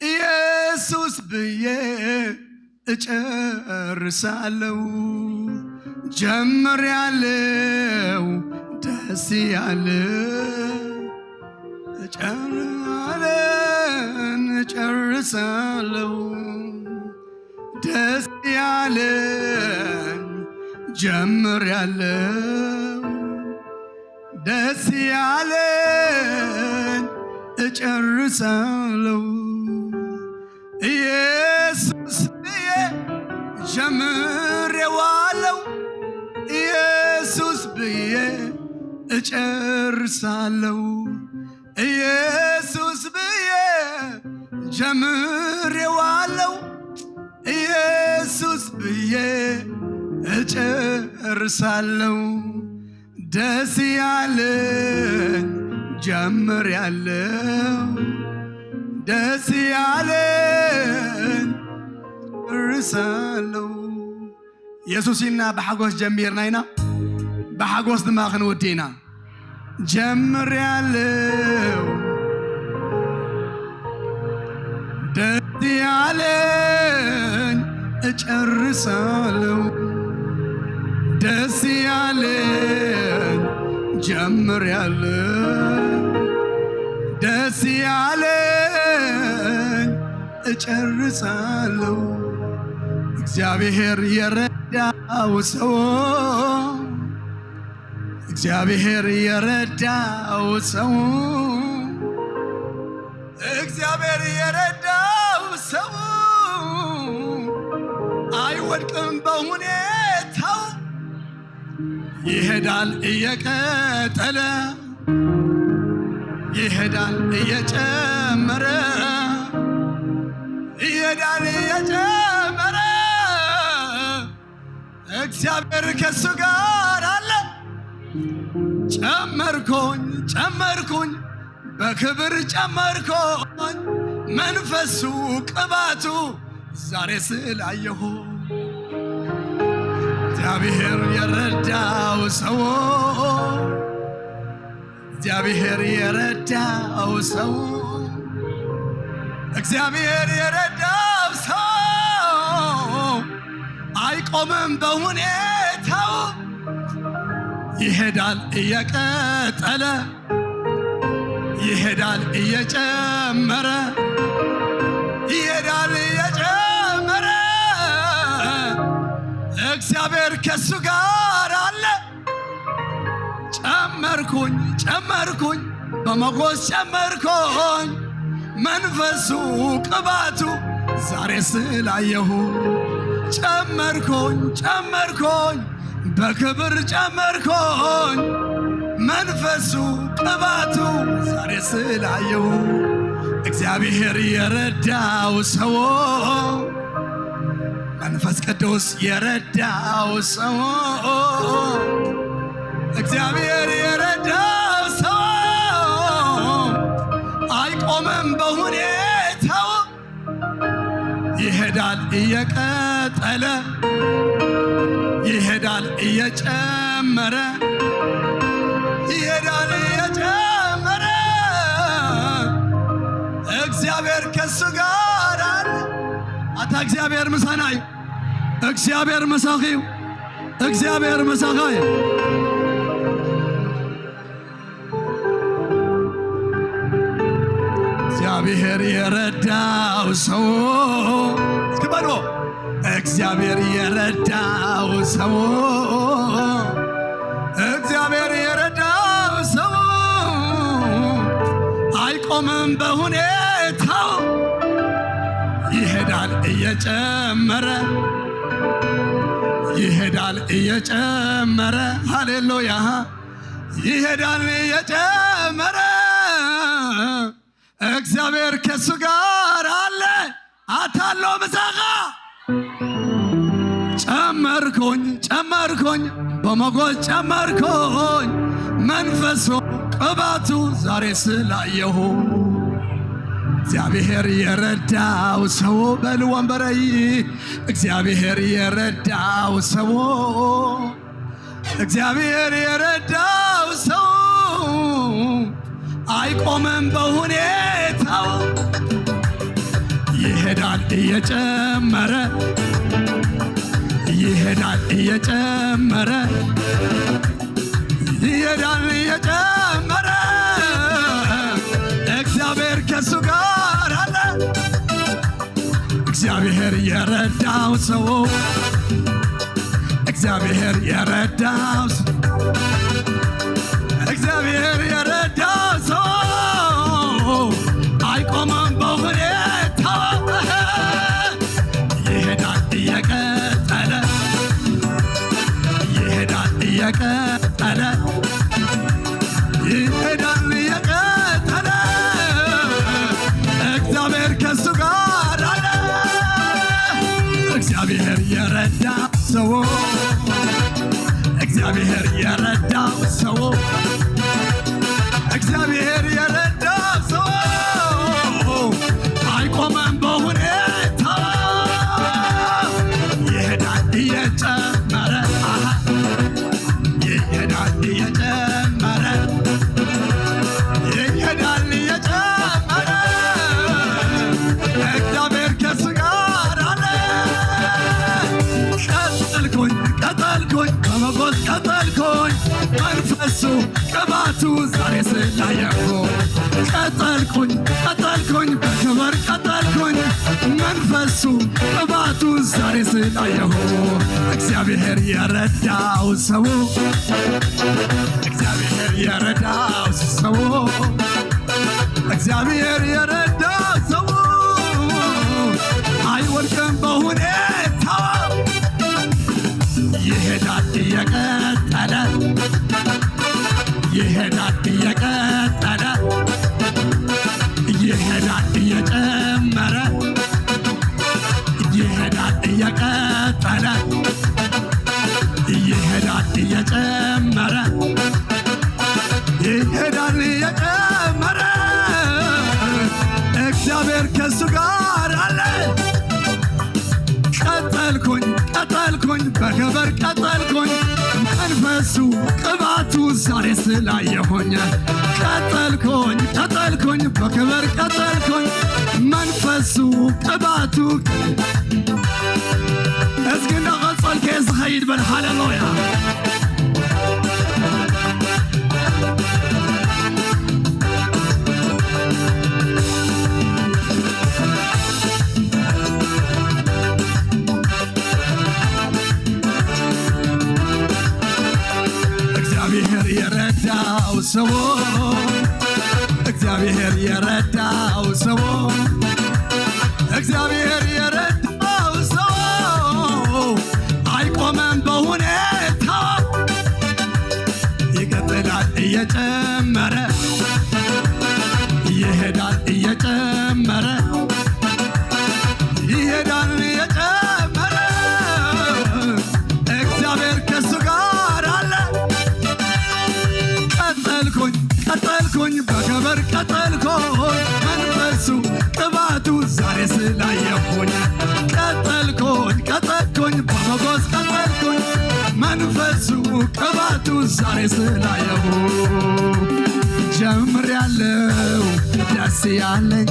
ኢየሱስ ብዬ እጨርሳለሁ። ጀምሬያለሁ፣ ደስ ያለ እጨርሳለሁ፣ እጨርሳለሁ። ደስ ያለኝ ጀምሬያለሁ፣ ደስ ያለኝ እጨርሳለሁ። ኢየሱስ ብዬ ጀምሬዋለሁ፣ ኢየሱስ ብዬ እጨርሳለሁ። ኢየሱስ ብዬ ጀምሬዋለሁ፣ ኢየሱስ ብዬ እጨርሳለሁ። ደስ ያለኝ ጀምሬያለሁ፣ ደስ ያለኝ እጨርሳለሁ። የሱስ ኢና ብሓጎስ ጀሚርና ኢና፣ ብሓጎስ ድማ ክንውዲ ኢና። ጀምሬያለሁ፣ ደስ ያለኝ ጨርሳለሁ። ደስ ያለኝ ጀምሬያለሁ። ደስ ያለኝ እጨርሳለሁ። እግዚአብሔር የረዳው ሰው፣ እግዚአብሔር የረዳው ሰው፣ እግዚአብሔር የረዳው ሰው አይወድቅም በሁኔታው። ይሄዳል እየቀጠለ፣ ይሄዳል እየጨመረ፣ ይሄዳል እየጨመረ። እግዚአብሔር ከሱ ጋር አለ። ጨመርኩኝ፣ ጨመርኩኝ፣ በክብር ጨመርኩኝ። መንፈሱ ቅባቱ ዛሬ ስላየሁ፣ እግዚአብሔር የረዳው ሰው፣ እግዚአብሔር የረዳው ሰው፣ እግዚአብሔር የረዳው ሰው አይቆምም በሁኔታው። ይሄዳል እየቀጠለ፣ ይሄዳል እየጨመረ፣ ይሄዳል እየጨመረ። እግዚአብሔር ከሱ ጋር አለ። ጨመርኩኝ፣ ጨመርኩኝ፣ በሞገስ ጨመርኩኝ። መንፈሱ ቅባቱ ዛሬ ስላየሁ፣ ጨመርኩኝ፣ ጨመርኩኝ፣ በክብር ጨመርኩኝ። መንፈሱ ቅባቱ ዛሬ ስላየሁ፣ እግዚአብሔር የረዳው ሰው፣ መንፈስ ቅዱስ የረዳው ሰው፣ እግዚአብሔር የረዳው ሰው አይቆምም በሁኔታው። ይሄዳል እየቀጠለ፣ ይሄዳል እየጨመረ፣ ይሄዳል እየጨመረ። እግዚአብሔር ከሱ ጋር አለ። ኣታ እግዚኣብሔር ምሳና እዩ። እግዚኣብሔር ምሳኺ እዩ። እግዚኣብሔር ምሳኻ እዩ። እግዚኣብሔር የረዳው ሰው፣ እስኪ በሉ፣ እግዚኣብሔር የረዳው ሰው፣ እግዚአብሔር የረዳው ሰው አይቆምም በሁኔታው፣ ይሄዳል እየጨመረ፣ ይሄዳል እየጨመረ። ሃሌሉያ! ይሄዳል እየጨመረ። እግዚአብሔር ከሱ ጋር አለ። ኣታ ኣሎ ምሳኻ። ጨመርኩኝ፣ ጨመርኩኝ፣ በሞገስ ጨመርኩኝ። መንፈሱ ቅባቱ ዛሬ ስላየሁ፣ እግዚአብሔር የረዳው ሰው በል ወንበረይ፣ እግዚአብሔር የረዳው ሰው፣ እግዚአብሔር የረዳው ሰው አይቆምም በሁኔታው። ይሄዳል እየጨመረ፣ ይሄዳል እየጨመረ፣ ይሄዳል እየጨመረ። እግዚአብሔር ከሱ ጋር አለ። እግዚአብሔር የረዳው ሰው፣ እግዚአብሔር የረዳው ሰው፣ እግዚአብሔር የረዳው ሰው አይቆምም በሁኔታው። ይሄዳል እየቀጠለ፣ ይሄዳል እየቀጠለ፣ ይሄዳል እየቀጠለ። እግዚአብሔር ከሱ ጋር አለ። እግዚአብሔር የረዳ ሰው፣ እግዚአብሔር የረዳው ሰው፣ እግዚአብሔር የረዳው ሰው አይቆምም በሁኔታ። ይሄዳል እየጨመረ፣ አሃ፣ ይሄዳል እየጨመረ፣ ይሄዳል እየጨመረ። እግዚአብሔር ከሱ ጋር አለ። ቅባቱ ዛሬ ስላየሁ ቀጠልኩኝ፣ ቀጠልኩኝ፣ በክብር ቀጠልኩኝ። መንፈሱ ቅባቱ ዛሬ ስላየሁ እግዚአብሔር የረዳው ሰው፣ እግዚአብሔር የረዳው ሰው፣ እግዚአብሔር የረዳው ሰው አይወድቅም በሁኔታው። ይሄዳል እየቀጠለ፣ ይሄዳል እየቀጠለ፣ ይሄዳል እየጨመረ፣ ይሄዳል እየቀጠለ፣ ይሄዳል እየጨመረ፣ ይሄዳል እየጨመረ። እግዚአብሔር ከሱ ጋር አለ። ቀጠልኩኝ፣ ቀጠልኩኝ፣ በክብር ቀጠልኩኝ። መንፈሱ ቅባቱ ዛሬ ስላየሆኝ ቀጠልኩኝ፣ ቀጠልኩኝ፣ በክብር ቀጠልኩኝ። መንፈሱ ቅባቱ እስኪ እንዳቐጸልከ ዝኸይድ በል። ሃሌሉያ። እግዚአብሔር የረዳው ሰው፣ እግዚአብሔር የረዳው ሰው፣ እግዚአብሔር የረዳው ሰው አይቆምም በሁኔታው። ይቀጥላል እየጨመረ፣ ይሄዳል እየጨመረ፣ ይሄዳል እየጨመረ። እግዚአብሔር ከሱ ጋር አለ። ቀጠልኩኝ፣ ቀጠልኩኝ፣ በክብር ቀጠልኩኝ። መንፈሱ ቅባቱ ዛሬ ስላየሁኝ ቀጠልኩኝ፣ ቀጠልኩኝ፣ በሞገስ ቀጠልኩኝ። መንፈሱ ቅባቱ ዛሬ ስላየሁ ጀምሬያለሁ ደስ ያለኝ፣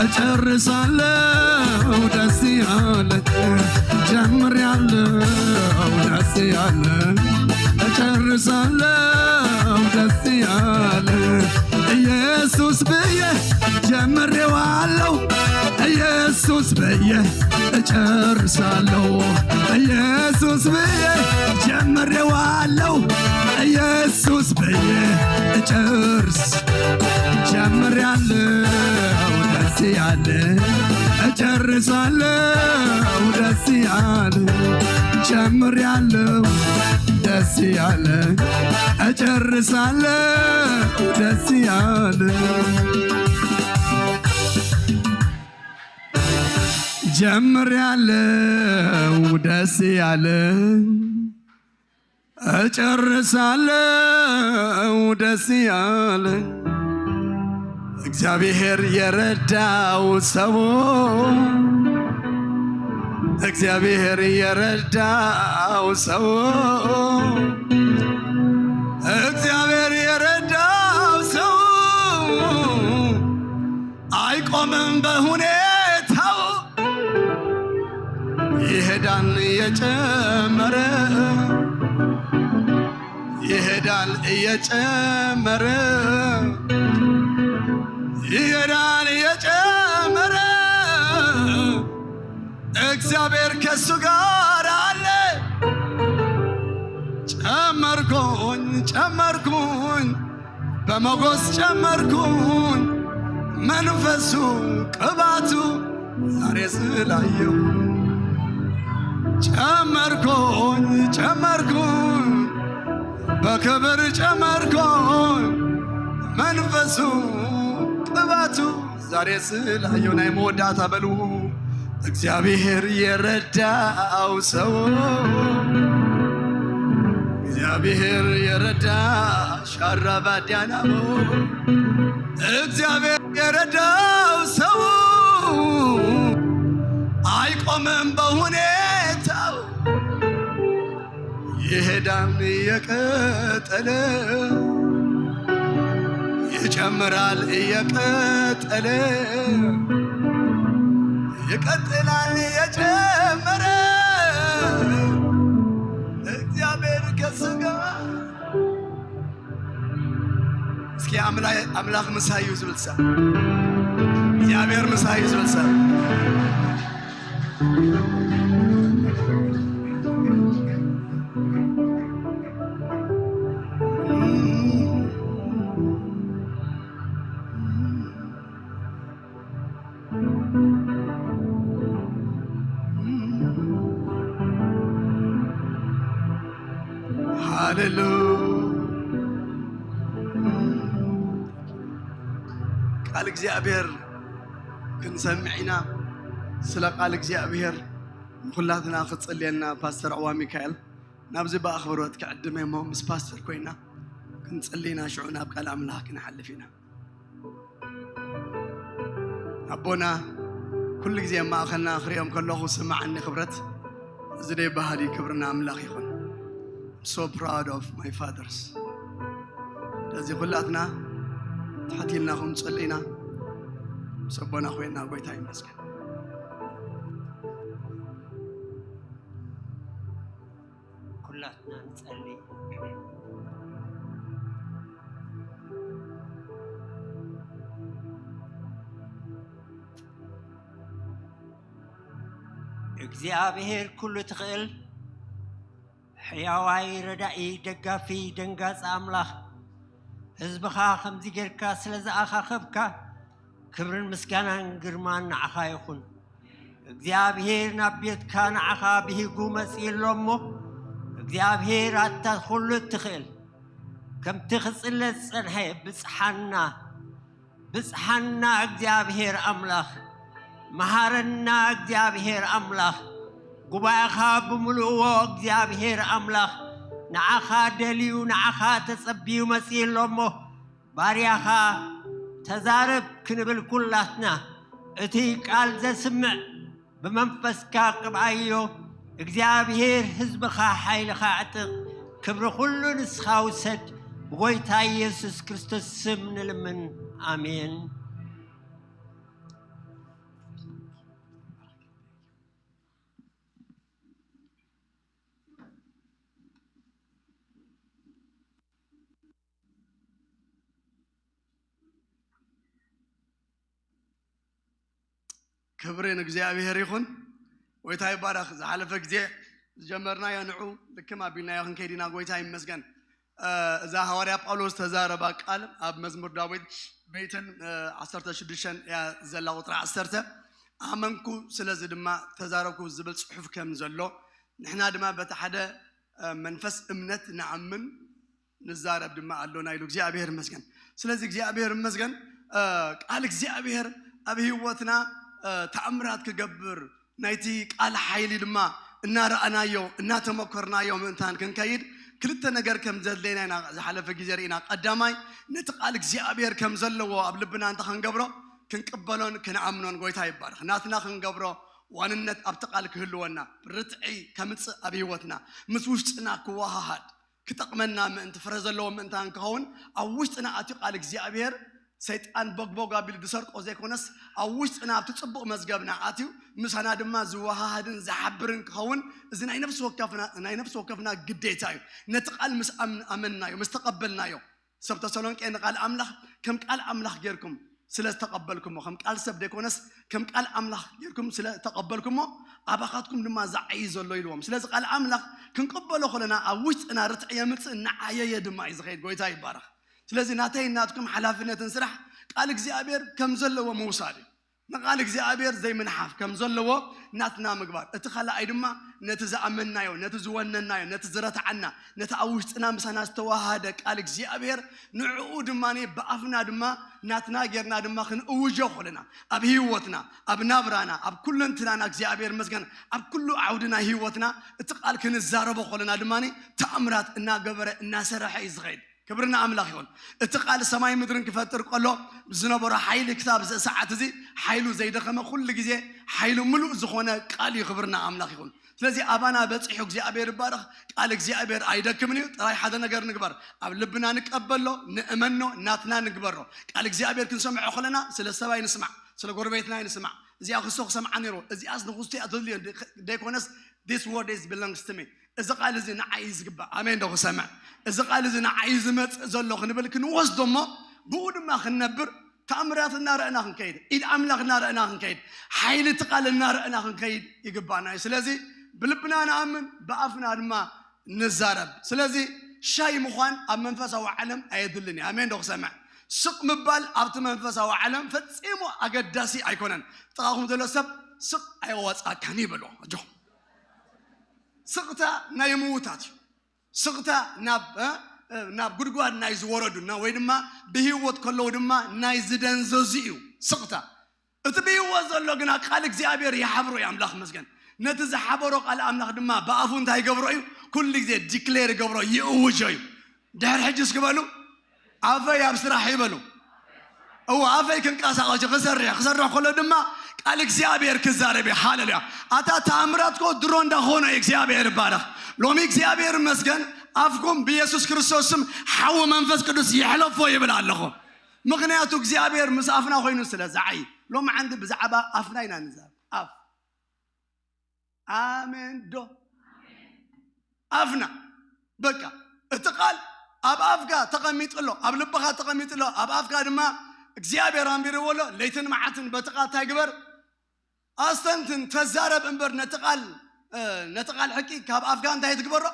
እጨርሳለሁ ደስ ያለኝ። ጀምሬያለሁ ደስ ያለኝ፣ እጨርሳለሁ ደስ ያለኝ። ኢየሱስ ብዬ ጀምሬዋለሁ፣ ኢየሱስ ብዬ እጨርሳለሁ። ኢየሱስ ብዬ ጀምሬዋለሁ፣ ኢየሱስ ብዬ እጨርስ። ጀምሬያለሁ ደስ ያለ፣ እጨርሳለሁ ደስ ያለ። ጀምሬያለሁ ደስ ያለ፣ እጨርሳለሁ ደስ ያለ። ጀምሬያለሁ ደስ ያለ፣ እጨርሳለሁ ደስ ያለ። እግዚአብሔር የረዳው ሰው፣ እግዚአብሔር የረዳው ሰው፣ እግዚአብሔር የረዳው ሰው አይቆምም በሁኔታው። ይሄዳል እየጨመረ፣ ይሄዳል እየጨመረ፣ ይሄዳል እየጨመረ። እግዚአብሔር ከሱ ጋር አለ። ጨመርኩኝ፣ ጨመርኩኝ፣ በሞገስ ጨመርኩኝ። መንፈሱ ቅባቱ ዛሬ ስላየሁ ጨመርኩኝ፣ ጨመርኩኝ፣ በክብር ጨመርኩኝ። መንፈሱ ቅባቱ ዛሬ ስላየሁ ናይ መወዳእታ በሉ። እግዚአብሔር የረዳው ሰው፣ እግዚአብሔር የረዳ ሻራ ባዲያናሞ፣ እግዚአብሔር የረዳው ሰው አይቆምም በሁኔታው። ይሄዳል እየቀጠለ፣ ይጨምራል እየቀጠለ፣ ይቀጥላል እየጨመረ። እግዚአብሔር ከሱ ጋር ኣምላ-፣ ኣምላኽ ምሳይ እዩ ዝብል ሰብ፣ እግዚኣብሔር ምሳይ እዩ ዝብል ሰብ። ሃሌሉያ። ቃል እግዚኣብሔር ክንሰምዕ ኢና። ስለ ቃል እግዚኣብሔር ንኹላትና ክጽልየልና ፓስተር ዕዋ ሚካኤል ናብዚ ብኣኽብሮት ክዕድመ እሞ ምስ ፓስተር ኮይና ክንጽሊ ኢና። ሽዑ ናብ ቃል ኣምላኽ ክንሓልፍ ኢና። ኣቦና፣ ኩሉ ግዜ ኣብ ማእኸልና ክሪኦም ከለኹ ስምዓኒ ክብረት። እዚ ደይ ባህሊ ክብሪ ንኣምላኽ ይኹን። I'm so proud of my fathers። ስለዚ ኩላትና ትሕት ኢልና ክንጽሊ ኢና። ምስ ኣቦና ኮይና ጎይታ ይመስገን። ኩላትና ንጸሊ። እግዚኣብሔር ኩሉ ትኽእል፣ ሕያዋይ፣ ረዳኢ፣ ደጋፊ፣ ደንጋጺ ኣምላኽ፣ ህዝብኻ ከምዚ ጌርካ ስለ ዝኣኻኸብካ፣ ክብርን ምስጋናን ግርማን ንዓኻ ይኹን። እግዚኣብሔር ናብ ቤትካ ንዓኻ ብሂጉ መጺኡ ኣሎ እሞ፣ እግዚኣብሔር ኣታ ኩሉ እትኽእል፣ ከምቲ ክጽለ ዝጸንሐ ብጽሓና፣ ብጽሓና እግዚኣብሔር ኣምላኽ፣ መሃረና እግዚኣብሔር ኣምላኽ፣ ጉባኤኻ ብምልእዎ እግዚኣብሔር ኣምላኽ፣ ንዓኻ ደልዩ፣ ንዓኻ ተጸቢዩ መጺኡ ኣሎ እሞ፣ ባርያኻ ተዛረብ ክንብል ኩላትና፣ እቲ ቃል ዘስምዕ ብመንፈስካ ቅብኣዮ። እግዚኣብሔር ህዝብኻ ሓይልኻ ኣዕጥቕ። ክብሪ ኩሉ ንስኻ ውሰድ። ብጎይታ ኢየሱስ ክርስቶስ ስም ንልምን። ኣሜን። ክብሪ ንእግዚኣብሔር ይኹን። ጎይታ ይባረኽ። ዝሓለፈ ግዜ ዝጀመርናዮ ንዑ ልክም ኣቢልናዮ ክንከይድ ኢና። ጎይታ ይመስገን። እ፣ እዛ ሃዋርያ ጳውሎስ ተዛረባ ቃል ኣብ መዝሙር ዳዊት ቤትን፣ እ፣ ዓሰርተ ሽዱሽተ እያ ዘላ፣ ቁፅሪ ዓሰርተ። ኣመንኩ፣ ስለዚ ድማ ተዛረብኩ ዝብል ጽሑፍ ከም ዘሎ፣ ንሕና ድማ በቲ ሓደ፣ እ፣ መንፈስ እምነት ንኣምን፣ ንዛረብ ድማ ኣሎና ኢሉ። እግዚኣብሔር ይመስገን። ስለዚ እግዚኣብሔር ይመስገን፣ እ፣ ቃል እግዚኣብሔር ኣብ ህይወትና፣ እ፣ ተኣምራት ክገብር፣ ናይቲ ቃል ሓይሊ ድማ እናረኣናዮ፣ እናተመኮርናዮ ምእንታን ክንከይድ ክልተ ነገር ከም ዘድለየና ኢና ዝሓለፈ ግዜ ርኢና። ቀዳማይ፣ ነቲ ቃል እግዚኣብሔር ከም ዘለዎ ኣብ ልብና እንተ ክንገብሮ፣ ክንቅበሎን ክንኣምኖን። ጎይታ ይባረኽ። ናትና ክንገብሮ ዋንነት ኣብቲ ቃል ክህልወና፣ ርትዒ ከምጽእ ኣብ ህይወትና፣ ምስ ውሽጥና ክወሃሃድ፣ ክጠቕመና ምእንቲ፣ ፍረ ዘለዎ ምእንታን ክኸውን፣ ኣብ ውሽጥና ኣትዩ ቃል እግዚኣብሔር ሰይጣን ቦግቦግ ኣቢሉ ዝሰርቆ ዘይኮነስ፣ ኣብ ውሽጥና ኣብቲ ጽቡቕ መዝገብና ኣትዩ ምሳና ድማ ዝወሃሃድን ዝሓብርን ክኸውን፣ እዚ ናይ ነፍሲ ወከፍና፣ ናይ ነፍሲ ወከፍና ግዴታ እዩ። ነቲ ቃል ምስ ኣም-፣ ኣመንናዮ፣ ምስ ተቐበልናዮ፣ ሰብ ተሰሎንቄ ንቃል ኣምላኽ ከም ቃል ኣምላኽ ጌርኩም ስለ ዝተቐበልኩሞ፣ ከም ቃል ሰብ ዘይኮነስ ከም ቃል ኣምላኽ ጌርኩም ስለ ዝተቐበልኩሞ፣ ኣባኻትኩም ድማ ዝዓዪ ዘሎ ኢልዎም። ስለዚ ቃል ኣምላኽ ክንቅበሎ ከለና ኣብ ውሽጥና ርትዒ የምጽእ፣ እናዓየየ ድማ እዩ ዝኸይድ። ጎይታ ይባረኽ። ስለዚ ናተይን ናትኩም ሓላፍነትን ስራሕ ቃል እግዚኣብሔር ከም ዘለዎ ምውሳድ እዩ። ንቃል እግዚኣብሔር ዘይምንሓፍ ከም ዘለዎ ናትና ምግባር። እቲ ካልኣይ ድማ ነቲ ዝኣመንናዮ፣ ነቲ ዝወነናዮ፣ ነቲ ዝረትዓና፣ ነቲ ኣብ ውሽጥና ምሳና ዝተዋሃደ ቃል እግዚኣብሔር፣ ንዕኡ ድማ ብኣፍና ድማ ናትና ጌርና ድማ ክንእውጆ ከለና፣ ኣብ ህይወትና፣ ኣብ ናብራና፣ ኣብ ኩለንትናና፣ እግዚኣብሔር ይመስገን፣ ኣብ ኩሉ ዓውዲ ናይ ህይወትና እቲ ቃል ክንዛረቦ ከለና ድማ ተኣምራት እናገበረ እናሰረሐ እዩ ዝኸይድ። ክብሪ ንኣምላኽ ይኹን። እቲ ቃል ሰማይ ምድርን ክፈጥር ከሎ ዝነበሮ ሓይሊ ክሳብ እዚ ሰዓት እዚ ሓይሉ ዘይደኸመ፣ ኩሉ ግዜ ሓይሉ ምሉእ ዝኾነ ቃል እዩ። ክብሪ ንኣምላኽ ይኹን። ስለዚ ኣባና በፂሑ እግዚኣብሔር ይባረኽ። ቃል እግዚኣብሔር ኣይደክምን እዩ። ጥራይ ሓደ ነገር ንግበር፣ ኣብ ልብና ንቀበሎ፣ ንእመኖ፣ ናትና ንግበሮ። ቃል እግዚኣብሔር ክንሰምዖ ከለና ስለ ሰብኣይ ንስማዕ፣ ስለ ጎረቤትና ንስማዕ። እዚኣ ክሶ ክሰምዓ ነይሩ፣ እዚኣስ ንክስቶ እያ ትድልዮ ደይኮነስ፣ this word is belongs to me፣ እዚ ቃል እዚ ንዓይ እዩ ዝግባእ። ኣሜን ዶ ክሰምዕ? እዚ ቃል እዚ ንዓይ እዩ ዝመጽእ ዘሎ ክንብል ክንወስዶ እሞ፣ ብኡ ድማ ክንነብር፣ ተኣምራት እናረእና ክንከይድ፣ ኢድ ኣምላኽ እናረእና ክንከይድ፣ ሓይሊ እቲ ቃል እናረእና ክንከይድ ይግባና እዩ። ስለዚ ብልብና ንኣምን፣ ብኣፍና ድማ ንዛረብ። ስለዚ ሻይ ምዃን ኣብ መንፈሳዊ ዓለም ኣየድልን እዩ። ኣሜን ዶ ክሰምዕ? ስቕ ምባል ኣብቲ መንፈሳዊ ዓለም ፈጺሙ ኣገዳሲ ኣይኮነን። ጥቓኹም ዘሎ ሰብ ስቕ ኣየዋጻካን ይበሎ። ኣጆኹም። ስቕታ ናይ ምውታት እዩ። ስቕታ ናብ ናብ ጉድጓድ ናይ ዝወረዱ፣ ወይ ድማ ብህይወት ከለዉ ድማ ናይ ዝደንዘዙ እዩ። ስቕታ እቲ ብህይወት ዘሎ ግና ቃል እግዚኣብሔር ይሓብሮ እዩ። ኣምላኽ መስገን። ነቲ ዝሓበሮ ቃል ኣምላኽ ድማ ብኣፉ እንታይ ይገብሮ እዩ? ኩሉ ግዜ ዲክሌር ይገብሮ፣ ይእውጆ እዩ። ድሕር ሕጂ እስኪ በሉ፣ ኣፈይ ኣብ ስራሕ ይበሉ። እዎ፣ ኣፈይ ክንቀሳቐስ፣ ክሰርሕ፣ ክሰርሕ ከሎ ድማ ቃል እግዚኣብሔር ክዛረብ እዩ። ሃሌሉያ። ኣታ ተኣምራት ኮ ድሮ እንዳኾነ እዩ። እግዚኣብሔር ይባረኽ። ሎሚ እግዚኣብሔር ይመስገን፣ ኣፍኩም ብኢየሱስ ክርስቶስ ስም ሓዊ መንፈስ ቅዱስ ይሕለፎ ይብል ኣለኹ። ምኽንያቱ እግዚኣብሔር ምስ ኣፍና ኮይኑ ስለ ዝዓይ። ሎሚ ዓንዲ ብዛዕባ ኣፍና ኢና ንዛረብ። ኣፍ። ኣሜን ዶ? ኣፍና። በቃ እቲ ቃል ኣብ ኣፍካ ተቐሚጡ ኣሎ፣ ኣብ ልብኻ ተቐሚጡ ኣሎ። ኣብ ኣፍካ ድማ እግዚኣብሔር ኣንቢርዎ ኣሎ። ለይትን መዓትን በቲ ቃል እንታይ ግበር? ኣስተንትን፣ ተዛረብ እምበር ነቲ ቃል፣ እ፣ ነቲ ቃል ሕቂ ካብ ኣፍካ እንታይ ትግበሮ?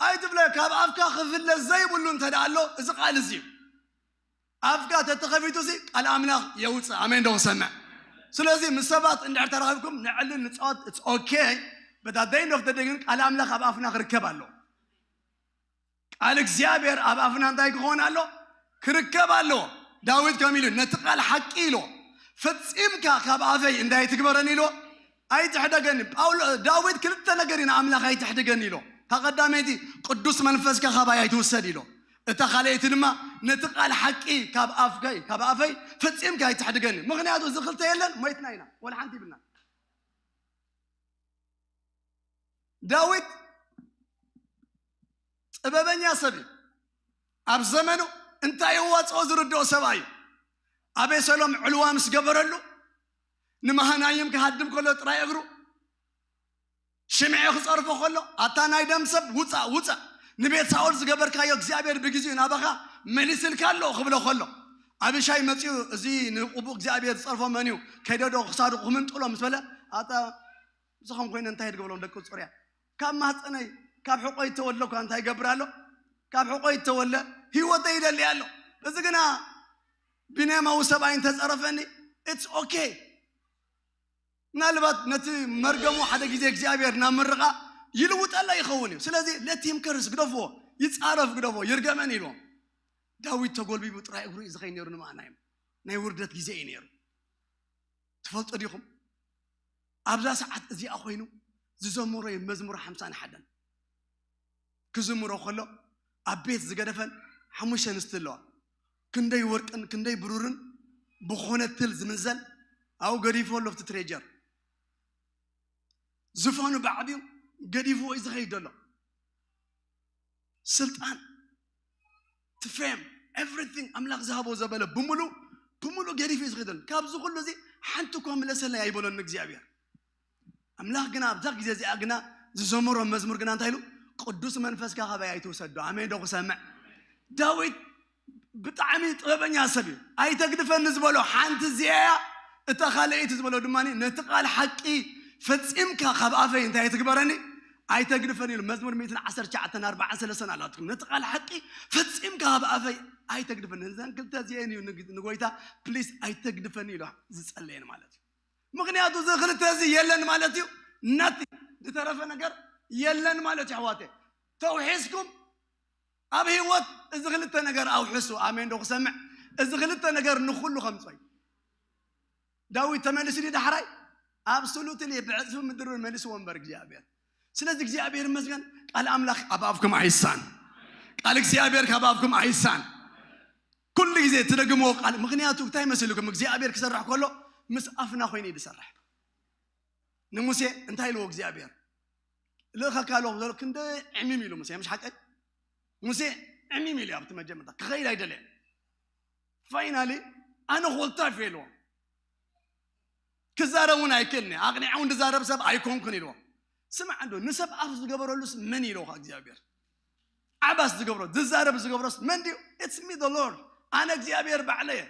ኣይትፍለ። ካብ ኣፍካ ክፍለ ዘይብሉ እንተ ደኣ ኣሎ እዚ ቃል እዚ እዩ። ኣፍካ ተተኸፊቱ ሲ ቃል ኣምላኽ የውፅእ። ኣሜን ዶ ክሰምዕ? ስለዚ ምስ ሰባት እንድሕር ተራኺብኩም ንዕልን ንፃወት፣ it's okay, but at the end of the day ግን ቃል ኣምላኽ ኣብ ኣፍና ክርከብ ኣለዎ። ቃል እግዚኣብሔር ኣብ ኣፍና እንታይ ክኾን ኣሎ? ክርከብ ኣለዎ። ዳዊት ከም ኢሉ ነቲ ቃል ሓቂ ኢሎ፣ ፈጺምካ ካብ ኣፈይ እንታይ ትግበረኒ ኢሎ? ኣይትሕደገኒ። ጳውሎ፣ ዳዊት ክልተ ነገር ኢና ኣምላኽ ኣይትሕደገኒ ኢሎ። እታ ቀዳመይቲ ቅዱስ መንፈስካ ካባይ ኣይትውሰድ ኢሎ። እታ ካልኣይቲ ድማ ነቲ ቃል ሓቂ ካብ ኣፍከይ፣ ካብ ኣፈይ ፈጺምካ ኣይትሕድገኒ። ምኽንያቱ እዚ ክልተ የለን፣ ሞይትና ኢና። ወላ ሓንቲ ይብልና። ዳዊት ጥበበኛ ሰብ እዩ። ኣብ ዘመኑ እንታይ የዋፅኦ ዝርድኦ ሰብኣይ እዩ። ኣቤሰሎም ዕልዋ ምስ ገበረሉ፣ ንመሃናይም ክሃድም ከሎ ጥራይ እግሩ፣ ሽምዒ ክፀርፎ ከሎ፣ ኣታ ናይ ደም ሰብ ውፃእ፣ ውፃእ፣ ንቤት ሳኦል ዝገበርካዮ እግዚኣብሔር ብግዜኡ ናባኻ መሊስልካ ኣሎ ክብሎ ከሎ፣ ኣቢሻይ መፂኡ፣ እዚ ንቕቡእ እግዚኣብሔር ዝፀርፎ መን እዩ? ከይደ ዶ ክሳዱ ክምንጥሎ ምስ በለ፣ ኣታ ንስኹም ኮይነ እንታይ ትገብሮም ደቂ ጽሩያ? ካብ ማህፀነይ ካብ ሕቆይ እተወለ እኳ እንታይ ይገብር ኣሎ? ካብ ሕቆይ እተወለ ህይወተይ ይደሊ ኣሎ። እዚ ግና ቢንያማዊ ሰብኣይ እንተጸረፈኒ፣ it's okay። ምናልባት ነቲ መርገሙ ሓደ ግዜ እግዚኣብሔር ናብ ምርቓ ይልውጠላ ይኸውን እዩ። ስለዚ let him curse፣ ግደፍዎ፣ ይጻረፍ፣ ግደፍዎ፣ ይርገመን ኢልዎም። ዳዊት ተጎልቢቡ ጥራይ እግሩ እዩ ዝኸይድ ነይሩ። ንመኣና እዮም፣ ናይ ውርደት ግዜ እዩ ነይሩ። ትፈልጡ ዲኹም? ኣብዛ ሰዓት እዚኣ ኮይኑ ዝዘመሮ እዩ መዝሙር ሓምሳን ሓደን። ክዝምሮ ከሎ ኣብ ቤት ዝገደፈን ሓሙሽተ ኣንስቲ ኣለዋ። ክንደይ ወርቅን ክንደይ ብሩርን ብኾነ ትል ዝምዘን ኣብኡ ገዲፎ ኣሎ፣ ኣብቲ ትሬጀር። ዝፋኑ ብዓቢኡ ገዲፍዎ እዩ ዝኸይድ ዘሎ። ስልጣን፣ እቲ ፌም፣ ኤቭሪቲንግ ኣምላኽ ዝሃቦ ዘበለ ብምሉ፣ ብምሉ ገዲፉ እዩ ዝኸይድ ዘሎ። ካብዚ ኩሉ እዚ ሓንቲ እኳ ምለሰለይ ኣይበሎን እግዚኣብሔር። ኣምላኽ ግና ኣብዛ ግዜ እዚኣ ግና ዝዘመሮ መዝሙር ግና እንታይ ኢሉ? ቅዱስ መንፈስካ ካባይ ኣይትውሰዶ። ኣሜን ዶ ክሰምዕ? ዳዊት ብጣዕሚ ጥበበኛ ሰብ እዩ። ኣይተግድፈኒ ዝበሎ ሓንቲ እዚኣ እያ። እታ ካልኣይቲ ዝበሎ ድማ ነቲ ቃል ሓቂ ፈጺምካ ካብ ኣፈይ እንታይ ትግበረኒ? ኣይተግድፈኒ ኢሉ። መዝሙር ሚእትን ዓሰርተ ትሽዓተን ኣርባዓን ሰለስተን ኣላትኩም። ነቲ ቃል ሓቂ ፈጺምካ ካብ ኣፈይ ኣይተግድፈኒ። እዘን ክልተ እዚአን እዩ ንግ-፣ ንጎይታ ፕሊስ ኣይተግድፈኒ ኢሉ ዝጸለየን ማለት እዩ። ምኽንያቱ እዚ ክልተ እዚ የለን ማለት እዩ። ናቲ ዝተረፈ ነገር የለን ማለት እዩ። ኣሕዋተ ተውሒስኩም ኣብ ህይወት እዚ ክልተ ነገር ኣውሕሱ። ኣሜን ዶ ክሰምዕ? እዚ ክልተ ነገር ንኹሉ ከምጾ እዩ። ዳዊት ተመሊሱ ድዩ ዳሕራይ? ኣብሶሉትሊ ብዕጽፊ ምድሪ መሊስዎ እምበር እግዚኣብሔር። ስለዚ እግዚኣብሔር ይመስገን፣ ቃል ኣምላኽ ኣብ ኣፍኩም ኣይሳን። ቃል እግዚኣብሔር ካብ ኣፍኩም ኣይሳን። ኩሉ ግዜ ትደግምዎ ቃል። ምኽንያቱ እንታይ መሲልኩም? እግዚኣብሔር ክሰርሕ ከሎ ምስ ኣፍና ኮይኑ እዩ ዝሰርሕ። ንሙሴ እንታይ ኢልዎ እግዚኣብሔር? ልእኸካ ኣለኹ ዘሎ ክንደ ዕሚም ኢሉ ሙሴ፣ ምሽ ሓቀይ? ሙሴ ዕሚም ኢሉ ኣብቲ መጀመርታ ክኸይድ ኣይደለየን። ፋይናሊ ኣነ ኮልታፍ ኢልዎ። ክዛረብ እውን ኣይክእልን እየ። ኣቕኒዐ እውን ዝዛረብ ሰብ ኣይኮንኩን ኢልዎ። ስማዕ እንዶ ንሰብ ኣፍ ዝገበረሉስ መን ኢልዎ እግዚኣብሔር? ዓባስ ዝገብሮ፣ ዝዛረብ ዝገብሮስ መን ድዩ? It's me the Lord። ኣነ እግዚኣብሔር ባዕለየ።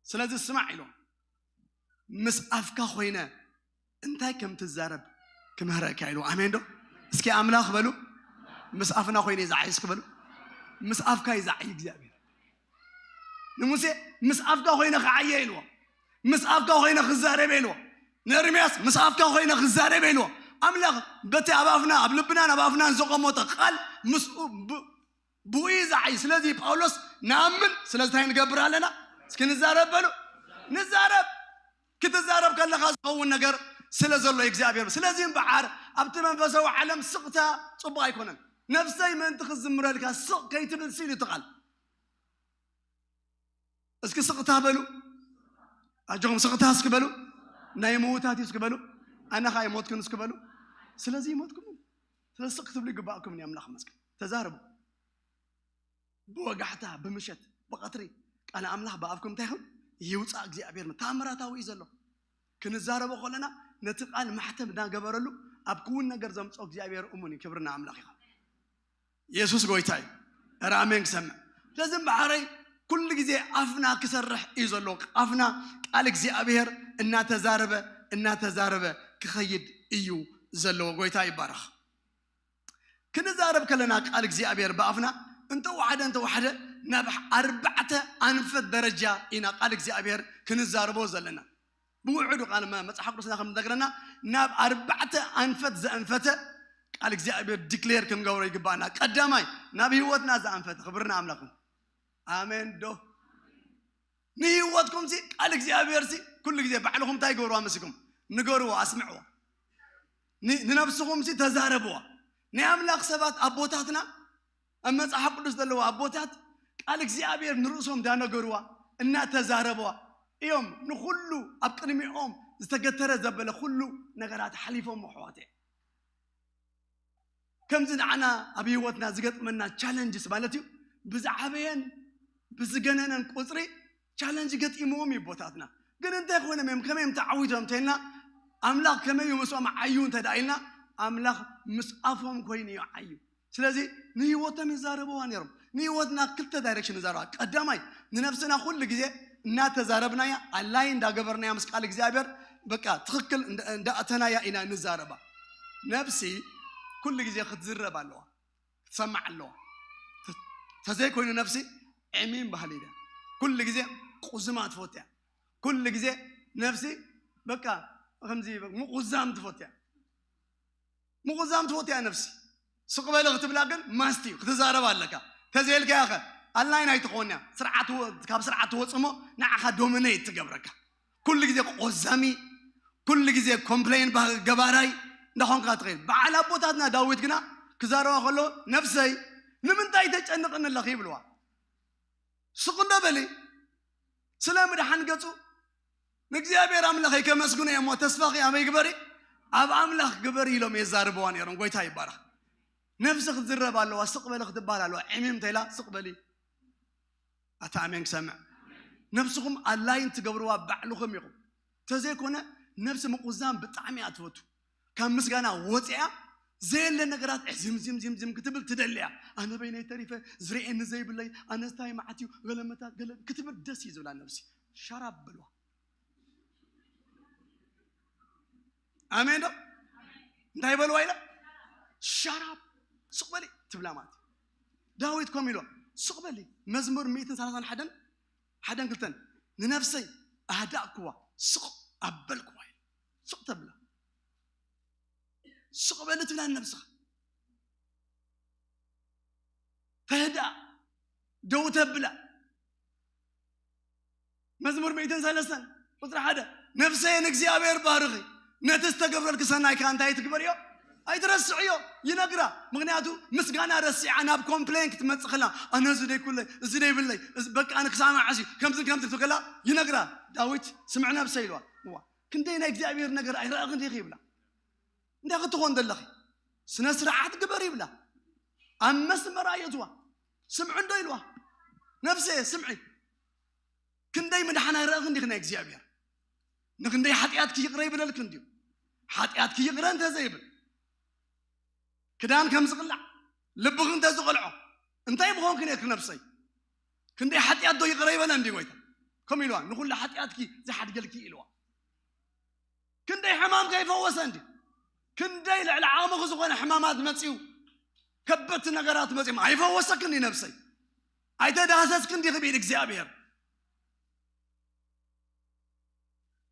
ስለዚ ስማዕ ኢሉ፣ ምስ ኣፍካ ኮይነ እንታይ ከም ትዛረብ ክምህረካ ኢሉ። ኣሜን ዶ? እስኪ ኣምላኽ በሉ። ምስ ኣፍና ኮይነ ይዝዓይ እስኪ በሉ። ምስ ኣፍካ ይዝዓይ እግዚኣብሔር። ንሙሴ ምስ ኣፍካ ኮይነ ክዓየ ኢልዎ። ምስ ኣፍካ ኮይነ ክዛረብ ኢልዎ። ንኤርምያስ ምስ ኣፍካ ኮይነ ክዛረብ ኢልዎ። ኣምላኽ በቲ ኣብ ኣፍና፣ ኣብ ልብናን ኣብ ኣፍናን ዘቐመጦ ቃል ምስኡ ብ-፣ ብኡ ይዝዓይ። ስለዚ ጳውሎስ ንኣምን፣ ስለዚ እንታይ ንገብር ኣለና? እስኪ ንዛረብ በሉ። ንዛረብ። ክትዛረብ ከለኻ ዝኸውን ነገር ስለ ዘሎ እግዚኣብሔር። ስለዚ እምበዓር ኣብቲ መንፈሳዊ ዓለም ስቕታ ጽቡቕ ኣይኮነን። ነፍሰይ ምእንቲ ክዝምረልካ ስቕ ከይትብል ሲሉ እቲ ቃል። እስኪ ስቕታ በሉ። ኣጆኹም ስቕታ እስኪ በሉ። ናይ ምዉታት እዩ እስኪ በሉ። ኣነ ኸኣ ኣይሞትኩን እስኪ በሉ። ስለዚ ይሞትኩም። ስለዚ ስቕ ክትብሉ ይግባእኩም እዩ። ኣምላኽ ይመስገን። ተዛረቡ። ብወጋሕታ፣ ብምሸት፣ ብቐትሪ ቃል ኣምላኽ ብኣፍኩም እንታይ ይኹን? ይውጻእ። እግዚኣብሔር ተኣምራታዊ እዩ ዘሎ። ክንዛረቦ ከለና ነቲ ቃል ማሕተም እናገበረሉ ኣብ ክውን ነገር ዘምጽኦ እግዚኣብሔር እሙን እዩ። ክብሪ ንኣምላኽ ይኹን። የሱስ ጎይታ እዩ። ኧረ ኣሜን ክሰምዕ። ስለዚ እምበኣረይ ኩሉ ግዜ ኣፍና ክሰርሕ እዩ ዘሎ። ኣፍና ቃል እግዚኣብሔር እናተዛረበ፣ እናተዛረበ ክኸይድ እዩ ዘለዎ። ጎይታ ይባረኽ። ክንዛረብ ከለና ቃል እግዚኣብሔር ብኣፍና እንተወሓደ፣ እንተወሓደ ናብ ኣርባዕተ ኣንፈት ደረጃ ኢና ቃል እግዚኣብሔር ክንዛረቦ ዘለና። ብውሕዱ ቃል መ-፣ መጽሓፍ ቅዱስና ከም ዝነግረና ናብ ኣርባዕተ ኣንፈት ዘእንፈተ ቃል እግዚኣብሔር ዲክሌር ክንገብሮ ይግባእና። ቀዳማይ ናብ ህይወትና ዘኣንፈተ። ክብርና ኣምላኽን። ኣሜን ዶ? ንህይወትኩም ሲ ቃል እግዚኣብሔር ሲ ኩሉ ግዜ ባዕልኹም እንታይ ግበርዋ መሲኩም? ንገርዎ፣ ኣስምዕዎ። ን-፣ ንነብስኹም ሲ ተዛረብዋ። ናይ ኣምላኽ ሰባት ኣቦታትና፣ ኣብ መጽሓፍ ቅዱስ ዘለዉ ኣቦታት ቃል እግዚኣብሔር ንርእሶም እንዳነገርዋ፣ እናተዛረብዋ እዮም ንኹሉ ኣብ ቅድሚኦም ዝተገተረ ዘበለ ኩሉ ነገራት ሓሊፎም ኣሕዋተይ። ከምዚ ንዓና ኣብ ህይወትና ዝገጥመና ቻለንጅስ ማለት እዩ፣ ብዝዓበየን ብዝገነነን ቁጽሪ ቻለንጅ ገጢምዎም እዩ ኣቦታትና። ግን እንታይ ኮይኖም እዮም፣ ከመይ እዮም ተዓዊቶም እንተኢልና፣ ኣምላኽ ከመይ እዩ ምስኦም ዓዩ እንተ ደኣ ኢልና፣ ኣምላኽ ምስ ኣፎም ኮይኑ እዩ ዓዩ። ስለዚ ንህይወቶም ይዛረብዋ ነይሮም። ንህይወትና ክልተ ዳይሬክሽን ንዛረባ። ቀዳማይ ንነብስና ኩሉ ግዜ እናተዛረብናያ፣ ኣላይ እንዳገበርናያ ምስ ቃል እግዚኣብሔር፣ በቃ ትኽክል እንዳ-፣ እንዳእተናያ ኢና ንዛረባ። ነብሲ ኩሉ ግዜ ክትዝረብ ኣለዋ፣ ክትሰማዕ ኣለዋ። ተ-፣ ተዘይኮይኑ ነብሲ ዕሚም ባህሊ እያ። ኩሉ ግዜ ቁዝማ ትፈትያ። ኩሉ ግዜ ነብሲ በቃ ከምዚ ምቁዛም ትፈትያ። ምቑዛም ትፈትያ ነፍሲ። ስቕ በሊ ክትብላ ግን ማስት እዩ፣ ክትዛረብ ኣለካ። ተዘይልካያ ኸ ኣላይን ኣይትኾንያ። ስርዓት ወ-፣ ካብ ስርዓት ትወጽእ እሞ ንዓኻ ዶሚኔት ትገብረካ። ኩሉ ግዜ ቆዛሚ፣ ኩሉ ግዜ ኮምፕሌን ባህ-፣ ገባራይ እንዳኾንካ ትኸይድ። በዓል ኣቦታትና ዳዊት ግና ክዛረባ ከሎ፣ "ነፍሰይ ንምንታይ ተጨንቕኒ ኣለኺ?" ይብልዋ። ስቕ እንዶ በሊ። ስለ ምድሓን ገጹ ንእግዚኣብሔር ኣምላኸይ ከመስግኖ እየ እሞ ተስፋኺ ኣበይ ግበሪ? ኣብ ኣምላኽ ግበሪ ኢሎም የዛርብዋ ነይሮም። ጎይታ ይባረኽ። ነፍሲ ክትዝረብ ኣለዋ፣ ስቕ በሊ ክትበሃል ኣለዋ። ዕሚም እንተኢላ ስቕ በሊ። ኣታ ኣሜን ክሰምዕ። ነፍስኹም ኣላይን ትገብርዋ ባዕልኹም ኢኹም። ተዘይኮነ ነፍሲ ምቁዛም ብጣዕሚ እያ ትፈቱ። ካብ ምስጋና ወፂኣ ዘየለ ነገራት ዝም ዝም ዝም ዝም ክትብል ትደሊ እያ። ኣነ በይነይ ተሪፈ ዝርኤኒ ዘይብለይ፣ ኣነ እንታይ መዓት እዩ፣ ገለመታት ገለ ክትብል ደስ እዩ ዝብላ ነፍሲ። ሻራብ በልዋ። ኣሜን ዶ? እንታይ በልዋ ኢለ? ሻራብ ስቕ በሊ ትብላ ማለት እዩ። ዳዊት ከምኡ ኢሎ ስቕ በሊ። መዝሙር ሚእትን ሰላሳን ሓደን ሓደን ክልተን ንነፍሰይ ኣህዳእክዋ ስቕ ኣበልክዋ ኢሉ ስቕ ተብላ። ስቕ በሊ ትብላ ነብስኻ። ተህድኣ፣ ደው ተብላ። መዝሙር ሚእትን ሰለስተን ቁጽሪ ሓደ፣ "ነፍሰየ ንእግዚኣብሔር ባርኺ፣ ነቲ ዝተገብረልኪ ሰናይ ከኣ እንታይ ትግበርዮ? ኣይትረስዕዮ" ይነግራ። ምኽንያቱ ምስጋና ረሲዓ ናብ ኮምፕሌን ክትመጽእ ከላ፣ "ኣነ እዚ ደይኩለይ፣ እዚ ደይብለይ፣ እዚ በቃ ኣነ ክሳብ መዓስ እዩ ከምዝን ከምዝን" ትብል ከላ ይነግራ። ዳዊት፣ "ስምዕ ነፍሰይ" ኢልዋ። እዋ፣ ክንደይ ናይ እግዚኣብሔር ነገር ኣይረኣኽን ዲኺ ይብላ። እንታይ ክትኾን ዘለኺ? ስነ ስርዓት ግበር ይብላ። ኣብ መስመር ኣየትዋ። ስምዒ እንዶ ኢልዋ። ነፍሰየ ስምዒ። ክንደይ ምድሓን ኣይረኣኽን ዲኺ ናይ እግዚኣብሔር? ንክንደይ ሓጢኣትኪ ይቕረ ይብለልኪ እንድዩ። ሓጢኣትኪ ይቕረ እንተ ዘይብል፣ ክዳን ከም ዝቕላዕ፣ ልብኺ እንተ ዝቐልዖ፣ እንታይ ምኾንኪ ነርኪ ነብሰይ? ክንደይ ሓጢኣት ዶ ይቕረ ይበለ እንዲ ጎይታ? ከም ኢልዋ ንኹሉ ሓጢኣትኪ ዝሓድገልኪ ኢልዋ። ክንደይ ሕማም ከይፈወሰ እንዲ ክንደይ ልዕሊ ዓቕምኺ ዝኾነ ሕማማት መፅዩ ከበድቲ ነገራት መፅዮም ኣይፈወሰክን ነብሰይ? ኣይተዳህሰስክን ዲኺ ብኢድ እግዚኣብሔር?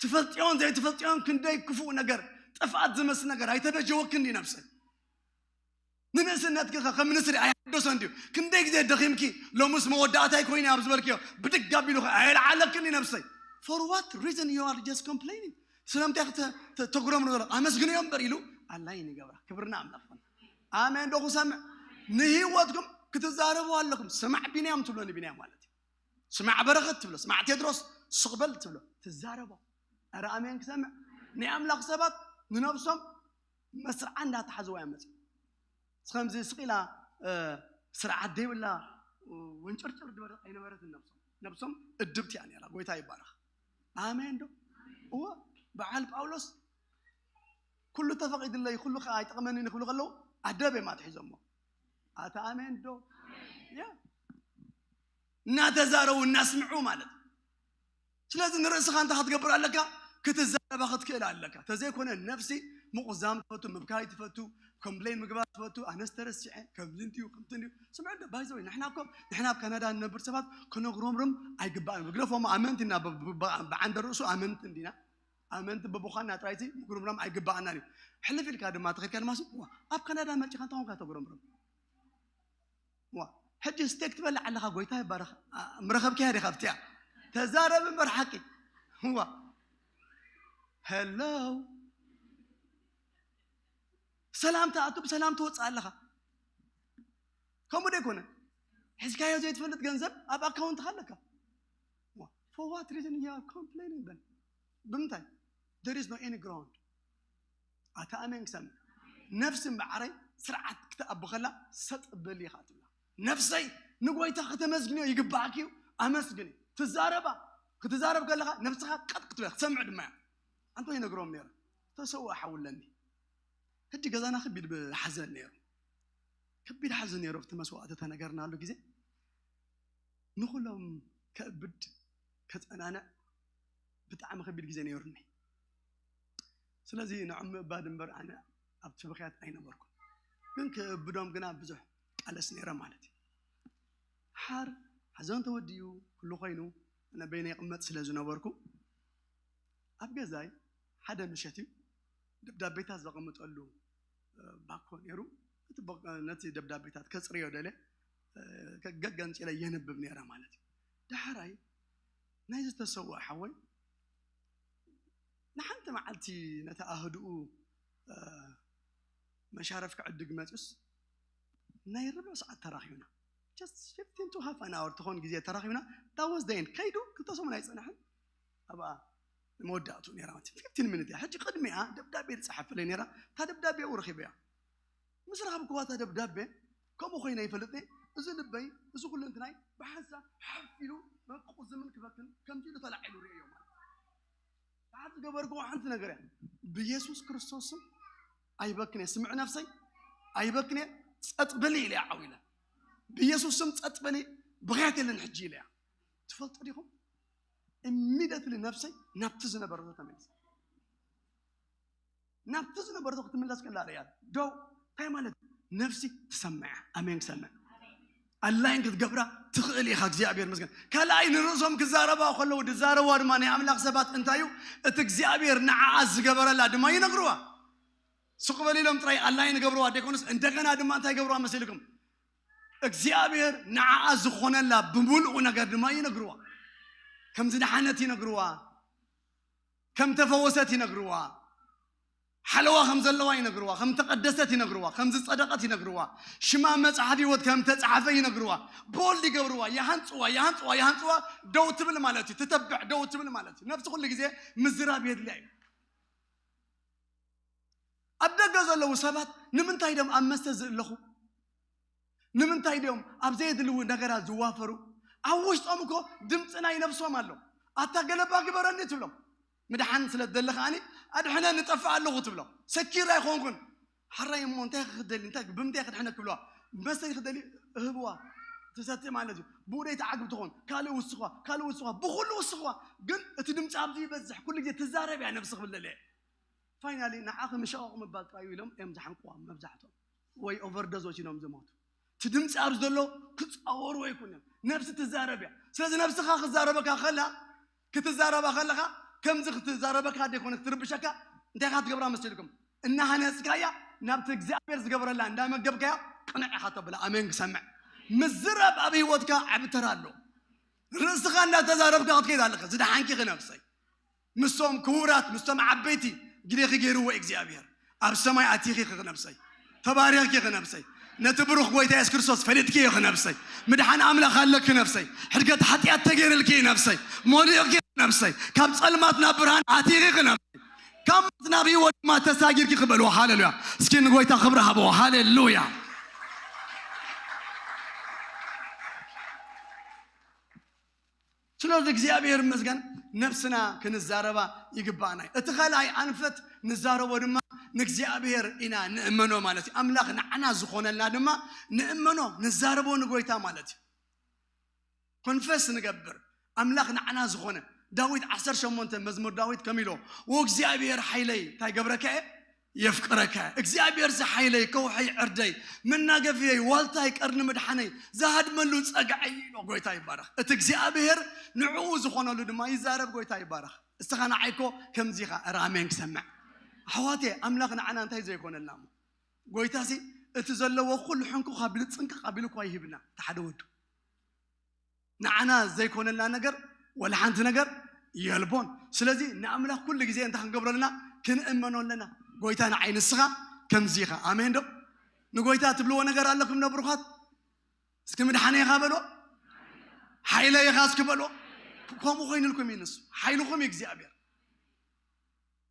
ትፈልጥዮን ዘይትፈልጥዮን ክንደይ ክፉእ ነገር ጥፍኣት ዝመስል ነገር ኣይተበጀወክን ነብሰይ? ንንእስነትኪ ከ ከም ንስሪ ኣይሓደሶ እንድዩ? ክንደይ ግዜ ደኺምኪ ሎሙስ መወዳእታይ ኮይነ ኣብ ዝበልክዮ ብድግ ኣቢሉ ከ ኣየልዓለክን ነብሰይ? For what reason you are just complaining? ስለምንታይ ክተ- ተ- ተጉረምሩ ዘሎ ኣመስግንዮ እምበር ኢሉ ኣላይን ይገብራ። ክብርና ኣምላኽ ይኹን። ኣሜን ዶ ክሰምዕ? ንህይወትኩም ክትዛረቡ ኣለኩም። ስማዕ ቢንያም ትብሎ ንቢንያም ማለት እዩ። ስማዕ በረኸት ትብሎ፣ ስማዕ ቴድሮስ ስቕበል ትብሎ፣ ትዛረቦ። ኣረ ኣሜን ክሰምዕ። ናይ ኣምላኽ ሰባት ንነብሶም መስርዓ እንዳተሓዝዋ እዮም መፅኦም። ከምዚ ስቕ ኢላ ስርዓት ዘይብላ ወንጭርጭር ዝበለት ኣይነበረትን ነብሶም። ነብሶም እድብቲ እያ ነራ። ጎይታ ይባረኽ። ኣሜን ዶ? እወ። በዓል ጳውሎስ ኩሉ ተፈቒድለይ ኩሉ ከዓ ኣይጠቕመንን ክብሉ ከለዉ ኣደብ እዮም ኣትሒዞሞ። ኣታ ኣሜን ዶ? ያ እናተዛረቡ እናስምዑ ማለት። ስለዚ ንርእስኻ እንታይ ክትገብር ኣለካ? ክትዛረባ ክትክእል ኣለካ። ተዘይኮነ ነፍሲ ምቑዛም ትፈቱ፣ ምብካይ ትፈቱ፣ ኮምፕሌን ምግባር ትፈቱ። ኣነስ ተረሲዐ ከምዚ እንድዩ ከምቲ እንድዩ። ስምዑ እንዶ ባይዘወይ ንሕና እኮ ንሕና ኣብ ካናዳ ንነብር ሰባት ክነጉረምርም ኣይግባእን። ግደፎሞ ኣመንቲ ኢና ብ- ብ- ብ- ብዓንደ ርእሱ ኣመንቲ እንዲና። ኣመንቲ ብምዃንና ጥራይቲ ምጉርምራም ኣይግባኣናን እዩ። ሕልፍ ኢልካ ድማ ተኸድካ ድማ ሲ ኣብ ካናዳ መፂኻ እንታይ ኮንካ ተጉረምርም? ዋ ሕጂ ስቴክ ትበልዕ ኣለኻ። ጎይታ ይባረኽ። ምረኸብክያ ዲኻ ኣብቲያ? ተዛረብ እምበር ሓቂ። ዋ ሄሎ ሰላም ትኣቱ ብሰላም ትወፅእ ኣለኻ። ከምኡ ዶ ኣይኮነ? ሒዝካዮ ዘይትፈልጥ ገንዘብ ኣብ ኣካውንትካ ኣለካ። For what reason you are complaining then? ብምንታይ? There is no any ground። ኣታ ኣሜን ክሰምዕ። ነፍሲ እምበዓረይ ስርዓት ክትኣቡ ከላ ሰጥ በል ኢኻ ትብላ። ነፍሰይ ንጎይታ ከተመስግንዮ ይግባኣኪ እዩ። ኣመስግኒ። ትዛረባ ክትዛረብ ከለኻ ነብስኻ ቀጥ ክትበል ክትሰምዕ ድማ እያ። ኣንተ ይነግሮም ነይረ ተሰውእ ሓውለኒ ሕጂ ገዛና ከቢድ ሓዘን ነይሩ። ከቢድ ሓዘን ነይሩ ኣብቲ መስዋእቲ ተነገርናሉ ግዜ ንኩሎም ከእብድ ከፀናንዕ ብጣዕሚ ከቢድ ግዜ ነይሩኒ። ስለዚ ንዖም ምእባድ እምበር ኣነ ኣብቲ ብክያት ኣይነበርኩን። ግን ከእብዶም ግና ብዙሕ ቃለስ ነይረ ማለት እዩ። ሓር ሓዘን ተወዲኡ ኩሉ ኮይኑ ኣነ በይነ ይቕመጥ ስለ ዝነበርኩ ኣብ ገዛይ ሓደ ምሸት እዩ ደብዳቤታት ዘቐምጠሉ ባኮ ነይሩ። ነቲ ደብዳቤታት ከፅርዮ ደለ ገገንፂለ የንብብ ነይረ ማለት እዩ። ዳሕራይ ናይ ዝተሰውአ ሓወይ ንሓንቲ መዓልቲ ነቲ ኣህድኡ መሻረፍ ክዕድግ መፅስ ናይ ርብዕ ሰዓት ተራኺብና just fifteen to half an hour ትኾን ግዜ ተራኺብና። ዳወዝ ደይን ከይዱ ክልተ ሰሙን ኣይፀናሕን ኣብኣ መወዳእቱ ነራ ማለት fifteen minute እያ። ሕጂ ቅድሚኣ ደብዳቤ ዝፀሓፈለይ ነራ እታ ደብዳቤ ኡ ረኺበያ ምስ ረኸብክዋ እታ ደብዳቤ ከምኡ ኮይነ ይፈልጥ እዚ ልበይ እዚ ኩሉ እንትናይ ብሓንሳ ሓፍ ኢሉ መቁዝምን ክበክን ከምዚ ኢሉ ተላዒሉ ርእዮ ማለት ብሓንቲ ገበርክዎ ሓንቲ ነገር እያ ብየሱስ ክርስቶስ ስም ኣይበክን እየ ስምዕ ነፍሰይ ኣይበክን እየ ጸጥ በሊ ኢለ እያ ዓው ኢለ ብየሱስ ስም ጸጥ በሊ ብኽያት የለን ሕጂ ኢለ እያ ትፈልጡ ዲኹም immediately ነፍሰይ ናብቲ ዝነበረቶ ተመልሰ ናብቲ ዝነበረቶ ክትምለስ ከላ ርእያ ደው እንታይ ማለት ነፍሲ ትሰምዕ ኣሜን ክሰምዕ ኣላይን ክትገብራ ትኽእል ኢኻ እግዚኣብሔር መስገን ካልኣይ ንርእሶም ክዛረባ ከለዉ ዝዛረብዋ ድማ ናይ ኣምላኽ ሰባት እንታይ እዩ እቲ እግዚኣብሔር ንዓኣ ዝገበረላ ድማ ይነግርዋ ስቕ በሊሎም ጥራይ ኣላይን ገብርዋ ደይኮኑስ እንደገና ድማ እንታይ ገብርዋ መሲልኩም እግዚኣብሔር ንዓኣ ዝኾነላ ብምሉኡ ነገር ድማ ይነግርዋ ከም ዝደሓነት ይነግርዋ ከም ተፈወሰት ይነግርዋ ሓለዋ ከም ዘለዋ ይነግርዋ ከም ተቐደሰት ይነግርዋ ከም ዝጸደቐት ይነግርዋ ሽማ መጽሓፍ ህይወት ከም ተጻሓፈ ይነግርዋ ቦልድ ይገብርዋ ይሃንጽዋ ይሃንጽዋ ይሃንጽዋ ደው ትብል ማለት እዩ ትተብዕ ደው ትብል ማለት እዩ ነፍሲ ኩሉ ግዜ ምዝራብ የድልያ እዩ ኣብ ደገ ዘለዉ ሰባት ንምንታይ ደም ኣብ መስተ ዝእለኹ ንምንታይ ድዮም ኣብ ዘየድልዉ ነገራት ዝዋፈሩ ኣብ ውሽጦም እኮ ድምፂ ናይ ነብሶም ኣሎ ኣታ ገለባ ግበረኒ ትብሎም ምድሓን ስለ ትደሊ ከዓኒ ኣድሕነ ንጠፍእ ኣለኹ ትብሎም ሰኪር ኣይኮንኩን ሓራይ እሞ እንታይ ክደሊ እንታይ ብምንታይ ክድሕነ ክብለዋ መስተይ ክደሊ እህብዋ ትሰቲ ማለት እዩ። ብኡ ደይ ትዓግብ ትኾን፣ ካልእ ውስኹዋ፣ ካልእ ውስኹዋ፣ ብኹሉ ውስኹዋ። ግን እቲ ድምፂ ኣብዚ ይበዝሕ፣ ኩሉ ግዜ ትዛረብ እያ ነብሲ ክብለለ። ፋይናሊ ንዓኺ ምሸቐቕ ምባል ጥራይ እዮም እዮም ዝሓንቅዋ መብዛሕትኦም። ወይ ኦቨርዶዝ ወሲዶም ዝሞቱ። እቲ ድምፂ ኣብዚ ዘሎ ክፃወሩ ኣይኮነን። ነብሲ ትዛረብ እያ። ስለዚ ነብስኻ ክዛረበካ ከላ፣ ክትዛረባ ከለኻ ከምዚ ክትዛረበካ ደይኮነ ክትርብሸካ እንታይ ኢኻ ትገብራ መሲልኩም? እናሃነፅካያ ናብቲ እግዚኣብሔር ዝገበረላ እንዳመገብካያ ቅንዕ ኢኻ ተብላ። ኣሜን ክሰምዕ። ምዝራብ ኣብ ህይወትካ ዓቢ ተራ ኣሎ። ርእስኻ እንዳተዛረብካ ክትከይድ ኣለካ። ዝደሓንኪ ክነብሰይ ምስቶም ክቡራት ምስቶም ዓበይቲ ግዴኺ ገይርዎ እግዚኣብሔር። ኣብ ሰማይ ኣቲኺ ክነብሰይ፣ ተባሪኽኪ ክነብሰይ፣ ነቲ ብሩኽ ጎይታ የሱስ ክርስቶስ ፈሊጥኪ ክነብሰይ፣ ምድሓን ኣምላኽ ኣለኪ ነብሰይ፣ ሕድገት ሓጢኣት ተገይርልኪ ነብሰይ፣ ሞሊቕኪ ነብሰይ፣ ካብ ጸልማት ናብ ብርሃን ኣቲኺ ክነብሰይ፣ ካብ ሞት ናብ ህይወት ድማ ተሳጊርኪ ክበልዎ። ሃሌሉያ! እስኪ ንጎይታ ክብሪ ሃብዎ። ሃሌሉያ! ስለዚ እግዚኣብሔር ይመስገን ነብስና ክንዛረባ ይግባእና እዩ። እቲ ካልኣይ ኣንፈት ንዛረቦ ድማ ንእግዚኣብሔር ኢና ንእመኖ ማለት እዩ። ኣምላኽ ንዓና ዝኾነልና ድማ ንእመኖ፣ ንዛረቦ ንጎይታ ማለት እዩ። ኮንፈስ ንገብር ኣምላኽ ንዓና ዝኾነ። ዳዊት ዓሰርተ ሸሞንተ መዝሙር ዳዊት ከም ኢሎ፣ "ወእግዚኣብሔር ሓይለይ እንታይ ገብረካ እየ? የፍቅረካ እየ። እግዚኣብሔር ሲ ሓይለይ፣ ከውሐይ፣ ዕርደይ፣ መናገፍየይ፣ ዋልታይ፣ ቀርኒ ምድሓነይ፣ ዝሃድመሉ ጸግዐይ" ኢሎ። ጎይታ ይባረኽ። እቲ እግዚኣብሔር ንዕኡ ዝኾነሉ ድማ ይዛረብ። ጎይታ ይባረኽ። እስኻ ንዓይ እኮ ከምዚ ኢኻ። እረ ኣሜን ክሰምዕ። ኣሕዋቴ፣ ኣምላኽ ንዓና እንታይ ዘይኮነልና እሞ? ጎይታሲ እቲ ዘለዎ ኩሉ ሕንኩ ካብ ልጽንቅቕ ኣቢሉ እኳ ይህብና። እቲ ሓደ ወዱ ንዓና ዘይኮነልና ነገር ወላ ሓንቲ ነገር የልቦን። ስለዚ ንኣምላኽ ኩሉ ግዜ እንታይ ክንገብሮ ኣለና? ክንእመኖ ኣለና። ጎይታ ንዓይ ንስኻ ከምዚ ኢኻ። ኣሜን ዶ? ንጎይታ ትብልዎ ነገር ኣለኩም ዶ ብሩኻት? እስኪ ምድሓነ ኢኻ በሎ። ሓይለ ኢኻ እስኪ በሎ። ከምኡ ኮይኑልኩም እዩ ንሱ። ሓይልኹም እዩ እግዚኣብሔር።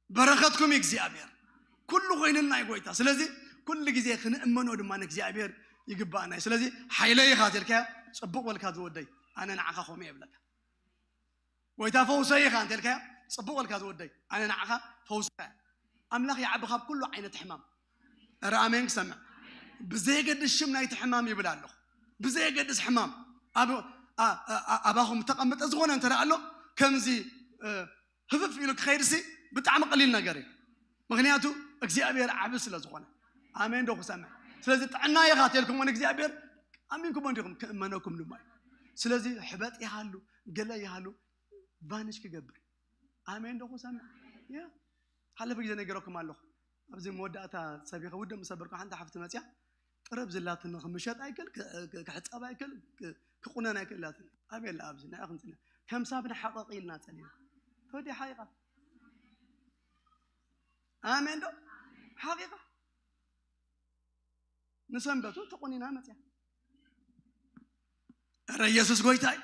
በረኸትኩም እዩ እግዚኣብሔር። ኩሉ ኮይኑልና እዩ ጎይታ። ስለዚ ኩሉ ግዜ ክንእመኖ ድማ ንእግዚኣብሔር ይግባእና እዩ። ስለዚ ሓይለይ ኢኻ እንተልካዮ፣ ጽቡቕ በልካ ዝወደይ፣ ኣነ ንዓኻ ከምኡ እየ እብለካ። ጎይታ ፈውሰይ ኢኻ እንተልካዮ፣ ጽቡቕ በልካ ዝወደይ፣ ኣነ ንዓኻ ፈውስካ እየ። ኣምላኽ ይዓቢ ካብ ኩሉ ዓይነት ሕማም። ኧረ ኣሜን ክሰምዕ። ብዘየገድስ ሽም ናይቲ ሕማም ይብል ኣለኹ። ብዘየገድስ ሕማም ኣብ፣ ኣ-፣ ኣ-፣ ኣ-፣ ኣባኹም ተቐምጠ ዝኾነ እንተ ደኣ ኣሎ፣ ከምዚ፣ እ፣ ህፍፍ ኢሉ ክኸይድሲ ብጣዕሚ ቀሊል ነገር እዩ። ምኽንያቱ እግዚኣብሔር ዓቢ ስለ ዝኾነ። ኣሜን ዶ ክሰምዕ? ስለዚ ጥዕና ኢኻ ተልኩሞ ንእግዚኣብሔር ኣሚንኩሞ እንዲኹም ክእመነኩም ድማ እዩ። ስለዚ ሕበጥ ይሃሉ፣ ገለ ይሃሉ፣ ቫኒሽ ክገብር። ኣሜን ዶ ክሰምዕ? ያ። ሓለፈ ግዜ ነጊረኩም ኣለኹ። ኣብዚ መወዳእታ ሰቢኸ ውድእ ምስ ሰበርኩ ሓንቲ ሓፍቲ መጽያ፣ ጥረብ ዝላትኒ ክምሸጥ ኣይክል፣ ክ-፣ ክ-፣ ክሕጸብ ኣይክል፣ ክ-፣ ክቁነን ኣይክል ኢላትኒ። ኣበይ ኣላ ኣብዚ? ንዓ ክንጽነ። ከም ሳብ ንሓቐቕ ኢልና ጸሊና። ተወዲ ሓቂቓ። ኣሜን ዶ? ሓቂቓ። ንሰንበቱ ተቆኒና መጽያ። ኧረ ኢየሱስ ጎይታ እዩ።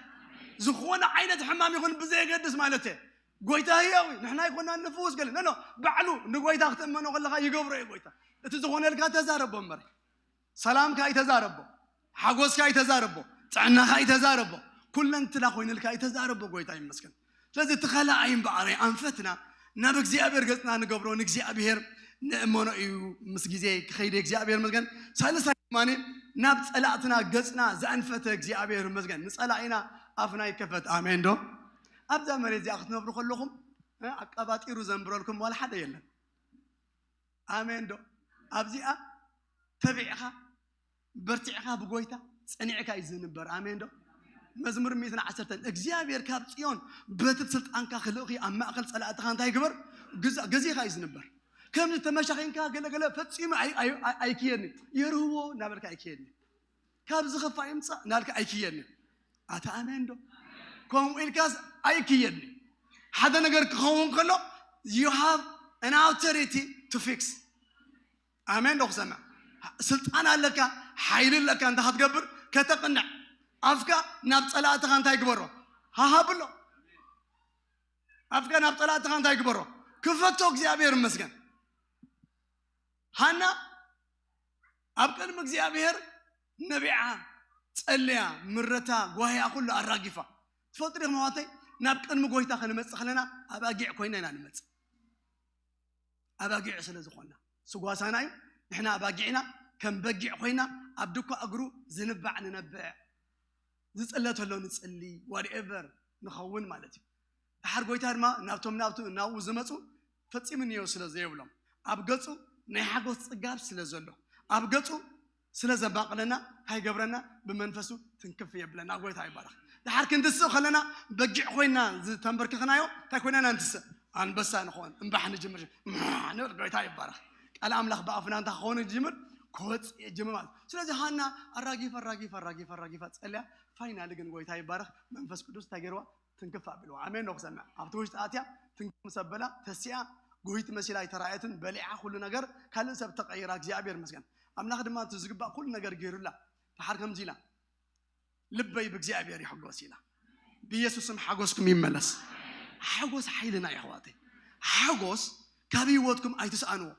ዝኾነ ዓይነት ሕማም ይኹን ብዘየገድስ ማለት እየ። ጎይታ ህያው እዩ። ንሕና ኣይኮናን ንፍውስ ገለ። ኖ፣ ኖ፣ ባዕሉ ንጎይታ ክትእመኖ ከለኻ ይገብሮ እዩ ጎይታ። እቲ ዝኾነልካ ተዛረቦ እምበር። ሰላምካ ኣይተዛረቦ፣ ሓጎስካ ኣይተዛረቦ፣ ጥዕናኻ ኣይተዛረቦ፣ ኩለንትና ኮይንልካ ኣይተዛረቦ። ጎይታ ይመስገን። ስለዚ እቲ ካልኣይ እምበኣረይ ኣንፈትና ናብ እግዚኣብሔር ገጽና ንገብሮ፣ ንእግዚኣብሔር ንእመኖ እዩ ምስ ግዜ ክኸይድ። እግዚኣብሔር ይመስገን። ሳልሳይ ድማ ናብ ጸላእትና ገጽና ዘኣንፈተ እግዚኣብሔር ይመስገን። ንጸላኢና ኣፍና ይከፈት። ኣሜን ዶ? ኣብዛ መሬት እዚኣ ክትነብሩ ከለኹም፣ እ፣ ኣቀባጢሩ ዘንብረልኩም ዋላ ሓደ የለን። ኣሜን ዶ? ኣብዚኣ ተቢዕኻ፣ በርቲዕኻ ብጎይታ ጸኒዕካ እዩ ዝንበር። ኣሜን ዶ? መዝሙር ሚእትን ዓሰርተን፣ እግዚኣብሔር ካብ ጽዮን በትር ስልጣንካ ክልእኺ ኣብ ማእከል ጸላእትኻ እንታይ ግበር? ግዛ-፣ ገዚእኻ እዩ ዝንበር። ከምዚ ተመሻኺንካ ገለ ገለ ፈጺሙ ኣይ-፣ ኣይ-፣ ኣይ-፣ ኣይክየድን። የርህዎ እናበልካ ኣይክየድን። ካብ ዝኸፋ ይምጻእ እናልካ ኣይክየድን። ኣታ ኣሜን ዶ? ከምኡ ኢልካስ ኣይክየድን። ሓደ ነገር ክኸውን ከሎ፣ you have an authority to fix። ኣሜን ዶ ክሰምዕ? ስልጣን ኣለካ፣ ሓይሊ ኣለካ፣ እንታይ ክትገብር? ከተቕንዕ። ኣፍካ ናብ ጸላእትኻ እንታይ ግበሮ? ሃሃብሎ። ኣፍካ ናብ ጸላእትኻ እንታይ ግበሮ? ክፈቶ። እግዚኣብሔር ይመስገን። ሃና ኣብ ቅድሚ እግዚኣብሔር ነቢዓ፣ ጸልያ፣ ምረታ፣ ጓህያ ኩሉ ኣራጊፋ። ትፈልጡ ዲኹም ኣሕዋተይ? ናብ ቅድሚ ጎይታ ክንመጽእ ከለና ኣባጊዕ ኮይና ኢና ንመጽእ። ኣባጊዕ ስለ ዝኾንና፣ ስጓሳና እዩ። ንሕና ኣባጊዕና ከም በጊዕ ኮይና ኣብ ድኳ እግሩ ዝንባዕ ንነብዕ። ዝጽለ ተሎ ንጽሊ፣ ዋትኤቨር ንኸውን ማለት እዩ። ድሓር ጎይታ ድማ ናብቶም ናብቱ ናብኡ ዝመጹ ፈጺሙ እኒኦ ስለ ዘየብሎም፣ ኣብ ገጹ ናይ ሓጎስ ጽጋብ ስለ ዘሎ፣ ኣብ ገጹ ስለ ዘማቕለና፣ እንታይ ይገብረና? ብመንፈሱ ትንክፍ የብለና። ጎይታ ይባረኽ። ድሓር ክንትስእ ከለና በጊዕ ኮይና ዝተንበርክኽናዮ እንታይ ኮይና ኢና ንትስእ? ኣንበሳ ንኾን እምባሕ ንጅምር። ንብል። ጎይታ ይባረኽ። ቃል ኣምላኽ ብኣፍና እንታይ ክኸውን ይጅምር? ክወፅእ ይጅምር ማለት። ስለዚ ሃና ኣራጊፋ ኣራጊፋ ኣራጊፋ ኣራጊፋ ጸልያ፣ ፋይናሊ ግን ጎይታ ይባረኽ፣ መንፈስ ቅዱስ እንታይ ገይርዋ? ትንክፍ ኣቢልዋ። ኣሜን ነው ክሰምዕ። ኣብቲ ውሽጢ ኣትያ ትንክፍ ምስ ኣበላ ተሲኣ፣ ጎይት መሲላ ኣይተራእየትን። በሊዓ ኩሉ ነገር፣ ካልእ ሰብ ተቐይራ። እግዚኣብሔር ይመስገን። ኣምላኽ ድማ እቲ ዝግባእ ኩሉ ነገር ገይሩላ። ድሓር ከምዚ ኢላ፣ ልበይ ብእግዚኣብሔር ይሕጎስ ኢላ። ብኢየሱስም ሓጎስኩም ይመለስ። ሓጎስ ሓይልና እዩ ኣሕዋተይ። ሓጎስ ካብ ህይወትኩም ኣይትስኣንዎ።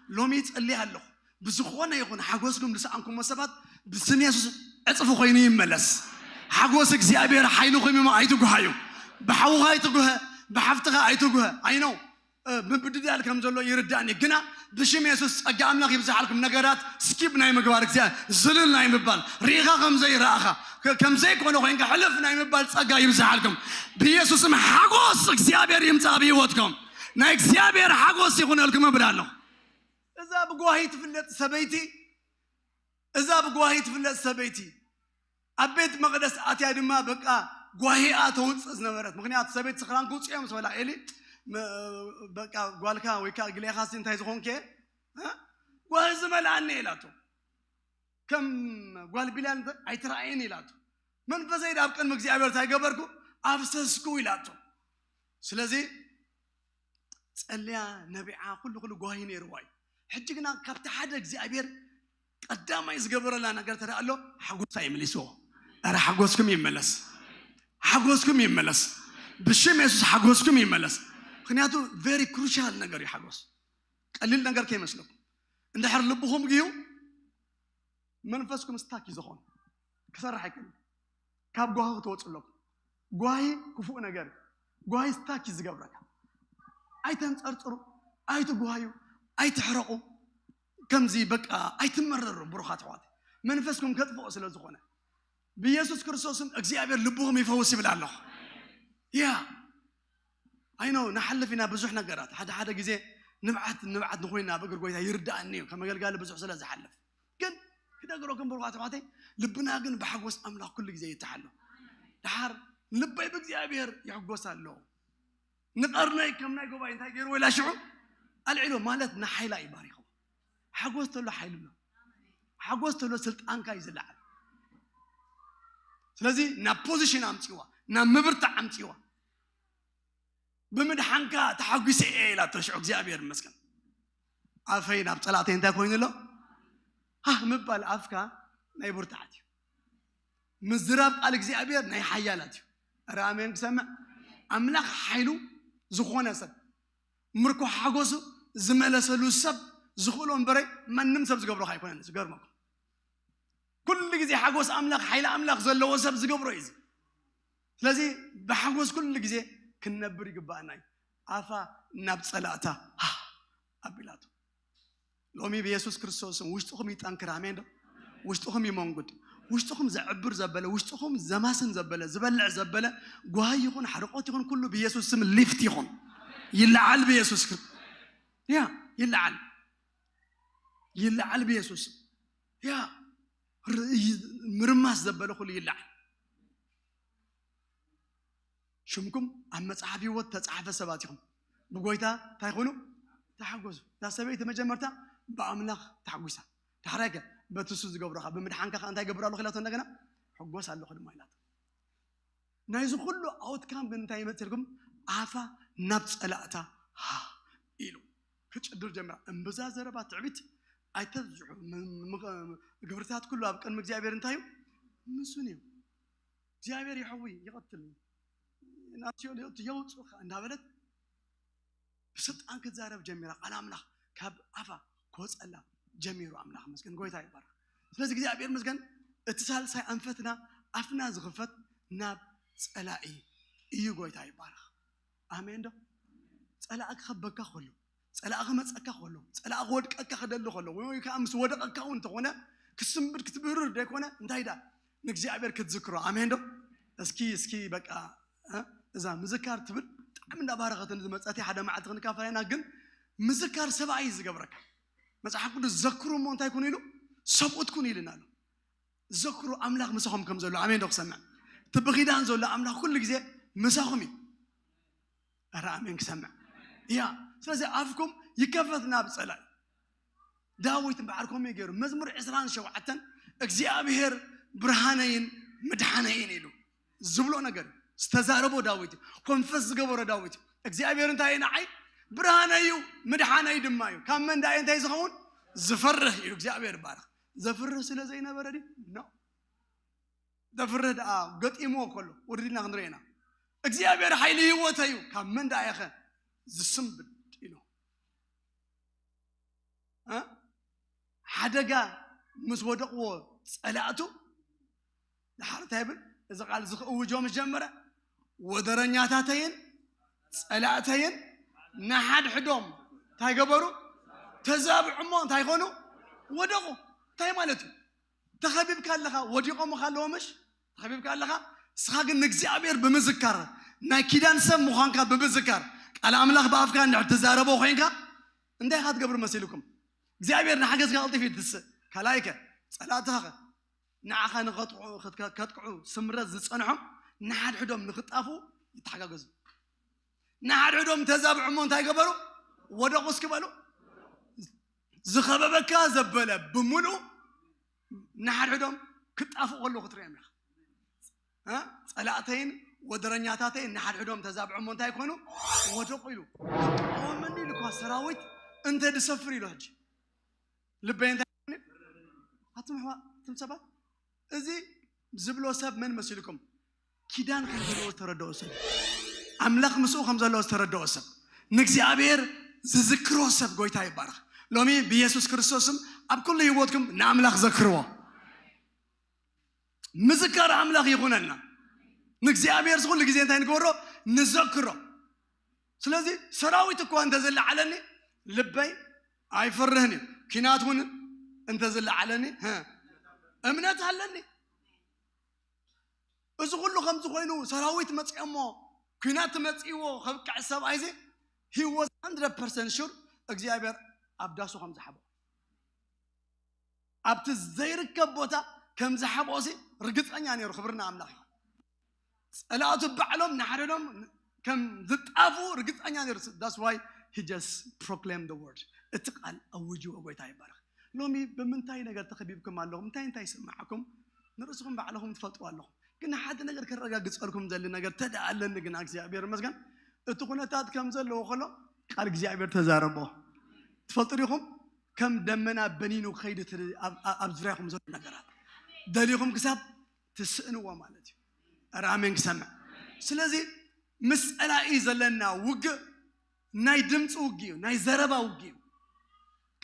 ሎሚ ይጸልይ ኣለኹ። ብዝኾነ ይኹን ሓጎስኩም ዝሰኣንኩሞ ሰባት ብስም የሱስ ዕጽፊ ኮይኑ ይመለስ። ሓጎስ እግዚኣብሔር ሓይልኹም እሞ ኣይትጉሃዩ። ብሓውኻ ኣይትጉሀ፣ ብሓፍትኻ ኣይትጉሀ። ኣይ ነው ምብድዳል ከም ዘሎ ይርዳእኒ፣ ግና ብሽም የሱስ ጸጋ ኣምላኽ ይብዝሓልኩም። ነገራት ስኪፕ ናይ ምግባር፣ እግዚኣብሔር ዝልል ናይ ምባል፣ ርኢኻ ከም ዘይረኣኻ፣ ከ- ከም ዘይኮነ ኮይንካ ሕልፍ ናይ ምባል ጸጋ ይብዝሓልኩም። ብኢየሱስም ሓጎስ እግዚኣብሔር ይምጻ ኣብ ህይወትኩም። ናይ እግዚኣብሔር ሓጎስ ይኹነልኩም እብል ኣለኹ። እዛ ብጓሂ ትፍለጥ ሰበይቲ፣ እዛ ብጓሂ ትፍለጥ ሰበይቲ ኣብ ቤት መቕደስ ኣትያ ድማ በቃ ጓሂኣ ተውፅእ ዝነበረት። ምክንያቱ ሰበይቲ ስኽራን ክውፅእ እዮም ዝበላ ኤሊ፣ መ- በቃ ጓልካ ወይ ከዓ ግሌኻሲ እንታይ ዝኾንከ እ? ጓሂ ዝመልኣኒ ኢላቶ። ከም ጓል ቢላል እንተ ኣይትረኣየን ኢላቶ። መንፈሰይ ኣብ ቅድሚ እግዚኣብሔር እንታይ ገበርኩ? ኣፍሰስኩ ኢላቶ። ስለዚ ጸልያ ነቢዓ ኩሉ ኩሉ ጓሂ ነይርዋ እዩ። ሕጂ ግና ካብቲ ሓደ እግዚኣብሔር ቀዳማይ ዝገበረላ ነገር ተደኣ ኣሎ፣ ሓጎሳ ይመሊስዎ። ኧረ ሓጎስኩም ይመለስ፣ ሓጎስኩም ይመለስ፣ ብሽም የሱስ ሓጎስኩም ይመለስ። ምክንያቱ ቨሪ ክሩሻል ነገር እዩ ሓጎስ። ቀሊል ነገር ከይመስለኩም። እንድሕር ልብኹም ግዩ መንፈስኩም ስታክ እዩ ዝኾን፣ ክሰርሕ ኣይክእልን። ካብ ጓሂ ክትወፁ ኣለኩም። ጓሂ ክፉእ ነገር እዩ። ጓሂ ስታክ እዩ ዝገብረካ። ኣይተንፀርፅሩ፣ ኣይትጓዩ፣ ኣይትሕረቑ። ከምዚ በቃ ኣይትመረሩ ብሩኻት ኣሕዋት፣ መንፈስኩም ከጥፍኦ ስለ ዝኾነ። ብኢየሱስ ክርስቶስም እግዚኣብሔር ልብኹም ይፈውስ ይብል ኣለኹ። ያ ኣይኖ ንሓልፍ ኢና ብዙሕ ነገራት። ሓደ ሓደ ግዜ ንብዓት ንብዓት ንኮይና ኣብ እግር ጎይታ ይርዳእኒ እዩ፣ ከም ኣገልጋሊ ብዙሕ ስለ ዝሓልፍ። ግን ክነግረኩም ብሩኻት ኣሕዋተይ፣ ልብና ግን ብሓጎስ ኣምላኽ ኩሉ ግዜ ይተሓሎ። ድሓር ልበይ ብእግዚኣብሔር ይሕጎስ ኣሎ። ንቐርነይ ከም ናይ ጎባይ እንታይ ገይርዎ ኢላ ሽዑ ኣልዒሎ ማለት ንሓይላ እዩ ባሪኽዎ። ሓጎስ ተሎ ሓይሊ ኣሎ። ሓጎስ ተሎ ስልጣንካ እዩ ዝለዓል። ስለዚ ናብ ፖዚሽን ኣምፅዋ፣ ናብ ምብርታዕ ኣምፅዋ። ብምድሓንካ ተሓጒሰ እየ ኢላቶ ሽዑ እግዚኣብሔር ይመስገን። ኣፈይ ናብ ፀላእተይ እንታይ ኮይኑ ኣሎ? ሃህ ምባል ኣፍካ ናይ ብርታዓት እዩ። ምዝራብ ቃል እግዚኣብሔር ናይ ሓያላት እዩ። ኧረ ኣሜን ክሰምዕ። ኣምላኽ ሓይሉ ዝኾነ ሰብ ምርኮ ሓጎሱ ዝመለሰሉ ሰብ ዝኽእሎ እምበረ ማንም ሰብ ዝገብሮ ኣይኮነን። ዝገርመኩም ኩሉ ግዜ ሓጎስ ኣምላኽ ሓይሊ ኣምላኽ ዘለዎ ሰብ ዝገብሮ እዩ። ስለዚ ብሓጎስ ኩሉ ግዜ ክንነብር ይግባኣና እዩ። ኣፋ ናብ ጸላእታ ኣቢላቶ። ሎሚ ብየሱስ ክርስቶስም ውሽጥኹም ይጠንክር። ኣሜን ዶ? ውሽጥኹም ይመንጉድ። ውሽጥኹም ዘዕብር ዘበለ፣ ውሽጥኹም ዘማስን ዘበለ፣ ዝበልዕ ዘበለ ጓሂ ይኹን ሓርቆት ይኹን ኩሉ ብየሱስ ስም ሊፍት ይኹን፣ ይለዓል ብየሱስ ክርስቶስ። ያ ይለዓል፣ ይለዓል ብየሱስ። ያ ር- ይ- ምርማስ ዘበለ ኩሉ ይለዓል። ሽምኩም ኣብ መጽሓፍ ህይወት ተጻሕፈ ሰባት ኢኹም። ብጎይታ እንታይ ኩኑ? ተሓጎሱ። እዛ ሰበይቲ መጀመርታ ብኣምላኽ ተሓጒሳ። ዳሕራይ ከ በቲ እሱ ዝገብሮ ኸ ብምድሓንካ ኸ እንታይ ገብር ኣለኹ ኢላቶ? እንደገና ሕጎስ ኣለኹ ድማ ኢላቶ። ናይዚ ኩሉ ኣውትካም ግን እንታይ ይመፅልኩም? ኣፋ ናብ ፀላእታ ሃ ኢሉ ክጭድር ጀምራ። እምብዛ ዘረባ ትዕቢት ኣይተብዝሑ። ም- ም- ግብርታት ኩሉ ኣብ ቅድሚ እግዚኣብሔር እንታይ እዩ? ምሱን እዩ። እግዚኣብሔር ይሕዊ ይቐትል፣ ናብ ሲኦል የእቱ የውፅእኻ እንዳበለት ብስልጣን ክትዛረብ ጀሚራ። ቃል ኣምላኽ ካብ ኣፋ ክወፀላ ጀሚሩ። ኣምላኽ መስገን፣ ጎይታ ይባረኽ። ስለዚ እግዚኣብሔር መስገን፣ እቲ ሳልሳይ ኣንፈትና ኣፍና ዝኽፈት ናብ ፀላኢ እዩ። ጎይታ ይባረኽ። ኣሜን ዶ? ፀላኢ ክኸበካ ከሎ፣ ፀላኢ ክመፀካ ከሎ፣ ፀላኢ ክወድቀካ ክደሊ ከሎ፣ ወይ ከዓ ምስ ወደቐካ እውን እንተኾነ ክስምብድ ክትብርር ደይኮነ እንታይ ዳ ንእግዚኣብሔር ክትዝክሮ። ኣሜን ዶ? እስኪ እስኪ በቃ እ? እዛ ምዝካር ትብል ብጣዕሚ እንዳባረኸትን ዝመፀት ሓደ መዓልቲ ክንካፈል ኢና። ግን ምዝካር ሰብኣይ እዩ ዝገብረካ። መፅሓፍ ቅዱስ ዘክሩ እሞ እንታይ ኩኑ ኢሉ? ሰብኡት ኩኑ ኢልና ኣሎ። ዘክሩ ኣምላኽ ምሳኹም ከም ዘሎ። ኣሜን ዶ ክሰምዕ? እቲ ብኺዳን ዘሎ ኣምላኽ ኩሉ ግዜ ምሳኹም እዩ። ኣረ ኣሜን ክሰምዕ እያ። ስለዚ ኣፍኩም ይከፈት ናብ ፀላኢ። ዳዊት እምበኣር ከምኡ እዩ ገይሩ። መዝሙር ዕስራን ሸውዓተን እግዚኣብሔር ብርሃነይን ምድሓነይን ኢሉ ዝብሎ ነገር እዩ። ዝተዛረቦ ዳዊት እዩ። ኮንፈስ ዝገበሮ ዳዊት እዩ። እግዚኣብሔር እንታይ እዩ ንዓይ? ብርሃነይ እዩ፣ ምድሓነይ ድማ እዩ። ካብ መን ደኣ እንታይ ዝኸውን? ዝፈርህ እዩ። እግዚኣብሔር ይባረኽ። ዘፍርህ ስለ ዘይነበረ ድዩ? ኖ። ዘፍርህ ደኣ ገጢምዎ ከሎ ውርድና ክንርኢ ኢና። እግዚኣብሔር ሓይሊ ህይወተይ እዩ፣ ካብ መን ደኣ ኢኸ ዝስንብድ ኢሉ። እ? ሓደጋ ምስ ወደቕዎ ጸላእቱ ድሓር እንታይ ይብል? እዚ ቃል እዚ ክእውጆ ምስ ጀመረ፣ ወደረኛታተይን ጸላእተይን ንሓድሕዶም እንታይ ገበሩ? ተዛብዑ እሞ እንታይ ኮኑ? ወደቑ። እንታይ ማለት እዩ? ተኸቢብካ ኣለኻ፣ ወዲቖም ኣለዎ ምሽ? ተኸቢብካ ኣለኻ። እስኻ ግን ንእግዚኣብሔር ብምዝካር፣ ናይ ኪዳን ሰብ ምዃንካ ብምዝካር፣ ቃል ኣምላኽ ብኣፍካ እንድሕር ትዛረቦ ኮይንካ፣ እንታይ ኢኻ ትገብር መሲልኩም? እግዚኣብሔር ንሓገዝካ ቀልጢፉ እዩ ትስእ። ካልኣይከ፣ ጸላእትኻ ኸ? ንዓኻ ንኸጥቅዑ፣ ከጥቅዑ ስምረት ዝጸንሖም ንሓድሕዶም ንኽጣፉ ይተሓጋገዙ። ንሓድሕዶም ተዛብዑ እሞ እንታይ ገበሩ? ወደቑ እስኪ በሉ። ዝኸበበካ ዘበለ ብምሉእ ንሓድሕዶም ክጣፉ ከለዉ ክትሪኦም ኢኻ። እ? ጸላእተይን ወደረኛታተይን ንሓድሕዶም ተዛብዑ እሞ እንታይ ኮኑ? ወደቑ ኢሉ። ተቃወመኒ ኢሉ እኳ ሰራዊት እንተ ድሰፍር ኢሉ ሕጂ። ልበይ እንታይ ይብል? ኣቱም ኣሕዋ-፣ ኣቱም ሰባት፣ እዚ ዝብሎ ሰብ መን መሲልኩም? ኪዳን ከም ዘለዎ ዝተረድኦ ሰብ፣ ኣምላኽ ምስኡ ከም ዘለዎ ዝተረድኦ ሰብ፣ ንእግዚኣብሔር ዝዝክሮ ሰብ ጎይታ ይባረኽ። ሎሚ ብኢየሱስ ክርስቶስ ስም ኣብ ኩሉ ህይወትኩም ንኣምላኽ ዘክርዎ። ምዝካር ኣምላኽ ይኹነልና። ንእግዚኣብሔር ኩሉ ግዜ እንታይ ንግበሮ? ንዘክሮ። ስለዚ ሰራዊት እኳ እንተዝለዓለኒ ልበይ ኣይፈርህን እዩ። ኪናት እውን እንተዝለዓለኒ፣ ሀ፣ እምነት ኣለኒ። እዚ ኩሉ ከምዚ ኮይኑ ሰራዊት መፂኦሞ፣ ኲናት መፂዎ ከብቅዕ ሰብኣይ እዚ፣ he was hundred percent sure እግዚኣብሔር ኣብ ዳሱ ከም ዝሓቦ፣ ኣብቲ ዘይርከብ ቦታ ከም ዝሓቦ ሲ ርግፀኛ ነይሩ። ክብርና ኣምላኽ ይኹን። ጸላእቱ ባዕሎም ንሓድሕዶም ከም ዝጣፉ ርግጸኛ ነይሩ። That's why he just proclaimed the word። እቲ ቃል ኣውጅዎ። ጎይታ ይባረኽ። ሎሚ ብምንታይ ነገር ተኸቢብኩም ኣለኹም? እንታይ እንታይ ይስምዓኩም? ንርእስኹም ባዕልኹም ትፈልጥዎ ኣለኹም። ግን ሓደ ነገር ከረጋግጸልኩም ዘሊ ነገር ተደኣ ኣለኒ። ግን እግዚኣብሔር ይመስገን፣ እቲ ኩነታት ከም ዘለዎ ከሎ ቃል እግዚኣብሔር ተዛረቦ። ትፈልጡ ዲኹም? ከም ደመና በኒኑ ክኸይድ እቲ ኣብ፣ ኣብ፣ ኣብ ዙርያኹም ዘሎ ነገራት ደሊኹም ክሳብ ትስእንዎ ማለት እዩ። ኧረ ኣሜን ክሰምዕ። ስለዚ ምስ ጸላኢ ዘለና ውግእ ናይ ድምፂ ውግእ እዩ፣ ናይ ዘረባ ውግእ እዩ።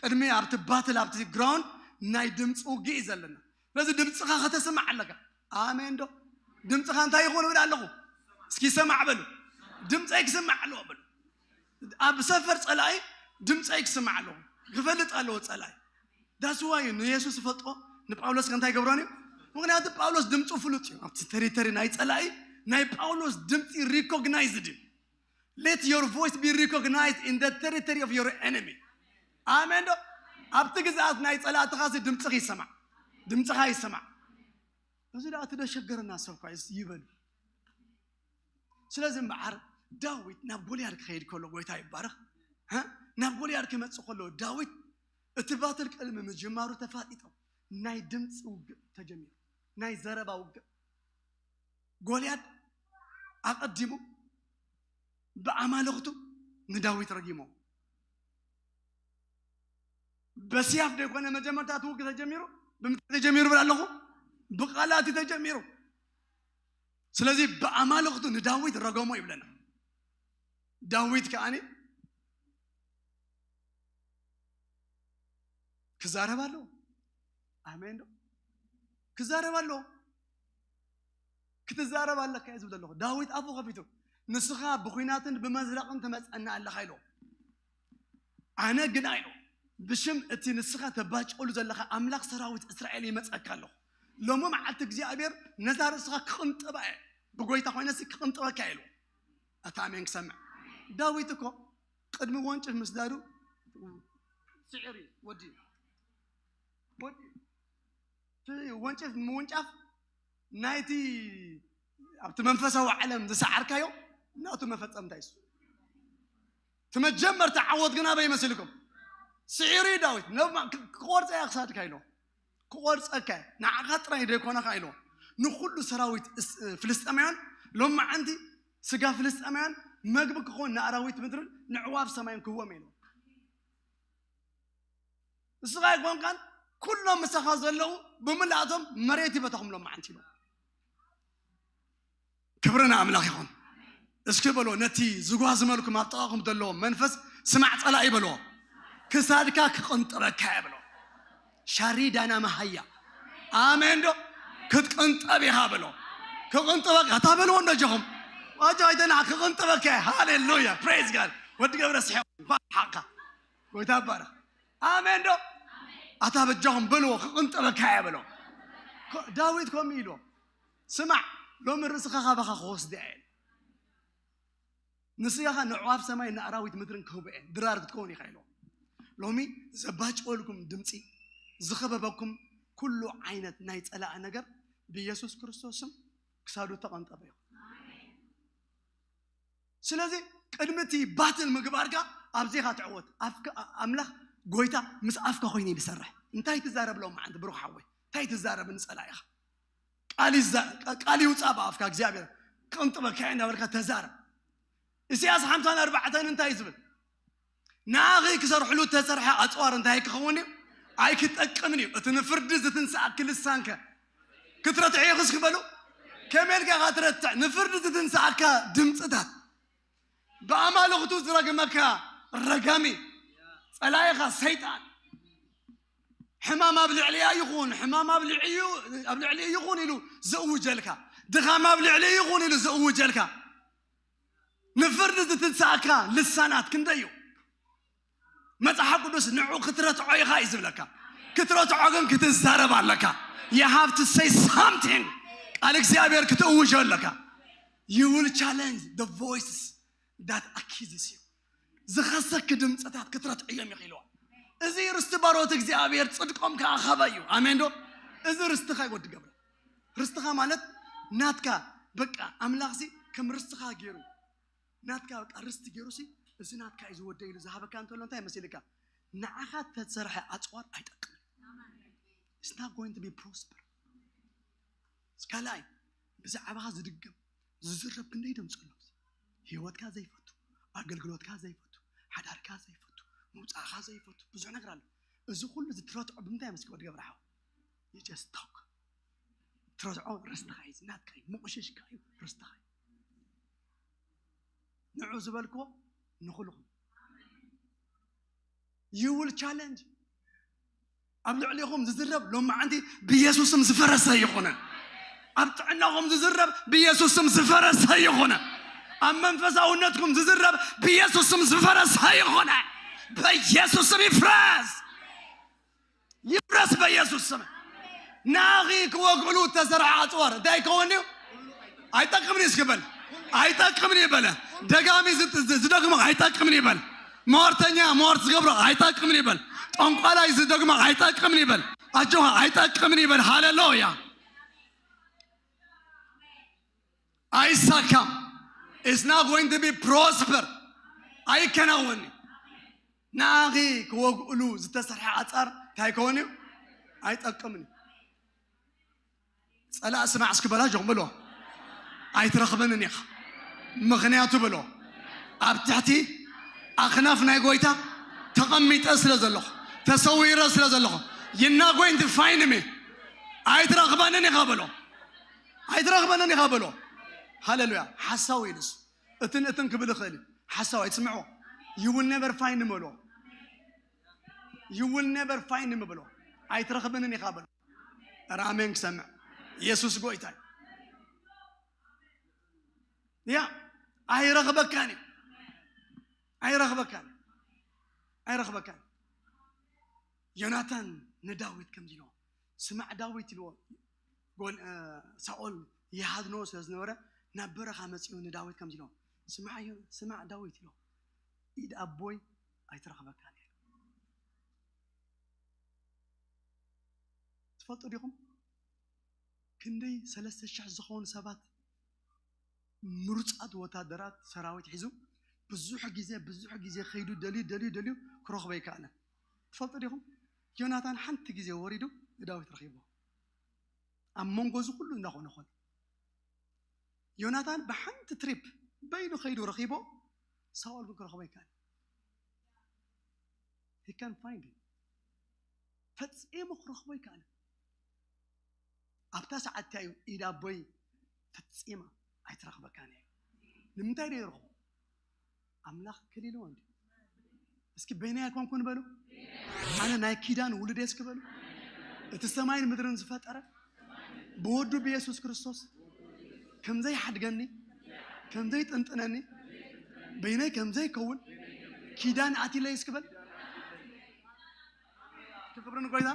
ቅድሚ ኣብቲ ባትል ኣብቲ ግራውንድ ናይ ድምፂ ውግእ እዩ ዘለና። ስለዚ ድምፅኻ ከተስምዕ ኣለካ። ኣሜን ዶ? ድምፅኻ እንታይ ይኹን እብል ኣለኹ? እስኪ ይሰማዕ በሉ። ድምፀይ ክስማዕ ኣለዎ በሉ። ኣብ ሰፈር ጸላኢ ድምፀይ ክስማዕ ኣለዎ፣ ክፈልጥ ኣለዎ ጸላኢ። That's why ንየሱስ ይፈልጦ፣ ንጳውሎስ ከ እንታይ ገብሮን እዩ? ምኽንያቱ ጳውሎስ ድምፁ ፍሉጥ እዩ። ኣብቲ ቴሪቶሪ ናይ ጸላኢ ናይ ጳውሎስ ድምፂ ሪኮግናይዝድ እዩ። Let your voice be recognized in the territory of your enemy። ኣሜን ዶ? ኣብቲ ግዝኣት ናይ ጸላእትኻ ሲ ድምፅኻ ይሰማዕ፣ ድምፅኻ ይሰማዕ። እዚ ደኣ እቲ ዶ ሸገረና ሰብ እኳ ይበሉ። ስለዚ እምበኣር ዳዊት ናብ ጎልያድ ክኸይድ ከሎ፣ ጎይታ ይባረኽ፣ እ? ናብ ጎልያድ ክመጽእ ከሎ ዳዊት እቲ ባትል ቅድሚ ምጅማሩ ተፋጢጦም ናይ ድምፂ ውግእ ተጀሚሩ፣ ናይ ዘረባ ውግእ። ጎልያድ ኣቐዲሙ ብኣማልኽቱ ንዳዊት ረጊሞ። በስያፍ ዘይኮነ መጀመርታ እቲ ውግእ ተጀሚሩ፣ ብምንታይ ተጀሚሩ ብል ኣለኹ? ብቃላት እዩ ተጀሚሩ። ስለዚ ብኣማልኽቱ ንዳዊት ረገሞ ይብለና። ዳዊት ከኣኒ ክዛረብ ኣለዎ። ኣሜን ዶ? ክዛረብ ኣለዎ። ክትዛረብ ኣለካ እየ ዝብል ዘለኹ። ዳዊት ኣፉ ከፊቱ፣ ንስኻ ብኹናትን ብመዝረቕን ትመፀና ኣለኻ ኢልዎ። ኣነ ግና ኢልዎ፣ ብሽም እቲ ንስኻ ተባጭቀሉ ዘለኻ ኣምላኽ ሰራዊት እስራኤል ይመፀካ ኣለኹ። ሎሚ መዓልቲ እግዚኣብሔር ነዛ ርእስኻ ክቕንጥባ እየ፣ ብጎይታ ኮይነሲ ክቕንጥበካ ኢሉ። ኣታ ኣሜን ክሰምዕ። ዳዊት እኮ ቅድሚ ወንጭፍ ምስዳዱ ስዕር እዩ ወዲ ወዲ እቲ ወንጭፍ ምውንጫፍ ናይቲ ኣብቲ መንፈሳዊ ዓለም ዝሰዓርካዮ ናቱ መፈጸምታ እዩ። እቲ መጀመርታ ዓወት ግን ኣበይ መሲልኩም? ስዒሩ እዩ ዳዊት። ነብ-፣ ክ-፣ ክቆርጸ እያ ክሳድካ ኢሎ። ክቆርጸካ እየ። ንዓኻ ጥራይ ዘይኮነኻ ኢሎ። ንኹሉ ሰራዊት እስ-፣ ፍልስጤማውያን ሎማዓንቲ ስጋ ፍልስጤማውያን መግቢ ክኾን ንኣራዊት ምድርን ንዕዋፍ ሰማይን ክህቦም ኢሎ። ንስኻ ኣይኮንካን፣ ኩሎም ምሳኻ ዘለዉ ብምልኣቶም መሬት ይበተኹም ሎማዓንቲ ኢሎ። ክብሪ ንኣምላኽ ይኹን። እስኪ በሎ፣ ነቲ ዝጓዝመልኩም ኣብ ጥቓኹም ዘለዎ መንፈስ ስማዕ ጸላኢ በሎ፣ ክሳድካ ክቕንጥበካ እየ በሎ። ሻሪዳና መሃያ። ኣሜን ዶ? ክትቅንጠብ ኢኻ በሎ። ክቕንጥበካ፣ እታ በልዎ እንዶ ኣጆኹም። ኣጆ ኣይተና፣ ክቕንጥበካ እየ። ሃሌሉያ፣ ፕሬዝ ጋድ። ወዲ ገብረ ስሐ፣ እንኳዕ ሓቕካ። ጎይታ ይባረኽ። ኣሜን ዶ? ኣታ በጃኹም በልዎ፣ ክቕንጥበካ እየ በሎ። ኮ-፣ ዳዊት ከምኡ ኢልዎ። ስማዕ፣ ሎሚ ርእስኻ ካባኻ ክወስድ እየ። ንስኻ ንኣዕዋፍ ሰማይ ንኣራዊት ምድርን ክህቦ እየ፣ ድራር ክትከውን ኢኻ ኢልዎ። ሎሚ ዘባጭወልኩም ድምፂ፣ ዝኸበበኩም ኩሉ ዓይነት ናይ ጸላኢ ነገር ብኢየሱስ ክርስቶስ ስም ክሳዱ ተቐንጠበ እዩ። ስለዚ ቅድሚ እቲ ባትል ምግባርካ ኣብዚኻ ትዕወት። ኣፍካ፣ ኣምላኽ ጎይታ ምስ ኣፍካ ኮይኑ እዩ ዝሰርሕ። እንታይ ትዛረብ ሎም መዓንቲ ብሩኽ ሓወይ? እንታይ ትዛረብ ንጸላኢኻ? ቃል ይዛ-፣ ቃል ይውጻእ ብኣፍካ እግዚኣብሔር ክቕንጥበካ እየ እንዳበልካ ተዛረብ። ኢሳያስ ሓምሳን ኣርባዕተን እንታይ እዩ ዝብል? ንኣኺ ክሰርሕሉ እተሰርሐ ኣጽዋር እንታይ ክኸውን እዩ? ኣይክጠቅምን እዩ። እቲ ንፍርዲ ዝትንስኣኪ ልሳንከ ክትረትዕ ኢኺ እስኪ በሉ። ከመይ ኢልካ ኢኻ ትረትዕ? ንፍርዲ ዝትንስኣካ ድምፅታት፣ ብኣማልኽቱ ዝረግመካ ረጋሚ፣ ጸላኢኻ ሰይጣን፣ ሕማም ኣብ ልዕሊያ ይኹን፣ ሕማም ኣብ ልዕሊኡ፣ ኣብ ልዕሊኡ ይኹን ኢሉ ዝእውጀልካ፣ ድኻም ኣብ ልዕሊኡ ይኹን ኢሉ ዝእውጀልካ፣ ንፍርዲ ዝትንስኣካ ልሳናት ክንደይ እዩ? መጽሓፍ ቅዱስ ንዑ ክትረትዖ ኢኻ እዩ ዝብለካ። ክትረትዖ ግን ክትዛረብ ኣለካ። You have to say something። ቃል እግዚኣብሔር ክትእውጆ ኣለካ። You will challenge the voices that accuses you። ዝኸሰኪ ድምፅታት ክትረትዕዮ ኢኺ ኢልዋ። እዚ ርስቲ ባሮት እግዚኣብሔር ጽድቆም ከኣ ኸበ እዩ። ኣሜን ዶ? እዚ ርስትኻ እዩ ወዲ ገብረ። ርስትኻ ማለት ናትካ፣ በቃ ኣምላኽሲ ከም ርስትኻ ገይሩ፣ ናትካ በቃ ርስቲ ገይሩሲ፣ እዚ ናትካ እዩ ዝወደ ኢሉ ዝሃበካ እንተሎ እንታይ መሲልካ? ንዓኻ ተሰርሐ ኣጽዋር ኣይጠቅምን። It's not going to be prosper። ካልኣይ፣ ብዛዕባኻ ዝድገም ዝዝረብ ክንደይ ድምፂ ኣሎ። ህይወትካ ዘይፈቱ፣ ኣገልግሎትካ ዘይፈቱ፣ ሓዳርካ ዘይፈቱ፣ ምውፃእካ ዘይፈቱ፣ ብዙሕ ነገር ኣሎ። እዚ ኩሉ እዚ ትረትዖ ብምንታይ መስኪ ወዲ ገብረ ሓው? You just talk። ትረትዖ ርስትኻ እዩ፣ ናትካ እዩ፣ መቑሸሽካ እዩ፣ ርስትኻ እዩ። ንዑ ዝበልክዎ ንኹልኹም። You will challenge። ኣብ ልዕሊኹም ዝዝረብ ሎማዓንቲ ብኢየሱስም ዝፈረሰ ይኹነ። ኣብ ጥዕናኹም ዝዝረብ ብኢየሱስም ዝፈረሰ ይኹነ። ኣብ መንፈሳውነትኩም ዝዝረብ ብኢየሱስም ዝፈረሰ ይኹነ። በኢየሱስም ይፍረስ። ይፍረስ በኢየሱስ ስም። ናኺ ክወግዕሉ እተሰርሐ ኣጽዋር እንታይ ይከውን እዩ? ኣይጠቅምን እዩ እስኪ በል። ኣይጠቅምን እዩ በለ። ደጋሚ ዝ-፣ ዝ-፣ ዝደግሞ ኣይጠቅምን እዩ በል። ሟርተኛ ሟርት ዝገብሮ ኣይጠቅምን እዩ በል። ጠንቋላይ ዝደግሞ ኣይጠቅምን እዩ በል። ኣጆኻ ኣይጠቅምን እዩ በል። ሃሌሉያ። ኣይሳካም። It's not going to be prosper። ኣይከናወን እዩ። ንኣኺ ክወግእሉ ዝተሰርሐ ኣጻር እንታይ ከውን እዩ? ኣይጠቅምን እዩ። ጸላእ ስማዕ እስኪ በላ ጆም ብሎ። ኣይትረኽበንን ኢኻ። ምኽንያቱ ብሎ። ኣብ ትሕቲ ኣኽናፍ ናይ ጎይታ ተቐሚጠ ስለ ዘለኹ፣ ተሰዊረ ስለ ዘለኹ፣ you're not going to find me። ኣይትረኽበንን ኢኻ ብሎ። ኣይትረኽበንን ኢኻ ብሎ። ሃሌሉያ። ሓሳዊ እዩ ንሱ። እትን እትን ክብል ይኽእል እዩ። ሓሳዊ እዩ። ትስምዕዎ? You will never find me በሎ። You will never find me በሎ። ኣይትረኽበንን ኢኻ በሎ። ኧረ ኣሜን ክሰምዕ። ኢየሱስ ጎይታ እዩ። ያ ኣይረኽበካን እዩ። ኣይረኽበካን እዩ። ኣይረኽበካን እዩ። ዮናታን ንዳዊት ከምዚ ኢልዎ፣ ስማዕ ዳዊት ኢልዎ፣ ጎል እ፣ ሳኦል ይሃድኖ ስለ ዝነበረ ናብ በረኻ መጺኡ ንዳዊት ከምዚ ኢሎም፣ "ስማዕ ዮ-፣ ስማዕ ዳዊት" ኢሎም፣ "ኢድ ኣቦይ ኣይትረኽበካን እያ" ኢሎም። ትፈልጡ ዲኹም? ክንደይ ሰለስተ ሽሕ ዝኾኑ ሰባት ምሩጻት ወታደራት ሰራዊት ሒዙ ብዙሕ ግዜ ብዙሕ ግዜ ከይዱ ደልዩ ደልዩ ደልዩ ክረኽቦ ኣይከኣለን። ትፈልጡ ዲኹም? ዮናታን ሓንቲ ግዜ ወሪዱ ንዳዊት ረኺብዎ። ኣብ መንጎ እዚ ኩሉ እንዳኾነ ኾነ ዮናታን ብሓንቲ ትሪፕ በይኑ ከይዱ ረኺቦ፣ ሳኦል ግን ክረኽቦ ኣይከኣለን። He can't find him። ፈጺሙ ክረኽቦ ኣይከኣለን። ኣብታ ሰዓት እንታይ እዩ ኢድ ኣቦይ ፈጺማ ኣይትረኽበካን እያ። ንምንታይ ዶ ይረኽቦ? ኣምላኽ ከሊልዎ እንዲ። እስኪ በይነይ ኣይኮንኩን በሉ፣ ኣነ ናይ ኪዳን ውሉድ እየ እስኪ በሉ። እቲ ሰማይን ምድርን ዝፈጠረ ብወዱ ብየሱስ ክርስቶስ ከምዘይ ሓድገኒ፣ ከምዘይ ጥንጥነኒ፣ በይነይ ከምዘይ ከውን ኪዳን ኣቲለይ እስኪ በል። ክብሪ ንጎይታ።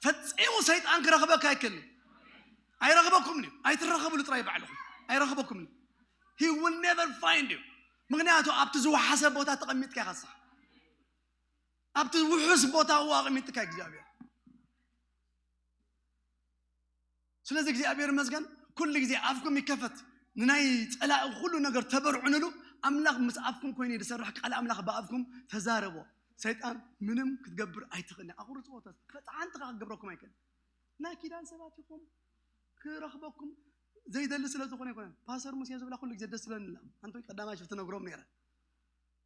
ፈጺሙ ሰይጣን ክረኽበካ ኣይክእልን። ኣይረኽበኩምን እዩ። ኣይትራኸብሉ ጥራይ ባዕልኹም። ኣይረኽበኩምን እዩ። He will never find you። ምኽንያቱ ኣብቲ ዝወሓሰ ቦታ ተቐሚጥካ ኢኻ ንስኻ። ኣብቲ ውሑስ ቦታ እዋ ኣቐሚጥካ እግዚኣብሔር። ስለዚ እግዚኣብሔር ይመስገን፣ ኩሉ ግዜ ኣፍኩም ይከፈት። ንናይ ጸላኢ ኩሉ ነገር ተበርዕንሉ። ኣምላኽ ምስ ኣፍኩም ኮይኑ እዩ ዝሰርሕ። ቃል ኣምላኽ ብኣፍኩም ተዛረቦ። ሰይጣን ምንም ክትገብር ኣይትኽእልን። ኣቑርጽዎ ተስፋ። ሓንቲ ኸኣ ክገብረኩም ኣይክእልን። ናይ ኪዳን ሰባት ኢኹም። ክረኽበኩም ዘይደሊ ስለ ዝኾነ ኣይኮነን። ፓስተር ሙሴ ዝብላ ኩሉ ግዜ ደስ ዝብለኒ ኣላ። ኣንተ ቀዳማይ ሽፍቲ ነግሮም ነይረ።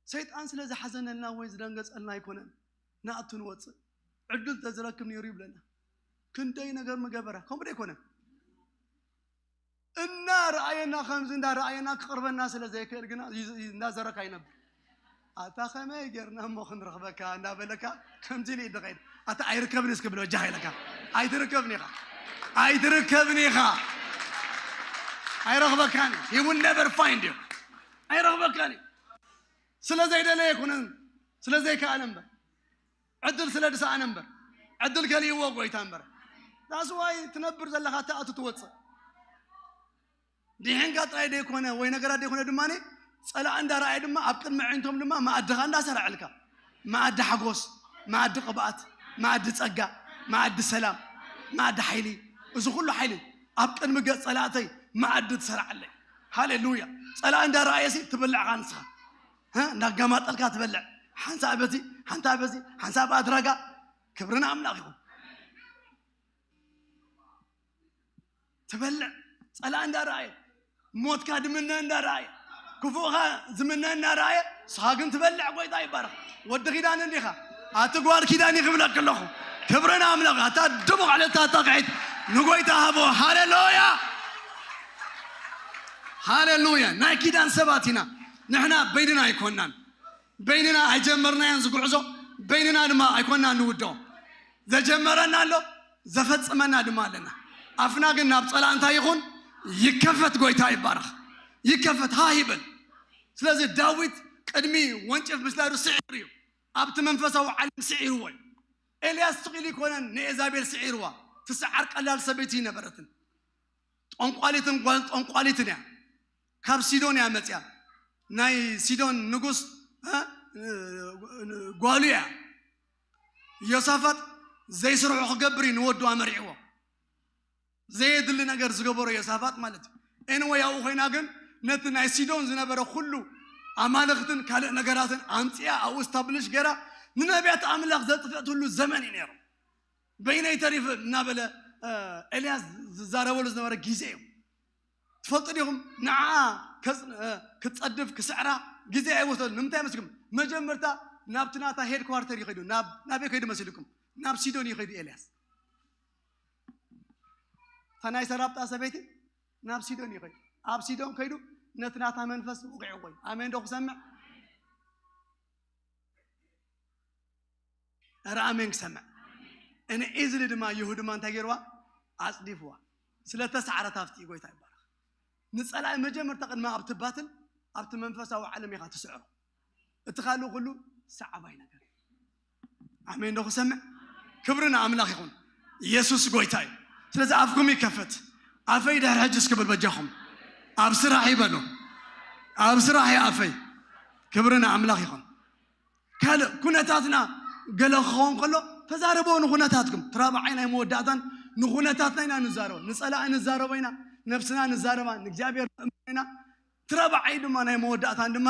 ሰይጣን ስለ ዝሓዘነልና ወይ ዝደንገጸልና ኣይኮነን። ንኣቱ ንወጽእ። ዕድል ተዝረክብ ነይሩ ይብለና። ክንደይ ነገር ምገበረ። ከምኡ ዶ ኣይኮነን? እናረኣየና፣ ከምዚ እንዳረኣየና ክቕርበና ስለ ዘይክእል ግና ይዝ-፣ ይዝ-፣ እንዳዘረካ ይነብር። ኣታ ከመይ ጌርና እሞ ክንረኽበካ እንዳበለካ ከምዚ ኢሉ ይድኸይድ። ኣታ ኣይርከብን እስኪ ብሎ እጃኻ ኢለካ። ኣይትርከብን ኢኻ። ኣይትርከብን ኢኻ። ኣይረኽበካን እዩ። He will never find you። ኣይረኽበካን እዩ። ስለ ዘይደለየ ኣይኮነን፣ ስለ ዘይከኣለ እምበር። ዕድል ስለ ዝሰኣነ እምበር። ዕድል ከሊእዎ ጎይታ እምበር። That's why ትነብር ዘለኻ፣ ትኣቱ ትወጽእ። ድሒንካ ጥራይ ደይኮነ ወይ ነገራት ደይኮነ ድማ ጸላእ እንዳረኣየ ድማ ኣብ ቅድሚ ኣዒንቶም ድማ መኣድኻ እንዳሰራዐልካ። መኣዲ ሓጎስ፣ መኣዲ ቅብኣት፣ መኣዲ ጸጋ፣ መኣዲ ሰላም፣ መኣዲ ሓይሊ። እዚ ኩሉ ሓይሊ ኣብ ቅድሚ ገጽ ጸላእተይ መኣዲ ትሰርዓለይ። ሃሌሉያ። ጸላእ እንዳረኣየሲ ትብልዕኻ ንስኻ። እ? እንዳጋማጠልካ ትበልዕ። ሓንሳእ በዚ፣ ሓንታ በዚ፣ ሓንሳእ ብኣድራጋ። ክብሪ ንኣምላኽ ይኹን። ትበልዕ። ጸላእ እንዳረኣየ፣ ሞትካ ድምነ እንዳረኣየ፣ ክፉእኻ ዝምነ እንዳረኣየ፣ ንስኻ ግን ትበልዕ። ጎይታ ይባረኽ። ወዲ ኪዳን እንዲኻ። ኣቲ ጓል ኪዳን ይኽብለክ ኣለኹ። ክብሪ ንኣምላኽ። ኣታ ድሙቕ ዕልልታ ኣጣቕዒት ንጎይታ ሃቦ። ሃሌሉያ። ሃሌሉያ። ናይ ኪዳን ሰባት ኢና። ንሕና በይንና ኣይኮናን። በይንና ኣይጀመርናዮን ዝጉዕዞ፣ በይንና ድማ ኣይኮናን ንውድኦ። ዘጀመረና ኣሎ፣ ዘፈጽመና ድማ ኣለና። ኣፍና ግን ናብ ጸላእ እንታይ ይኹን? ይከፈት። ጎይታ ይባረኽ። ይከፈት፣ ሃ ይበል። ስለዚ ዳዊት ቅድሚ ወንጭፍ ምስዳዱ ስዒሩ እዩ። ኣብቲ መንፈሳዊ ዓለም ስዒርዎ እዩ። ኤልያስ ስቕ ኢሉ ይኮነን ንኤዛቤል ስዒርዋ። ትስዓር ቀላል ሰበይቲ ይነበረትን። ጠንቋሊትን ጓል ጠንቋሊትን እያ። ካብ ሲዶን እያ መጽያ። ናይ ሲዶን ንጉስ፣ እ፣ ጓሉ እያ። ዮሳፋጥ ዘይስርሖ ክገብር እዩ ንወዱ ኣመሪዕዎ። ዘየድሊ ነገር ዝገበሮ ዮሳፋጥ ማለት እዩ። ኤንወይ ኣብኡ ኮይና ግን ነቲ ናይ ሲዶን ዝነበረ ኩሉ ኣማልኽትን ካልእ ነገራትን ኣምጽያ ኣብኡ ስታብሊሽ ገይራ ንነቢያት ኣምላኽ ዘጥፍእትሉ ዘመን እዩ ነይሩ። በይነይ ተሪፈ እናበለ፣ እ፣ ኤልያስ ዝዛረበሉ ዝነበረ ግዜ እዩ። ትፈልጡ ዲኹም? ንዓ ከጽ-፣ እ፣ ክትጸድፍ ክስዕራ ግዜ ኣይወሰዱ። ንምንታይ መስልኩም? መጀመርታ ናብቲ ናታ ሄድ ኳርተር እዩ ከይዱ። ናብ፣ ናበይ ከይዱ መሲልኩም? ናብ ሲዶን እዩ ከይዱ ኤልያስ። እታ ናይ ሰራብጣ ሰበይቲ ናብ ሲዶን እዩ ከይዱ። ኣብ ሲዶን ከይዱ ነቲ ናታ መንፈስ ውቂዕዎ እዩ። ኣሜን ዶ ክሰምዕ? ኧረ ኣሜን ክሰምዕ። እነ ኢዝሊ ድማ ይሁ ድማ እንታይ ገይርዋ? ኣጽዲፍዋ። ስለ ተሳዕረት ኣብቲ ጎይታ ይባረኽ። ንጸላኢ መጀመርታ ቅድሚ ኣብ ትባትል ኣብቲ መንፈሳዊ ዓለም ኢኻ ትስዕሮ። እቲ ካልእ ኩሉ ሰዓባይ ነገር። ኣሜን ዶ ክሰምዕ? ክብሪ ንኣምላኽ ይኹን። ኢየሱስ ጎይታ እዩ። ስለዚ ኣፍኩም ይከፈት። ኣፈይ ድሕሪ ሕጂ እስኪ በል በጃኹም። ኣብ ስራሕ ይበሉ። ኣብ ስራሕ እዩ ኣፈይ። ክብሪ ንኣምላኽ ይኹን። ካልእ ኩነታትና ገለ ክኸውን ከሎ ተዛረቦ ንኩነታትኩም። ትራብዓይ ናይ መወዳእታን ንኩነታትና ኢና ንዛረቦ። ንጸላኢ ንዛረቦ ኢና፣ ነብስና ንዛረባ፣ ንእግዚኣብሔር ንእምኖ ኢና። ትራብዓይ ድማ ናይ መወዳእታን ድማ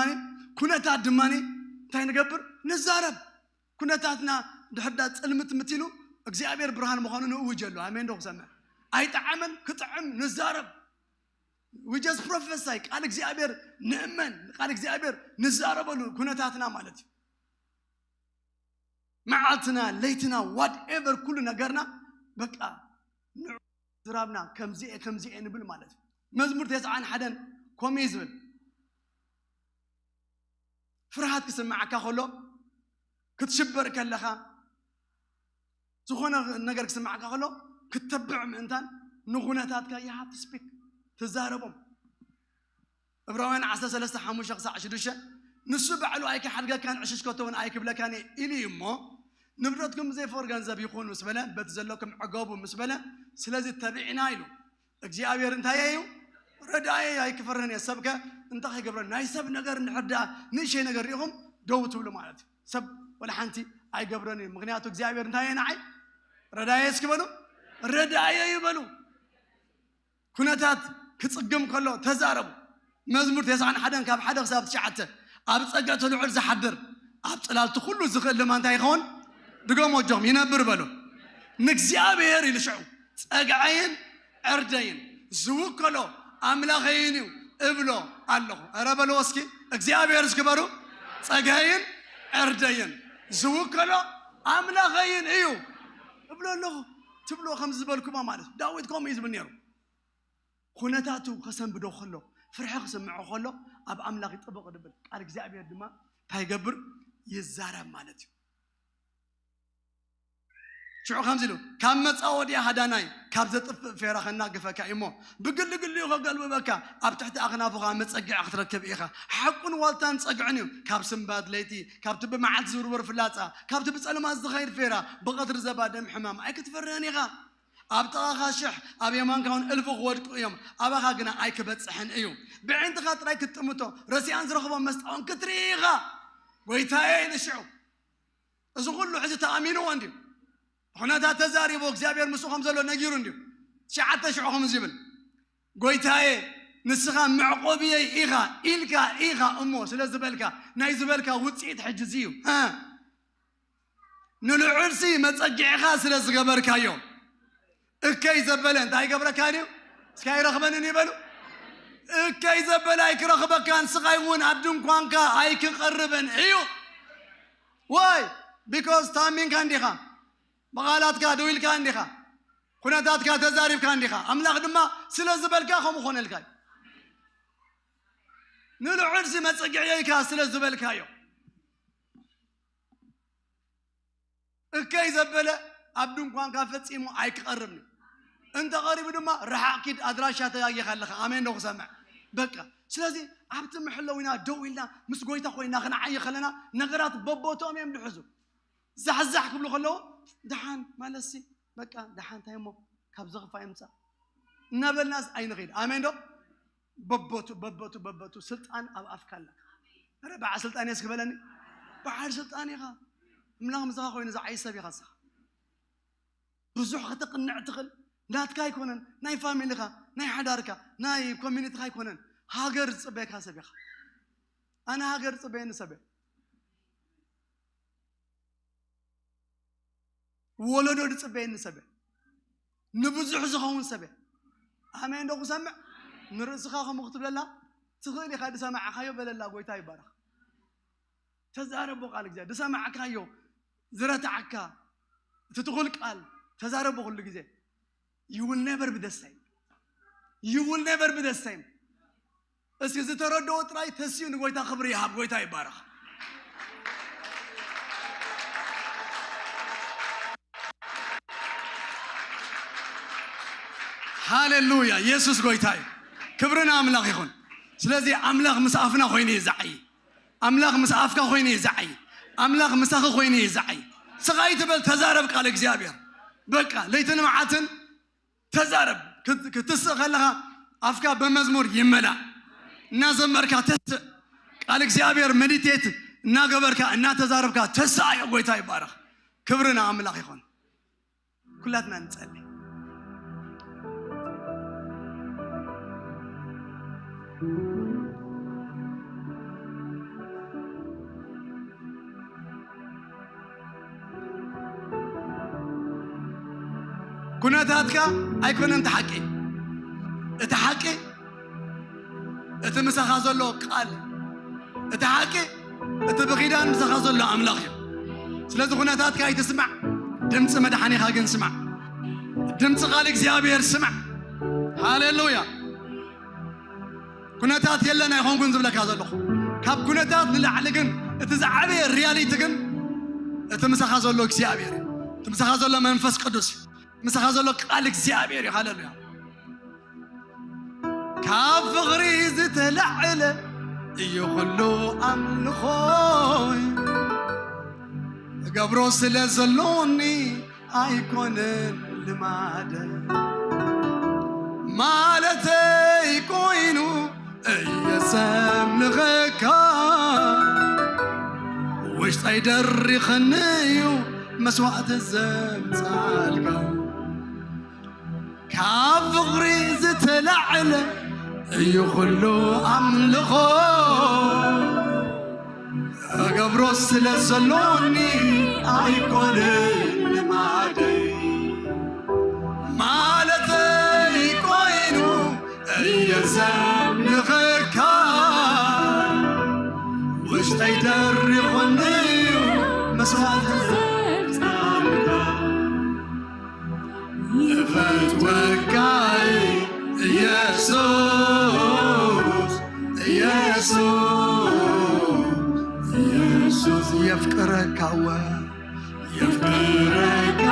ኩነታት ድማ እንታይ ንገብር? ንዛረብ። ኩነታትና ድሕር ዳ ጽልምት ምት ኢሉ እግዚኣብሔር ብርሃን ምዃኑ ንእውጀሉ። ኣሜን ዶ ክሰምዕ? ኣይጠዓመን ክጥዕም ንዛረብ። We just prophesy፣ ቃል እግዚኣብሔር ንእመን፣ ቃል እግዚኣብሔር ንዛረበሉ ኩነታትና ማለት እዩ። መዓልትና ለይትና whatever ኩሉ ነገርና በቃ ንዑ ዝራብና ከምዚኤ ከምዚኤ ንብል ማለት እዩ። መዝሙር ተስዓን ሓደን ከምኡ እዩ ዝብል። ፍርሃት ክስምዓካ ከሎ፣ ክትሽበር ከለኻ፣ ዝኾነ ነገር ክስምዓካ ከሎ፣ ክትተብዕ ምእንታን ንኹነታትካ you have to speak፣ ትዛረቦም። ዕብራውያን ዓሰርተ ሰለስተ ሓሙሽተ ክሳዕ ሽዱሽተ፣ ንሱ ባዕሉ ኣይክሓድገካን ዕሽሽ ከቶ እውን ኣይክብለካን እየ ኢሉ እዩ እሞ፣ ንብረትኩም ብዘይፍቕሪ ገንዘብ ይኹን ምስ በለ፣ በቲ ዘለኩም ዕገቡ ምስ በለ፣ ስለዚ ተቢዕና ኢሉ። እግዚኣብሔር እንታይ እዩ? ረዳኢ ኣይክፈርህን እየ። ሰብከ እንታይ ከይገብረ? ናይ ሰብ ነገር እንድሕር ደኣ ንእሽተይ ነገር ሪኢኹም ደው ትብሉ ማለት እዩ። ሰብ ወላ ሓንቲ ኣይገብረን እዩ። ምኽንያቱ እግዚኣብሔር እንታይ እዩ ንዓይ? ረዳየ እስኪ በሉ። ረዳየ እዩ በሉ። ኩነታት ክጽግም ከሎ ተዛረቡ። መዝሙር ተስዓን ሓደን ካብ ሓደ ክሳብ ትሽዓተ፣ ኣብ ጸግዒ እቲ ልዑል ዝሓድር፣ ኣብ ጽላልቲ ኩሉ ዝኽእል ድማ እንታይ ይኸውን? ድገሞ ኣጆኹም፣ ይነብር በሉ። ንእግዚኣብሔር ኢሉ ሽዑ ጸግዐይን ዕርደይን ዝውከሎ ኣምላኸይን እዩ እብሎ ኣለኹ። ኧረ በልዎ እስኪ፣ እግዚኣብሔር እስኪ በሉ። ጸግዐይን ዕርደይን ዝውከሎ ኣምላኸይን እዩ እብሎ ኣለኹ። ትብሎ ከም ዝበልኩማ ማለት እዩ። ዳዊት ከምኡ እዩ ዝብል ነይሩ። ኩነታቱ ከሰንብዶ ከሎ፣ ፍርሒ ክስምዖ ከሎ፣ ኣብ ኣምላኽ ይጥብቕ ድብል። ቃል እግዚኣብሔር ድማ እንታይ ይገብር? ይዛረብ ማለት እዩ። ሽዑ ከምዚ ኢሉ፣ ካብ መጻወድያ ሃዳናይ፣ ካብ ዘጥፍእ ፌራ ከናግፈካ እዩ እሞ፣ ብግልግሊኡ ከገልብበካ፣ ኣብ ትሕቲ ኣኽናፉ ኸኣ መጸግዒ ክትረክብ ኢኻ። ሓቁን ዋልታን ጸግዕን እዩ፣ ካብ ስንባድ ለይቲ፣ ካብቲ ብመዓልቲ ዝውርወር ፍላጻ፣ ካብቲ ብጸልማት ዝኸይድ ፌራ፣ ብቐትሪ ዘባድም ሕማም ኣይክትፈርህን ኢኻ። ኣብ ጥቓኻ ሽሕ፣ ኣብ የማንካ እውን እልፊ ክወድቁ እዮም፣ ኣባኻ ግና ኣይክበጽሕን እዩ። ብዒንትኻ ጥራይ ክትጥምቶ፣ ረሲኣን ዝረኽቦ መስጣ እውን ክትርኢ ኢኻ። ጐይታየ ኢሉ ሽዑ። እዚ ኹሉ ሕጂ ተኣሚንዎ እንድዩ። ኩነታት ተዛሪቡ፣ እግዚኣብሔር ምስኡ ከም ዘሎ ነጊሩ እንድዩ። ትሽዓተ ሽዑ ከምዚ ይብል፣ ጐይታየ፣ ንስኻ መዕቆብየይ ኢኻ ኢልካ ኢኻ እሞ ስለ ዝበልካ፣ ናይ ዝበልካ ውጽኢት ሕጂ እዚ እዩ። እ። ንልዑልሲ መጸግዒኻ ስለ ዝገበርካዮ፣ እከይ ዘበለ እንታይ ይገብረካ ድዩ? እስኪ ኣይረኽበንን ይበሉ። እከይ ዘበለ ኣይክረኽበካን፣ ስቓይ እውን ኣብ ድንኳንካ ኣይክቐርብን እዩ። ዋይ? ቢኮዝ ታሚንካ እንዲኻ፣ ብቓላትካ ደው ኢልካ እንዲኻ፣ ኩነታትካ ተዛሪብካ እንዲኻ። ኣምላኽ ድማ ስለ ዝበልካ ከምኡ ኾነልካ እዩ። ንልዑልሲ መጸግዒየይካ ስለ ዝበልካዮ። እከይ ዘበለ ኣብ ድንኳንካ ፈጺሙ ኣይክቐርብን እዩ። እንተ ቐሪቡ ድማ ርሓቕ ኪድ፣ ኣድራሻ ተጋጊኻ ኣለኻ። ኣሜን ዶ ክሰምዕ? በቃ። ስለዚ ኣብቲ መሐለዊና ደው ኢልና ምስ ጐይታ ኮይና ክንዓዪ ከለና ነገራት በቦትኦም እዮም ዝሕዙ። ዛሕዛሕ ክብሉ ከለዉ ደሓን ማለትሲ በቃ ደሓን እንታይ እሞ ካብ ዘኽፋ ይምጻእ እናበልናስ ኣይንኸይድ። ኣሜን ዶ? በቦቱ በቦቱ በቦቱ ስልጣን ኣብ ኣፍካ ኣላ። ኧረ በዓል ስልጣን እየ እስኪ በለኒ። በዓል ስልጣን ኢኻ። ኣምላኽ ምሳኻ ኮይኑ ዝዓይ ሰብ ኢኻ ንስኻ። ብዙሕ ከተቕንዕ ትኽእል። ናትካ ኣይኮነን፣ ናይ ፋሚሊኻ፣ ናይ ሓዳርካ፣ ናይ ኮሚኒቲኻ ኣይኮነን። ሃገር ዝጽበየካ ሰብ ኢኻ። ኣነ ሃገር ዝጽበየኒ ሰብ እየ። ወለዶ ዝጽበየኒ ሰብ እየ። ንብዙሕ ዝኸውን ሰብ እየ። ኣሜን ዶ ክሰምዕ? ንርእስኻ ከምኡ ክትብለላ ትኽእል ኢኻ። ዝሰማዕካዮ በለላ፣ ጐይታ ይባረኽ። ተዛረቦ ቃል እግዚኣብሔር። ዝሰማዕካዮ ዝረታዓካ እቲ ትኹል ቃል ተዛረቦ ኩሉ ግዜ። You will never be the same. You will never be the same. እስኪ ዝተረድኦ ጥራይ ተስዩ ንጎይታ ክብሪ ይሃብ። ጎይታ ይባረኽ። ሃሌሉያ። ኢየሱስ ጎይታ እዩ። ክብሪ ንኣምላኽ ይኹን። ስለዚ ኣምላኽ ምስ ኣፍና ኮይኑ እዩ ዝዓዪ። ኣምላኽ ምስ ኣፍካ ኮይኑ እዩ ዝዓይ። ኣምላኽ ምሳኺ ኮይኑ እዩ ዝዓይ። ስቕ ኣይትበል፣ ተዛረብ ቃል እግዚኣብሔር። በቃ ለይትን መዓትን ተዛረብ። ክት-፣ ክትስእ ከለኻ ኣፍካ ብመዝሙር ይመላእ። እናዘመርካ ተስእ። ቃል እግዚኣብሔር መዲቴት እናገበርካ እናተዛረብካ ተስኣዮ። ጎይታ ይባረኽ። ክብሪ ንኣምላኽ ይኹን። ኩላትና ንጸሊ። ኩነታትካ ኣይኮነን እቲ ሓቂ። እቲ ሓቂ እቲ ምሳኻ ዘሎ ቃል፣ እቲ ሓቂ እቲ ብኺዳን ምሳኻ ዘሎ ኣምላኽ እዩ። ስለዚ ኩነታትካ ኣይትስማዕ፣ ድምፂ መድሓኒኻ ግን ስማዕ። ድምፂ ቃል እግዚኣብሔር ስማዕ። ሃሌሉያ። ኩነታት የለን ኣይኾንኩን ዝብለካ ዘለኹ። ካብ ኩነታት ንላዕሊ ግን እቲ ዝዓበየ ሪያሊቲ ግን እቲ ምሳኻ ዘሎ እግዚኣብሔር እዩ። እቲ ምሳኻ ዘሎ መንፈስ ቅዱስ እዩ። ምሳኻ ዘሎ ቃል እግዚኣብሔር እዩ። ሃሌሉያ። ካብ ፍቕሪ ዝተላዕለ እዩ ኩሉ ኣምልኾይ። እገብሮ ስለ ዘሎኒ ኣይኮነን ልማደ ማለተይ ኮይኑ እየ ዘምልኸካ። ውሽጠይ ደሪኸኒ እዩ መስዋዕቲ ዘምጻልካ። ካብ ፍቕሪ ዝተላዕለ እዩ ኩሉ ኣምልኾ። እገብሮ ስለ ዘሎኒ ኣይኮነን ልማደይ ማለተይ ኮይኑ እየ ዘምልኸካ። ውሽጠይ ደሪኹኒ እዩ መስዋዕቲ ዘምጻልካ። እፈትወካ ኢየሱስ፣ ኢየሱስ፣ ኢየሱስ የፍቅረካ እወ፣ የፍቅረካ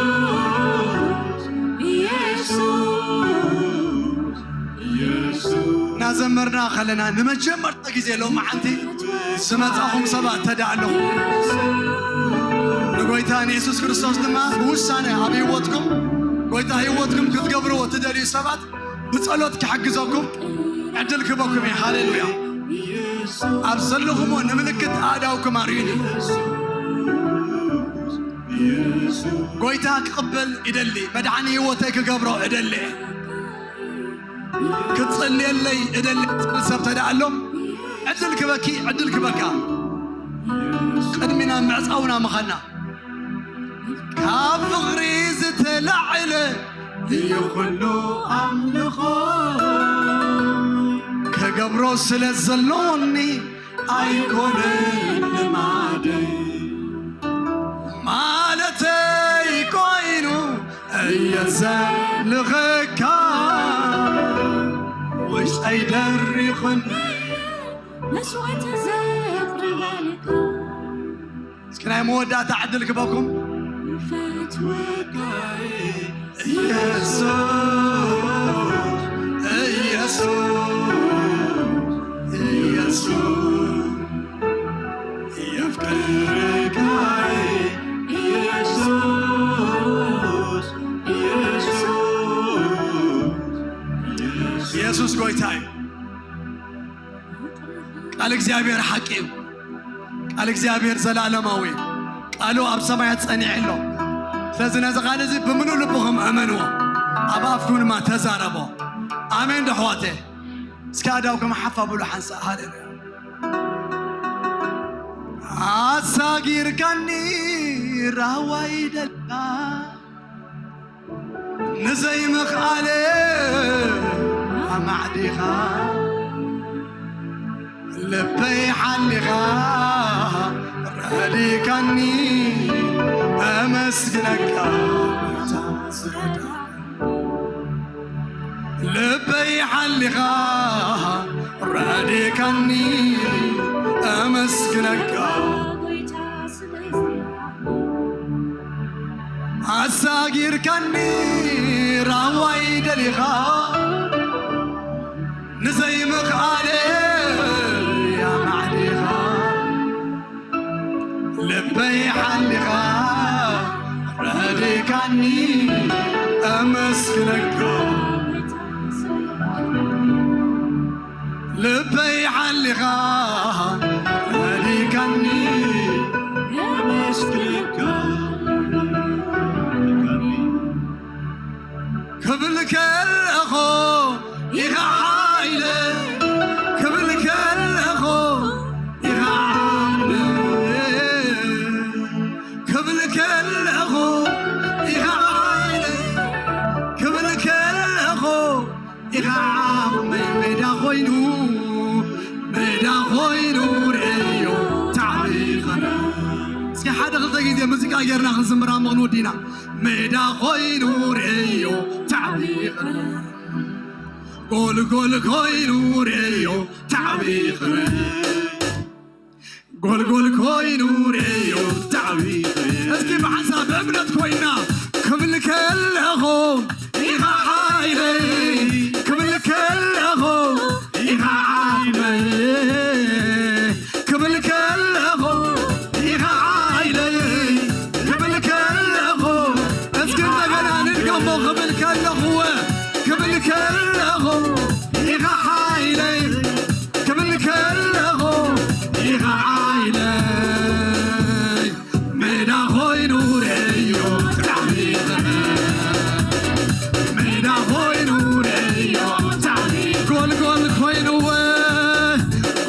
ኢየሱስ፣ ኢየሱስ፣ ኢየሱስ። እናዘመርና ከለና ንመጀመርታ ግዜ ሎማዓንቲ ዝመጻኹም ሰባት ተዳ ኣለኹም። ንጎይታ ንየሱስ ክርስቶስ ድማ ብውሳነ ኣብ ህይወትኩም፣ ጎይታ ህይወትኩም ክትገብርዎ ትደልዩ ሰባት ብጸሎት ክሕግዘኩም ዕድል ክበኩም እየ። ሃሌሉያ። ኣብ ዘለኹምዎ ንምልክት ኣእዳውኩም ኣርእዩኒ። ጎይታ ክቕበል እደሊ፣ መድሓኒ ህይወተይ ክገብሮ እደሊ። ክትጽልየለይ እደሊ ዝብል ሰብ ተደኣ ኣሎ፣ ዕድል ክበኪ፣ ዕድል ክበካ። ቅድሚና ምዕጻውና ምኻና። ካብ ፍቕሪ ዝተላዕለ እዩ ኩሉ ኣምልኾ። ክገብሮ ስለ ዘሎኒ ኣይኮነን ልማደይ። ማለተይ ኮይኑ እየ ዘምልኸካ። ውሽጠይ ደሪኹኒ መስዋዕቲ ዘቕርበልካ። እስኪ ናይ መወዳእታ ዕድል ክበኩም። ፈትወካ ኢየሱስ፣ ኢየሱስ፣ ኢየሱስ፣ የፍቅረካ ኢየሱስ፣ ኢየሱስ፣ ኢየሱስ ጎይታ እዩ። ቃል እግዚኣብሔር ሓቂ እዩ። ቃል እግዚኣብሔር ዘለኣለማዊ እዩ። ቃሉ ኣብ ሰማያት ጸኒዑ ኣሎ። ስለዚ ነዚ ቃል እዚ ብምሉእ ልብኹም እመንዎ። ኣብ ኣፍኩም ድማ ተዛረቦ። ኣሜን ዶ ኣሕዋተ? እስኪ ኣእዳውኩም ሓፍ ኣብሉ ሓንሳእ። ሃሌሉያ። ኣሳጊርካኒ ራህዋይ ደልካ ንዘይምኽኣለ ኣማዕዲኻ ልበይ ሓሊኻ ረዲካኒ ኣመስግነካ። ልበይ ሓሊኻ ረዲካኒ ኣመስግነካ። ኣሳጊርካኒ ራህዋይ ደሊኻ ንዘይምኽኣለ ኣመስግነካ ልበይ ሓሊኻ ረዲካኒ ኣመስግነካ ክብል ከለኹ ኢኻ ሓይለ ክብል ከለኹ ኢኻ ዓቕሚ ክብል ከለኹ ኢኻ ሓይለ ክብል ከለኹ ኢኻ ዓቕሚ ሜዳ ኮይኑ ሜዳ ኮይኑ ርእዮ ታዕቢኸነ እስኪ ሓደ ክልተ ግዜ ሙዚቃ ጌርና ክንዝምራ ምኽንወዲና ሜዳ ኮይኑ ርእዮ ታዕቢኸነ ጎልጎል ኮይኑ ርእዮ ታዕቢኸነ ጎልጎል ኮይኑ ርእዮ ታዕቢኸነ እስኪ ብሓንሳብ ብእምነት ኮይና ክብል ከለኹ ኢኻ ሓይለይ ክብል ከለኹ ኢኻ ዓቕመይ ክብል ከለኹ ኢኻ ሓይለይ ክብል ከለኹ እስኪ እንደገና ንድገሞ ክብል ከለኹ ክብል ከለኹ ኢኻ ሓይለይ ክብል ከለኹ ኢኻ ሓይለይ ሜዳ ኮይኑ ርእዮ ብጣዕሚ ሜዳ ኮይኑ ርእዮ ብጣዕሚ ጎልጎል ኮይኑወ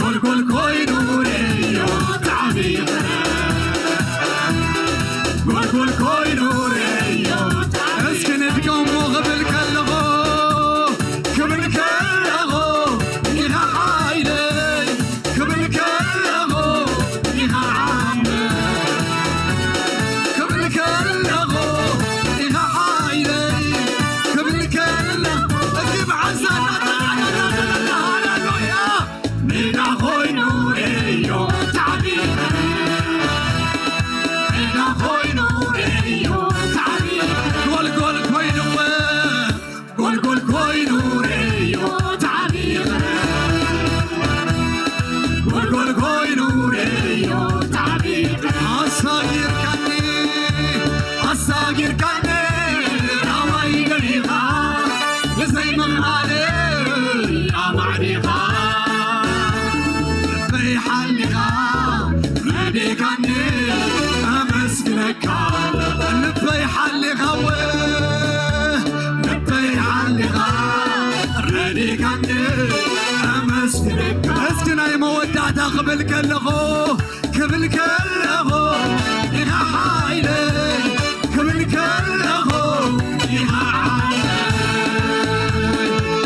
ጎልጎል ኮይኑ ርእዮ ብጣዕሚ ጎልጎል ኮይኑ ርእዮ እስኪ ንድገሞ ክብል ከለኹ ክብል ከለኹ ኢኻ ሓይለይ ክብል ከለኹ ኢኻ ዓቕመይ ክብል ከለኹ ኢኻ ሓይለይ ክብል ከለኹ እስኪ ብሓንሳብ ሃሌሉያ ሜዳ ኮይኑ ርእዮ ታዕቢኸ ሜዳ ኮይኑ ርእዮ ታዕቢኸ ጎልጎል ኮይኑወ ጎልጎል ኮይኑ ርእዮ ታዕቢኸ ጎልጎል ኮይኑ ርእዮ ታዕቢኸ ኣሳጊርካኒ ኣሳጊርካኒ ናባይ ገሊኻ ብዘይ ምኽኣለይ ኣማዕዲኻ ልበይ ሓሊኻ ረዲካኒ ኣመስግነካ ልበይ ሓሊኻወ ልበይ ሓሊኻ ረዲካኒ ኣመስግነካ እስኪ ናይ መወዳእታ ክብል ከለኹ ክብል ከለኹ ኢኻ ሓይለይ ክብል ከለኹ ኢኻ ሓይለይ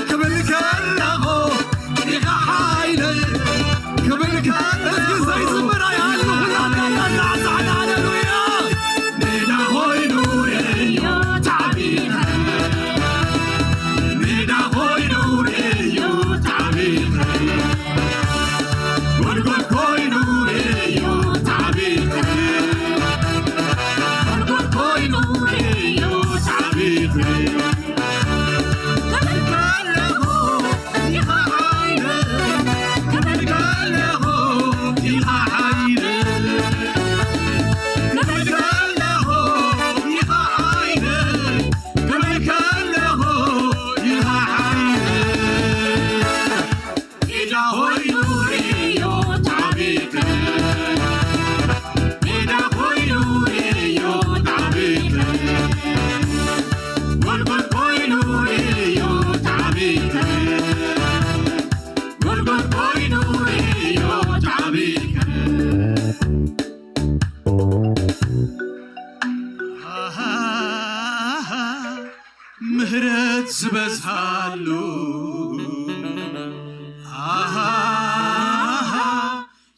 ክብል ከለኹ ኢኻ ሓይለይ ክብል ከለኹ እስኪ ዘይዝምር ኣይሃሉ ኩላትና እናሳዕና ሃሌሉያ ሜዳ ኮይኑ ርእዮ ታዕቢኸ ሜዳ ኮይኑ ርእዮ ታዕቢኸ ጎልጎል ኮይኑ ርእዮ ታዕቢኸ ጎልጎል ኮይኑ ርእዮ ታዕቢኸ ክብል ከለኹ ኢኻ ሓይለ ክብል ከለኹ ኢኻ ሓይለ ክብል ከለኹ ኢኻ ሓይለ ክብል ከለኹ ኢኻ ሓይለ ሜዳ ኮይኑ ርእዮ ታዕቢኸ ሜዳ ኮይኑ ርእዮ ታዕቢኸ ጎልጎል ኮይኑ ርእዮ ታዕቢኸ ጎልጎል ኮይኑ ርእዮ ታዕቢኸ ምህረት ዝበዝሓሉ ኣሃ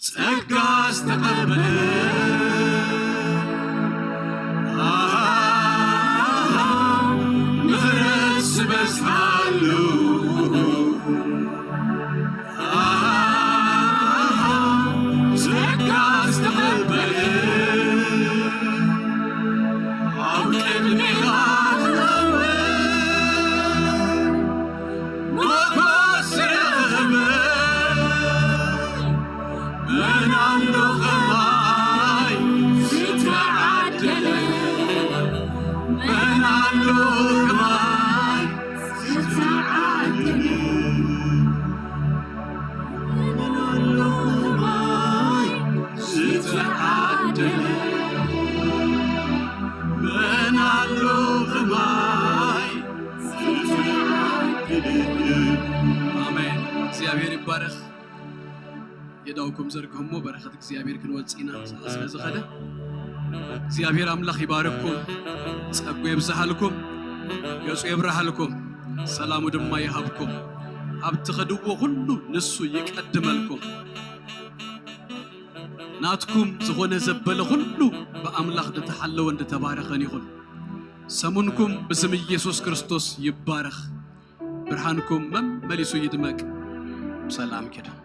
ጸጋ ዝተቐበለ ኣሃ ምህረት ዝበዝሓሉ ኣሃ ጸጋ ዝተቐበለ ኣብ ቅድሜኻ ክቐርብ ኣሜን። እግዚኣብሔር ይባረኽ። የዳውኩም ዘርግሕሞ በረኸት እግዚኣብሔር ክንወጽእ ኢና። ሰዓት ስለ ዝኸደ እግዚኣብሔር ኣምላኽ ይባርኩም፣ ጸጉ የብዝሃልኩም፣ ገጹ የብርሃልኩም፣ ሰላሙ ድማ ይሃብኩም። ኣብ ትኸድዎ ሁሉ ንሱ ይቀድመልኩም። ናትኩም ዝኾነ ዘበለ ሁሉ ብኣምላኽ ዝተሓለወ ዝተባረኸን ይኹን። ሰሙንኩም ብስም ኢየሱስ ክርስቶስ ይባረኽ። ብርሃንኩም መመሊሱ ይድመቅ። ሰላም ኪዳን።